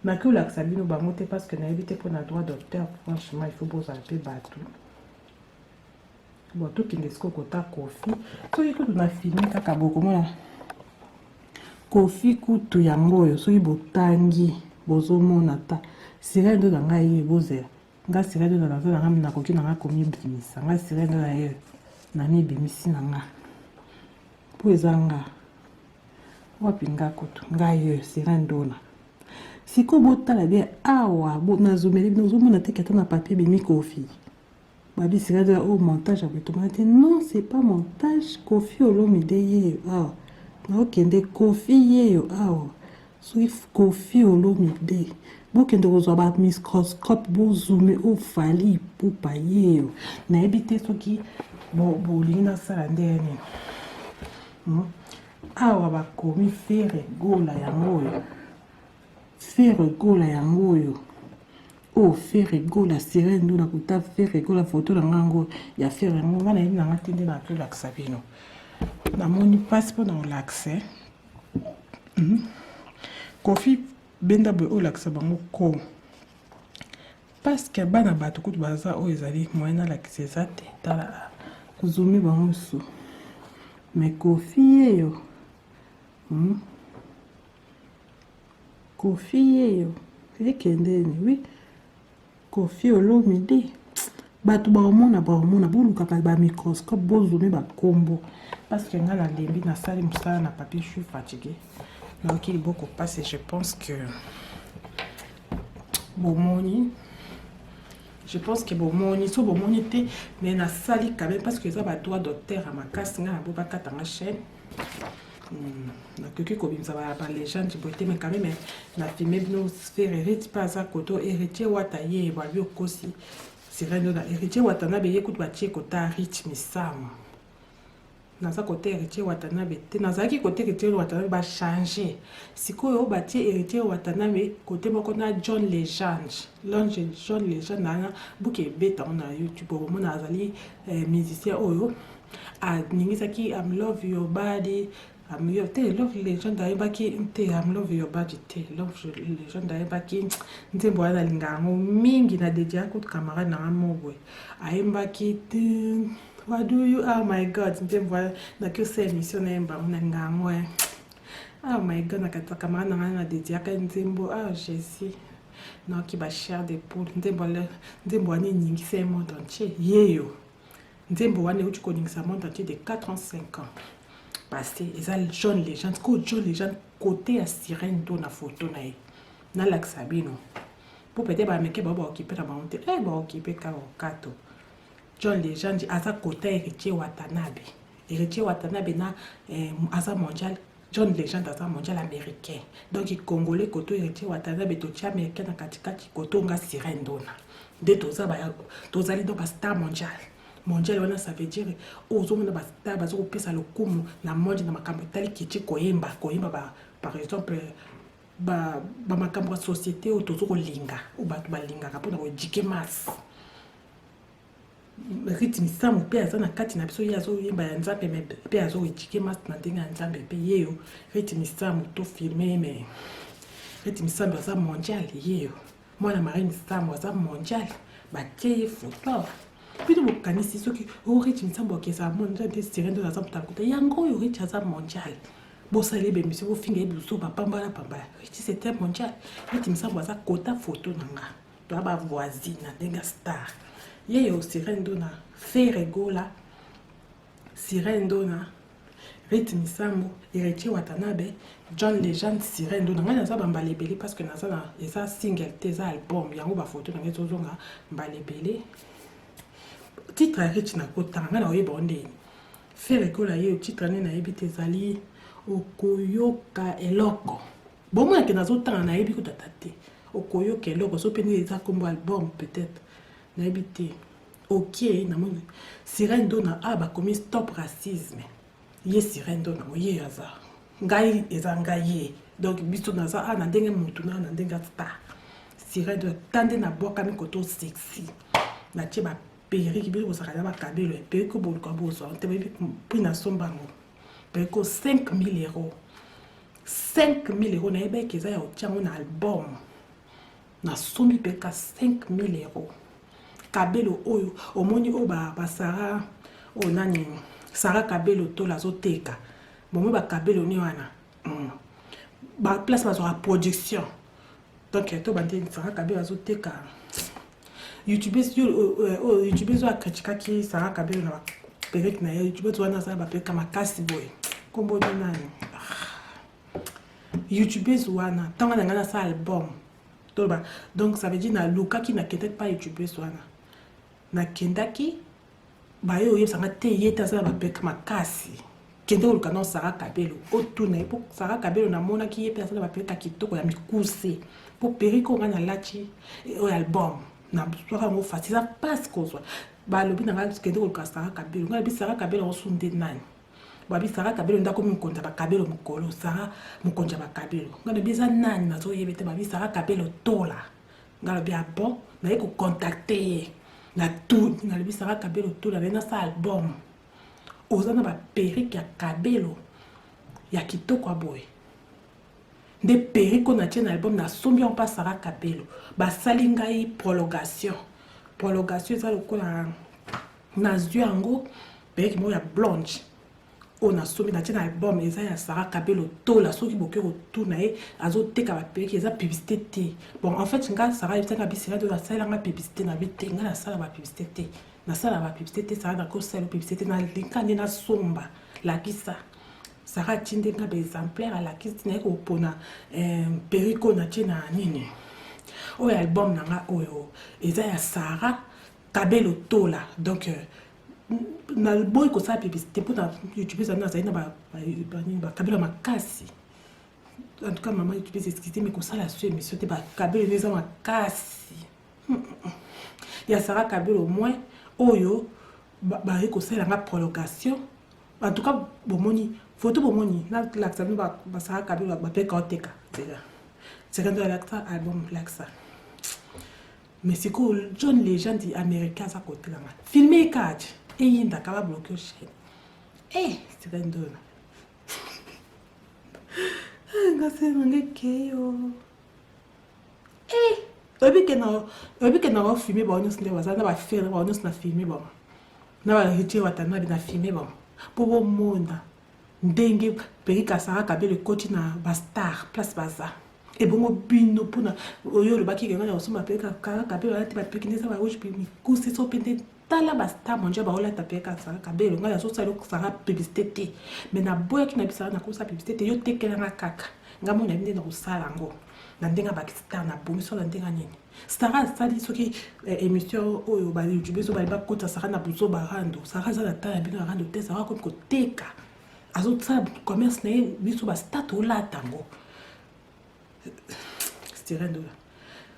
Nakoki olakisa bino bango te parce que nayebi te mpona droit d'auteur. Franchement, il faut bozala mpe bato. Bon, tokende sikoyo kota Koffi. Soki kutu na filme kaka, bokomona Koffi kutu yango oyo. Soki botangi, bozomona ta sirene ndo na ngai ye. Bozela nga, sirene ndo naza na ngai, nakoki na ngai komibimisa. Ngai sirene ndo na ye, namibimisi na nga mpo eza nga wapi. Nga kutu ngai oyo sirene ndona. Sikoyo botala bien awa, nazomeli bino. Ozomona te? Ata na papier bimi Koffi. Babisika te oyo montage ya boye te. Non, c'est pas montage. Koffi Olomide yeyo awa. Naokende Koffi yeyo awa. Soki Koffi Olomide, bokende kozwa bamicroscope, bozoome oyo Fally Ipupa yeyo. Nayebi te soki bolingi nasala ndenge nini. Awa bakomi Ferre Gola yango oyo, Ferre Gola yango oyo. Oyo Ferre Gola, sirene ndona kota Ferre Gola. Foto na ngai yango ya Ferre yango. Ngai nayebi na ngai te nde nakolakisa bino. Namoni mpasi mpo na kolakisa. Koffi benda boye, olakisa bango ko parce que bana bato kutu baza oyo ezali moyen nalakisa eza te. Tala, zoome bango su. Mais Koffi yeyo, Koffi yeyo ekendeni. Oui, Koffi Olomide, bato baomona, baomona. Bolukaka bamicroscope, bozoome bakombo parce que ngai nalembi. Nasali mosala na papier, je suis fatigué, nayoki liboko mpasi. Je pense que bomoni, je pense que bomoni. So bomoni te, mais nasali quand même parce que eza badroit d'auteur ya makasi. Ngai nabo bakatanga chaîne. Nakoki kobimisa balégende boye te, mais quand même na filme bino. Sphère Hérite mpe aza koto. Héritier Wata ye babi okosi sirene na Héritier Watanabe ye kutu batie kota Rich Misamu. Naza kote Héritier Watanabe te, nazalaki kote Héritier Watanabe, bachange. Sikoyo batie Héritier Watanabe kote moko na John Legend. Longe John Legend nana buki ebetango na YouTube. Omona azali musicien oyo aningisaki "I'm love your body". I'm te love legend ayebaki te "I'm love your body" te. Love Legend ayebaki nzembo wana, nalinga yango mingi. Na dedia kutu camarade nanga mo boye ayembaki te "What do you", oh my God, nzembo wana naki osala émission nayemba yango, nalinga yango. Oh my God, na kati ya camarade nanga na dediaka nzembo. Oh Jésus, naoki ba chair de poule. Nzembo wana eningisa ye monde entier. Yeyo nzembo wana euti koningisa monde entier de 4 ans, 5 ans. passé eza John Legend. Ko John Legend côté ya Sirène to na photo na ye nalakisa bino mpo peut-être bameke bao baokipe na bango te, eh, baokipe kaka okato. John Legend aza kota Héritier Watanabe. Héritier Watanabe na aza mondial. John Legend aza mondial américain. Donc congolais koto Héritier Watanabe, totia américain na katikati, koto nga Sirène Dona nde toza, tozali donc bastar mondial. Mondial wana, ça veut dire oyo ozomona bastar baza kopesa lokumu na monde na makambo etali kiti, koyemba, koyemba ba, par exemple bamakambo ya société oyo toza kolinga, oyo bato balingaka mpona koéduquer masse. Rythme Samu mpe aza na kati na biso, ye azoyemba ya Nzambe, mais mpe azoéduquer masse na ndenge ya Nzambe. Mpe ye yo Rythme Samu tofilme, mais Rythme Samu aza mondial. Ye yo mwana Marie Misamu aza mondial, batie ye photo awa. Bino bokanisi soki o Rich Misambo akezala mondial te, Sirène nde aza moto alokota yango. Oyo Rich aza mondial, bosala ye bémission, bofinga ye biso, bapambala pambala. Rich, c'était mondial. Rich Misambo aza kota photo na nga, toya bavoisine na ndenge ya star. Ye yo Sirène Ndona, Ferre Gola, Sirène Ndona, Rit Misambo, Héritier Watanabe, John Legend, Sirène Ndona. Ngai naza bambala ebele parce que naza na, eza single te, eza album. Yango bafoto na ngai ezozonga mbala ebele. Titre ya Rich nakotanga, ngai nakoyeba o ndeni. Ferre Gola ye titre nde nayebi te, ezali Okoyoka Eloko. Bomonake nazotanga, nayebi kotata te. Okoyoka Eloko so mpe nde eza nkombo album peut-être, nayebi te. Ok, namoni Sirène Ndona a bakomi "Stop racisme". Ye Sirène Ndona ngo, ye aza ngai, eza ngai ye. Donc biso naza a na ndenge motu na ndenge ya star. Sirène Ndona ta nde nabwakami koto sexy, natie baperruque. Biso bozalaka na bakabelo ya perruque, boluka bozwa te, boyebi mpo nasomba yango. Perruque 5000 euros, 5000 euros. Nayebaki eza ya kotia yango na album. Nasombi mpe ka 5000 euros. Kabelo oyo omoni oyo basara oyo nani, Sara Kabelo Tola azoteka. Bomoi bakabelo ni wana, baplace bazwaka production. Donc to bande Sara Kabelo azoteka. Youtubeuse oyo, youtubeuse oyo akritikaki Sara Kabelo na baperruque na ye, youtubeuse wana azala baperruque makasi boye, nkombo ni nani? Youtubeuse wana, ntango na ngai nasala album, toloba, donc ça veut dire nalukaki, nakendaki pa youtubeuse wana, nakendaki, baye oyebisanga te, ye te aza na baperruque makasi. Kende koluka na Sara Kabelo, otuna ye mpo Sara Kabelo namonaki ye mpe aza na baperruque ya kitoko ya mikuse. Mpo perruque oyo ngai nalati, oyo album, nazwaka yango facile, eza mpasi kozwa. Balobi na ngai kende koluka Sara Kabelo. Ngai nabi Sara Kabelo yango su nde nani? Babi Sara Kabelo nde akomi mokonzi ya bakabelo mokolo. Sara mokonzi ya bakabelo, ngai nabi eza nani? Nazoyeba te. Babi Sara Kabelo Tola. Ngai nalobi ah bon. Naye kocontacter ye na tuni, nalobi Sara Kabelo Tola, naye nasala album, oza na baperruque ya kabelo ya kitoko ya boye? Nde perruque oyo natie na album, nasombi yango mpa Sara Kabelo. Basali ngai prolongation. Prolongation eza lokola nazwi yango, perruque moko ya blonde oyo nasombi, natie na album, eza ya Sara Kabelo Tola. Soki bokoki kotuna ye, azoteka baperruque, eza publicité te. Bon, en fait nga Sara yebisanga bisika to nasalelanga publicité na bi te. Nga nasala bapublicité te, nasala bapublicité te. Sara, nakosala publicité te, nalinga nde nasomba. Lakisa Sara, atindi nga baexemplaire, alakisi, naye kopona perruque oyo natie na nini oyo album na nga. Oyo eza ya Sara Kabelo Tola. Donc naboyi kosala publicité mpona youtube, ezali nazali na bakabelo makasi. En tout cas, mama youtube, excuse, mais kosala so émission te, bakabelo eza makasi ya Sara Kabelo. Au moins oyo baye kosalelanga prolongation. En tout cas bomoni photo, bomoni nalakisa bino basara Kabelo bapeka oteka nzela seka ndo alakisa album, lakisa. Mais sikoyo John Legend américain aza kotelanga filme ekati eyindaka, babloquer chaîne. E sika ndona nga se nanga ekeyo. Oyebi ke na bafilme bango nyonso nde baza na baFerre, bango nyonso na filme bango, na baHéritier Watanabe na filme bango, mpo bomona ndenge perruque Sara Kabelo ekoti na bastar place baza. Ebongo bino mpona oyo olobaki ke ngai na kosomba perruque Sara Kabelo wana te, baperruque nde eza barouge mikuse so mpe nde. Tala ba star mondial baolata mpe kaka Sarah Kabelo. Ngai nazosala yo Sarah publicité te, mais naboyaki na bisala nakosala publicité te. Yo tekelanga kaka ngai mona nde nakosala yango na ndenge ba star na bomiso na ndenge nini. Sarah asali soki eh, émission oyo ba youtubeurs oyo bali bakota Sarah na buzoba rando. Sarah aza na temps ya bino ya rando te. Sarah akomi koteka, azosala commerce na ye. Biso ba star tolata yango. Sirène oyo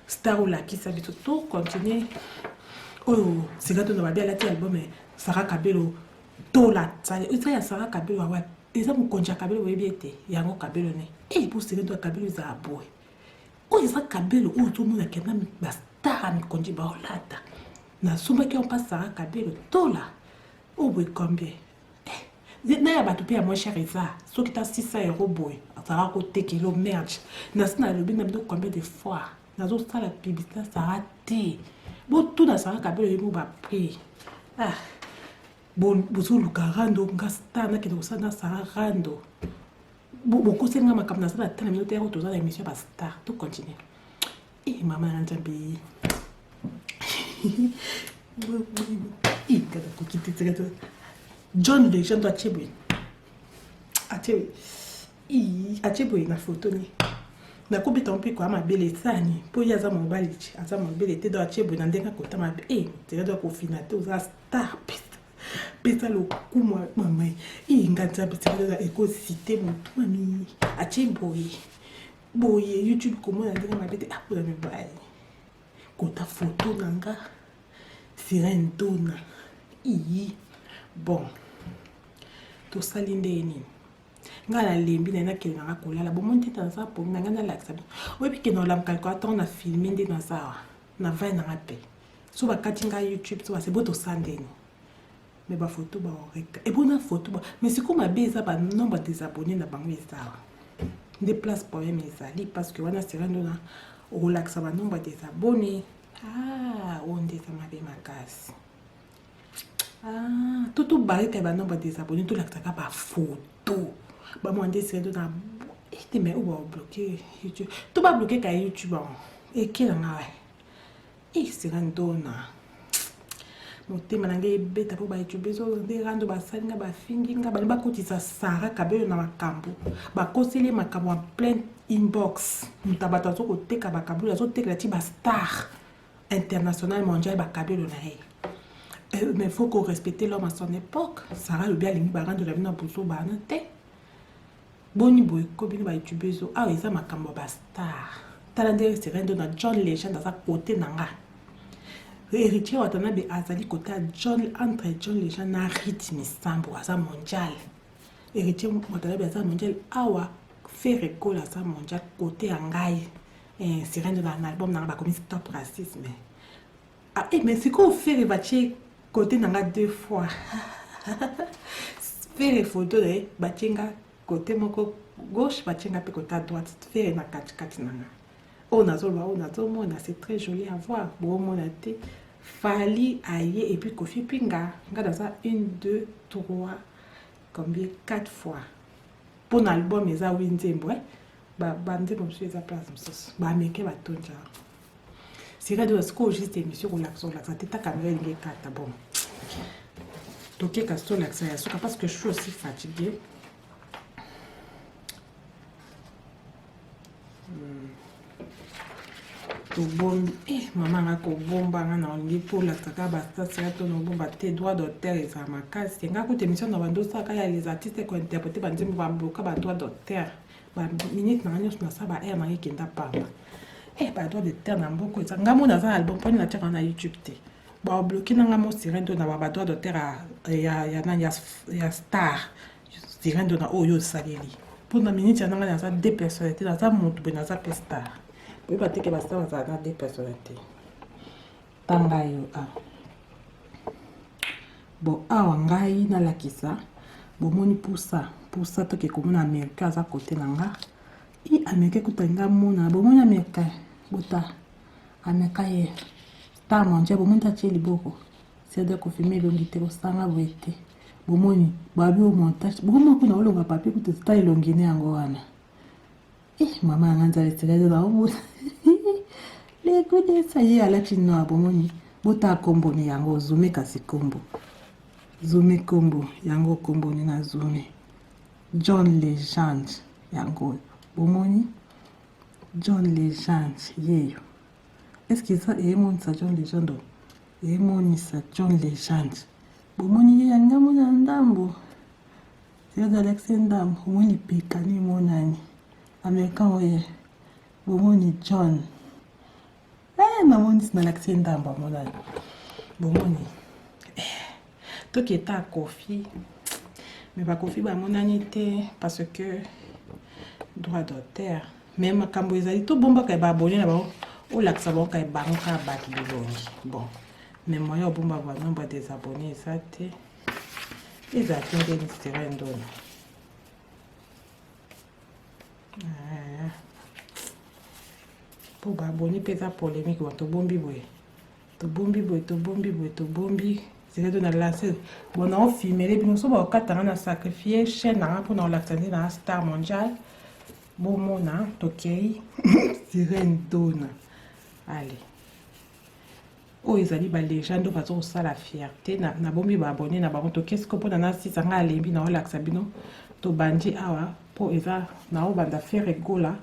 star olakisa biso to continue oyo sika to na babi alati album Sarah Kabelo tola eza ya Sarah Kabelo awa eza mokonzi ya Kabelo, oyebi ete yango Kabelo ne e po sirène to ya Kabelo ezala boye. Oyo eza Kabelo oyo ozomona kenda bastar ya mikonzi baolata. Nasombaki yango mpa Sarah Kabelo tola oyo boye combien na ya bato mpe ya moins cher eza soki ta 600 euro boye azalaka kotekela merge. Nasi nalobi na bino combien de fois, nazosala publicité Sarah te. Botuna Sarah Kabelo ye mo baprix. Ah, bozoluka rando, nga star nakende kosala na Sarah rando, bokoseli nga makambo. Naza na tala bino te. Yako toza na émission ya bastar, to continue. E mama ya Nzambe, kaka koki te. Tika John Legend atie boye, atie atie boye na foto ni nakobeta mpe koya mabele esani mpo ye aza mobali ti aza mobele te. Donc atie boye na ndenge akota mabe. E tika do akofina te, oza star, pesa pesa lokumu mama. E nga Nzambe, tika ekosite motu mami atie boye boye YouTube komona ndenge mabe te. Apola mibali kota foto na nga Sirène Dona. Iyi bon, tosali ndenge nini? Ngai nalembi na ye, nakende nanga kolala. Bomoni te, naza pongi na ngai, nalakisa bino. Oyebi ke na olamuka likolo ntango na filme nde naza awa na vai nanga mpe so bakati ngai YouTube so base bo tosala ndeni. Mais bafoto baoreka ebona foto ba, mais sikoyo mabe eza banombre des abonnés na bango eza awa nde place problème ezali, parce que wana Sirène Dona okolakisa banombre des abonnés. Ah, oyo nde eza mabe makasi. Ah, to tobareka banombre des abonnés, tolakisaka bafoto bamwa nde Sirène Dona ete. Mais oyo babloke YouTube, to babloke ka YouTube yango ekelanga wa e Sirène Dona. Motema na ngai ebeta mpo bayoutubeurs oyo nde rando basali nga, bafingi nga, balingi bakotisa Sarah Kabelo na makambo, bakoseli makambo en plein inbox. Moto ya bato azokoteka bakabelo, azotekela ti bastar international mondial bakabelo na ye. Mais faut qu'on respecte l'homme à son époque. Sarah alobi alingi barando na bino ya buzo bana te. Boni boye ko bino bayoutubeurs oyo? Awa eza makambo ya bastar. Tala nde Sirène na John Legend aza kote na nga, Héritier Watanabe azali kote ya John, entre John Legend na Rit Misambo aza mondial. Héritier Watanabe aza mondial awa, Ferre Gola aza mondial kote ya ngai. Eh, Sirène na album nanga bakomi "Stop racisme". Ah, eh, mais sikoyo Ferre batie kote na nga deux fois. Ferre photo na ye batie nga kote moko gauche, batie nga mpe kote à droite, Ferre na katikati na nga. Oyo nazoloba, oyo nazomona, c'est très joli à voir. Boomona te, Fally aye et puis Koffi, puis nga nga naza 1, 2, 3, combien, 4 fois mpo na album eza wi nzembo, eh? Banzembo mosusu eza place mosusu, baaméricain batondi awa. Sika de sikoyo juste émission kolakisa kolakisa te, ta caméra elingi ekata. Bon, tokeka si tolakisa ya suka parce que je suis aussi fatiguée. Tobombi eh, mama nga kobomba nga na olingi mpo olakisa kaka bastasika to nobomba te. Droit d'auteur ezala makasi. Nga kuta émission na bando osalaka ya les artistes kointerprete banzembo, babloka badroit d'auteur, baminute nanga nyonso nasala ba aire nanga ekenda pamba. Eh, badroit d'auteur na mboka eza. Nga mona aza album mponi natiaka na YouTube te, babloke nanga mo Sirène to na badroit d'auteur ya nani ya star Sirène to na oyo osaleli mpo na minute ya nanga. Naza deux personnalité, naza motu boye, naza mpe star. Boyeba te ke bastar bazala na deux personnalité. Tanga yo ah. Bon, awa ngai nalakisa, bomoni pusa pusa, toke komona Américain aza kote na nga. I Américain kuta nga mona, bomoni Américain, bota Américain ye star mondial. Bomoni tatie liboko sede kofilme elongi te, kosanga boye te. Bomoni babi o montage, bomoni kuna olonga papier kuta ta elongi ne yango wana. Eh, mama yanga Nzambe, esika naomona lekudesa ye alati noir. Bomoni Botala kombo ni yango zoome kasi kombo. Zoome kombo yango kombo ni na zoome. John Legend yango oyo. Bomoni? John Legend yeyo. Est-ce que eza emonisa John Legend? Emonisa John Legend. Bomoni ye alingi amona ndambo. Sikoyo alakisi ndambo, omoni lipeka ni emonani. Americain oye. Bomoni John. Eh, namoni nalakisi ndambo amonani. Bomoni. Eh, toketa Kofi. Mais bakofi bamonani te parce que droit d'auteur. Mais makambo ezali tobombaka ba abonné na bango olakisa bango kaka bango kaka bato bilongi. Bon. Mais moyen obomba ba nombre des abonnés eza te. Ezala te ndeni sera ndona. Ah. Po ba abonné mpe eza polémique ba tobombi boye. Tobombi boye, tobombi boye, tobombi. Sera to na lancer. Bon na ofilmele bino so ba okata nga na sacrifier chaîne na nga mpo na olakisa nde na star mondial. Bomona tokei Sirène Dona. Allez. Oyo ezali ba legende oyo baza kosala fierté na nabombi ba abonné na bango toke siko mpona nasisa ngai alembi na olakisa bino tobandi awa mpo eza naobanda Ferre Gola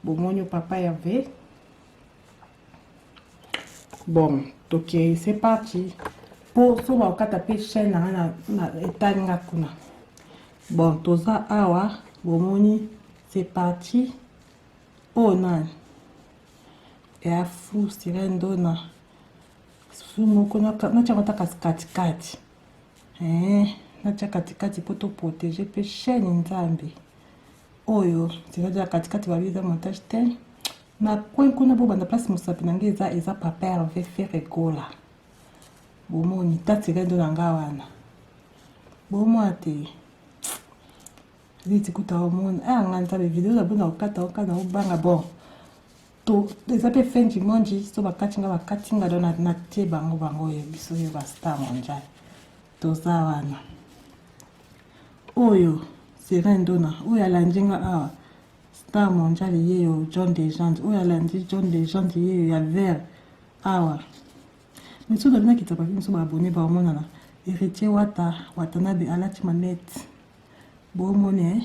bomoni papa Hervé bon tokei c'est parti mpo so bakokata mpe chaîne na ngai na etali nga kuna bon toza awa bomoni c'est parti oyo nani ya flou sirène dona flou moko natya ata kasi katikati eh, natya katikati mpo toprotege mpe chaîne nzambe oyo sirène dona katikati babi eza montage te na coin kuna bobanda place mosapi na ngai eza eza papa Hervé Ferre Gola bomoni ta sirène dona nga wana bomona te neti kuta omona ah nga nzambe video na bino okata okana obanga bon to eza mpe fin du monde so bakati nga bakati nga don natie bango bango oyo biso oyo ba star mondial toza wana oyo Serene Dona oyo alandi nga awa star mondial yeyo John Legend oyo alandi John Legend yeyo ya vert awa misu na bino akita papi misu baabone baomonana Héritier Wata Watanabe alati manete bomoni eh?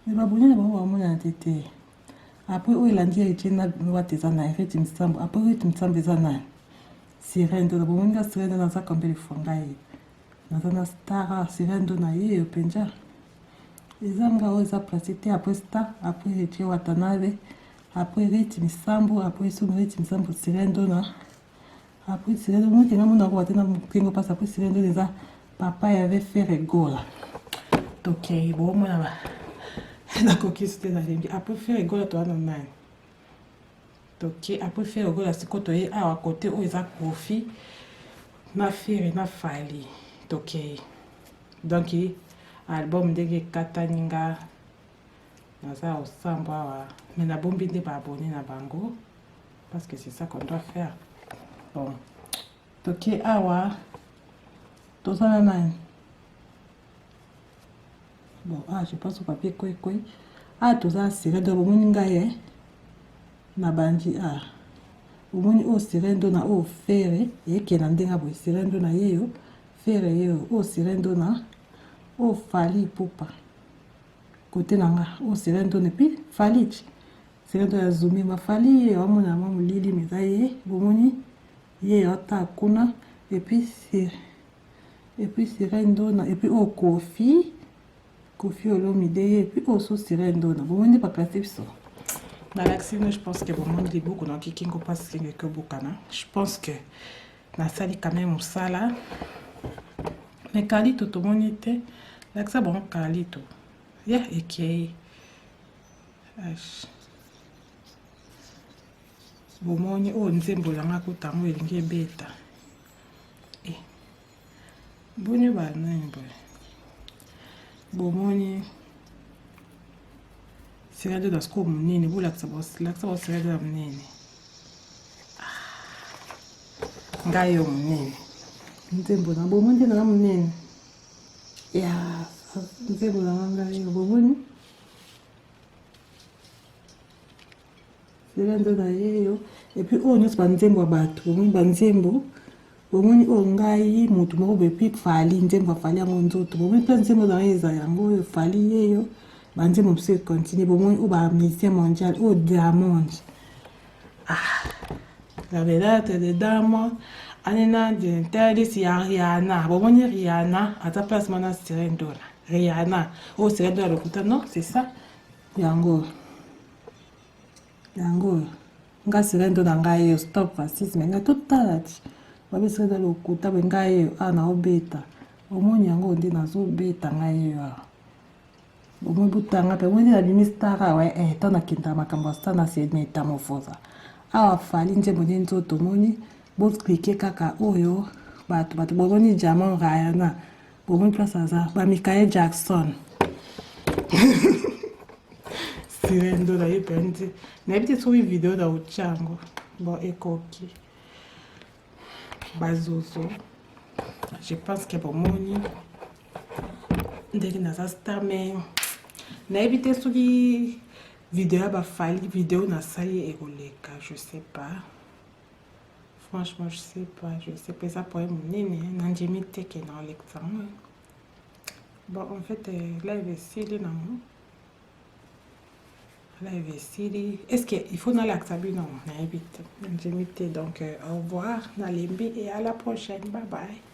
me baboni na bango bamonana te te apres oyo elandi héritier na wata eza na hérite misambo apres hérite misambo eza na sirène ndona bomoni nga sirène ndona aza combien de fois ngai naza na star sirène ndona ye yo mpenza eza nga oyo eza place te apres star apres héritier watanabe apres hérite misambo apres somi hérite misambo sirène ndona Après sirène moke nga mona ko tena kengo passe après sirène nde eza papa ya ve Ferre Gola. Tokei bomona ba nakoki te nalembi après Ferre Gola toza na nani toke après Ferre Gola sikoyo toye awa kote oyo eza Koffi na Ferre na Fally tokei donc album ndenge ekatani nga naza osambwa awa me nabombi nde baabone na bango parce que c'est ça qu'on doit faire bon toke awa toza na nani bon ah je pense papier kwe kwe ah toza na sirène donc bomoni ngai eh nabandi ah omoni oyo sirène do na oyo fere ekenda ndenge boye sirène do na yeyo fere yeyo oyo sirène do na oyo fali ipupa kote na nga oyo sirène do na epuis fali Sirène ya zumi mafali ye amona mwa molili mais eza ye bomoni ye ata kuna et puis et puis sirène ndona et puis oyo Koffi Koffi Olomide ye et puis oyo so sirène ndona bomoni nde baplace biso nalakisi bino je pense que bomoni liboko nayoki kingo mpasi kingo ekobukana je pense que nasali quand même mosala mais kalito tomoni te lakisa bango kalito ya ekei bomoni oyo nzembo na nga kuta yango elingi ebeta eh. boni banani boye bomoni sirado na sikoyo monene bolakisa lakisa bao sirado ya monene ah. ngai yo monene nzembo na bomoni nde nanga monene ya nzembo na nga ngai yo bomoni. Sirene Ndola yeyo. Et puis oyo nyonso banzembo ya bato, bomoni banzembo, bomoni oyo ngai motu moko boye, puis Fally, nzembo ya Fally yango nzoto, bomoni mpe nzembo na ye eza yango oyo Fally yeyo, banzembo mosusu econtinue, bomoni oyo ba musicien mondial, oyo Diamond. Ah, la vedette de Diamond, anena dintelis ya Rihanna, bomoni Rihanna aza place mana Sirene Ndola, Rihanna oyo Sirene Ndola lokuta, non c'est ça yango. Yango oyo nga sirendo na ngai eyo stop racisme nga totala ti babi sirendo lokuta boye ngai eyo awa naobeta omoni yango nde nazobeta ngai eyo awa omoni butanga mpe omoni nabimi star awa eh, ntango nakendaka makambo ya star na se metamorphosa awa fali nzembo nde nzoto omoni boklike kaka oyo bato bato bomoni diamant rayana Bomoni place aza ba Michael Jackson. Sirendo na ye penzi. Nayebi te soki video na otya yango. Bon ekoki. Bazozo. Je pense que bomoni ndenge naza star mais nayebi te soki video ya bafali video nasali ekoleka je sais pas. Franchement, je sais pas, je sais pas, eza problème monene, nandimi te ke na olekisa yango. Bon, en fait, euh, live esili nango. Live esili. Est-ce que il faut nalakisa bino? Nayebi te. Nandimi te. Donc, euh, au revoir, nalembi et à la prochaine. Bye bye.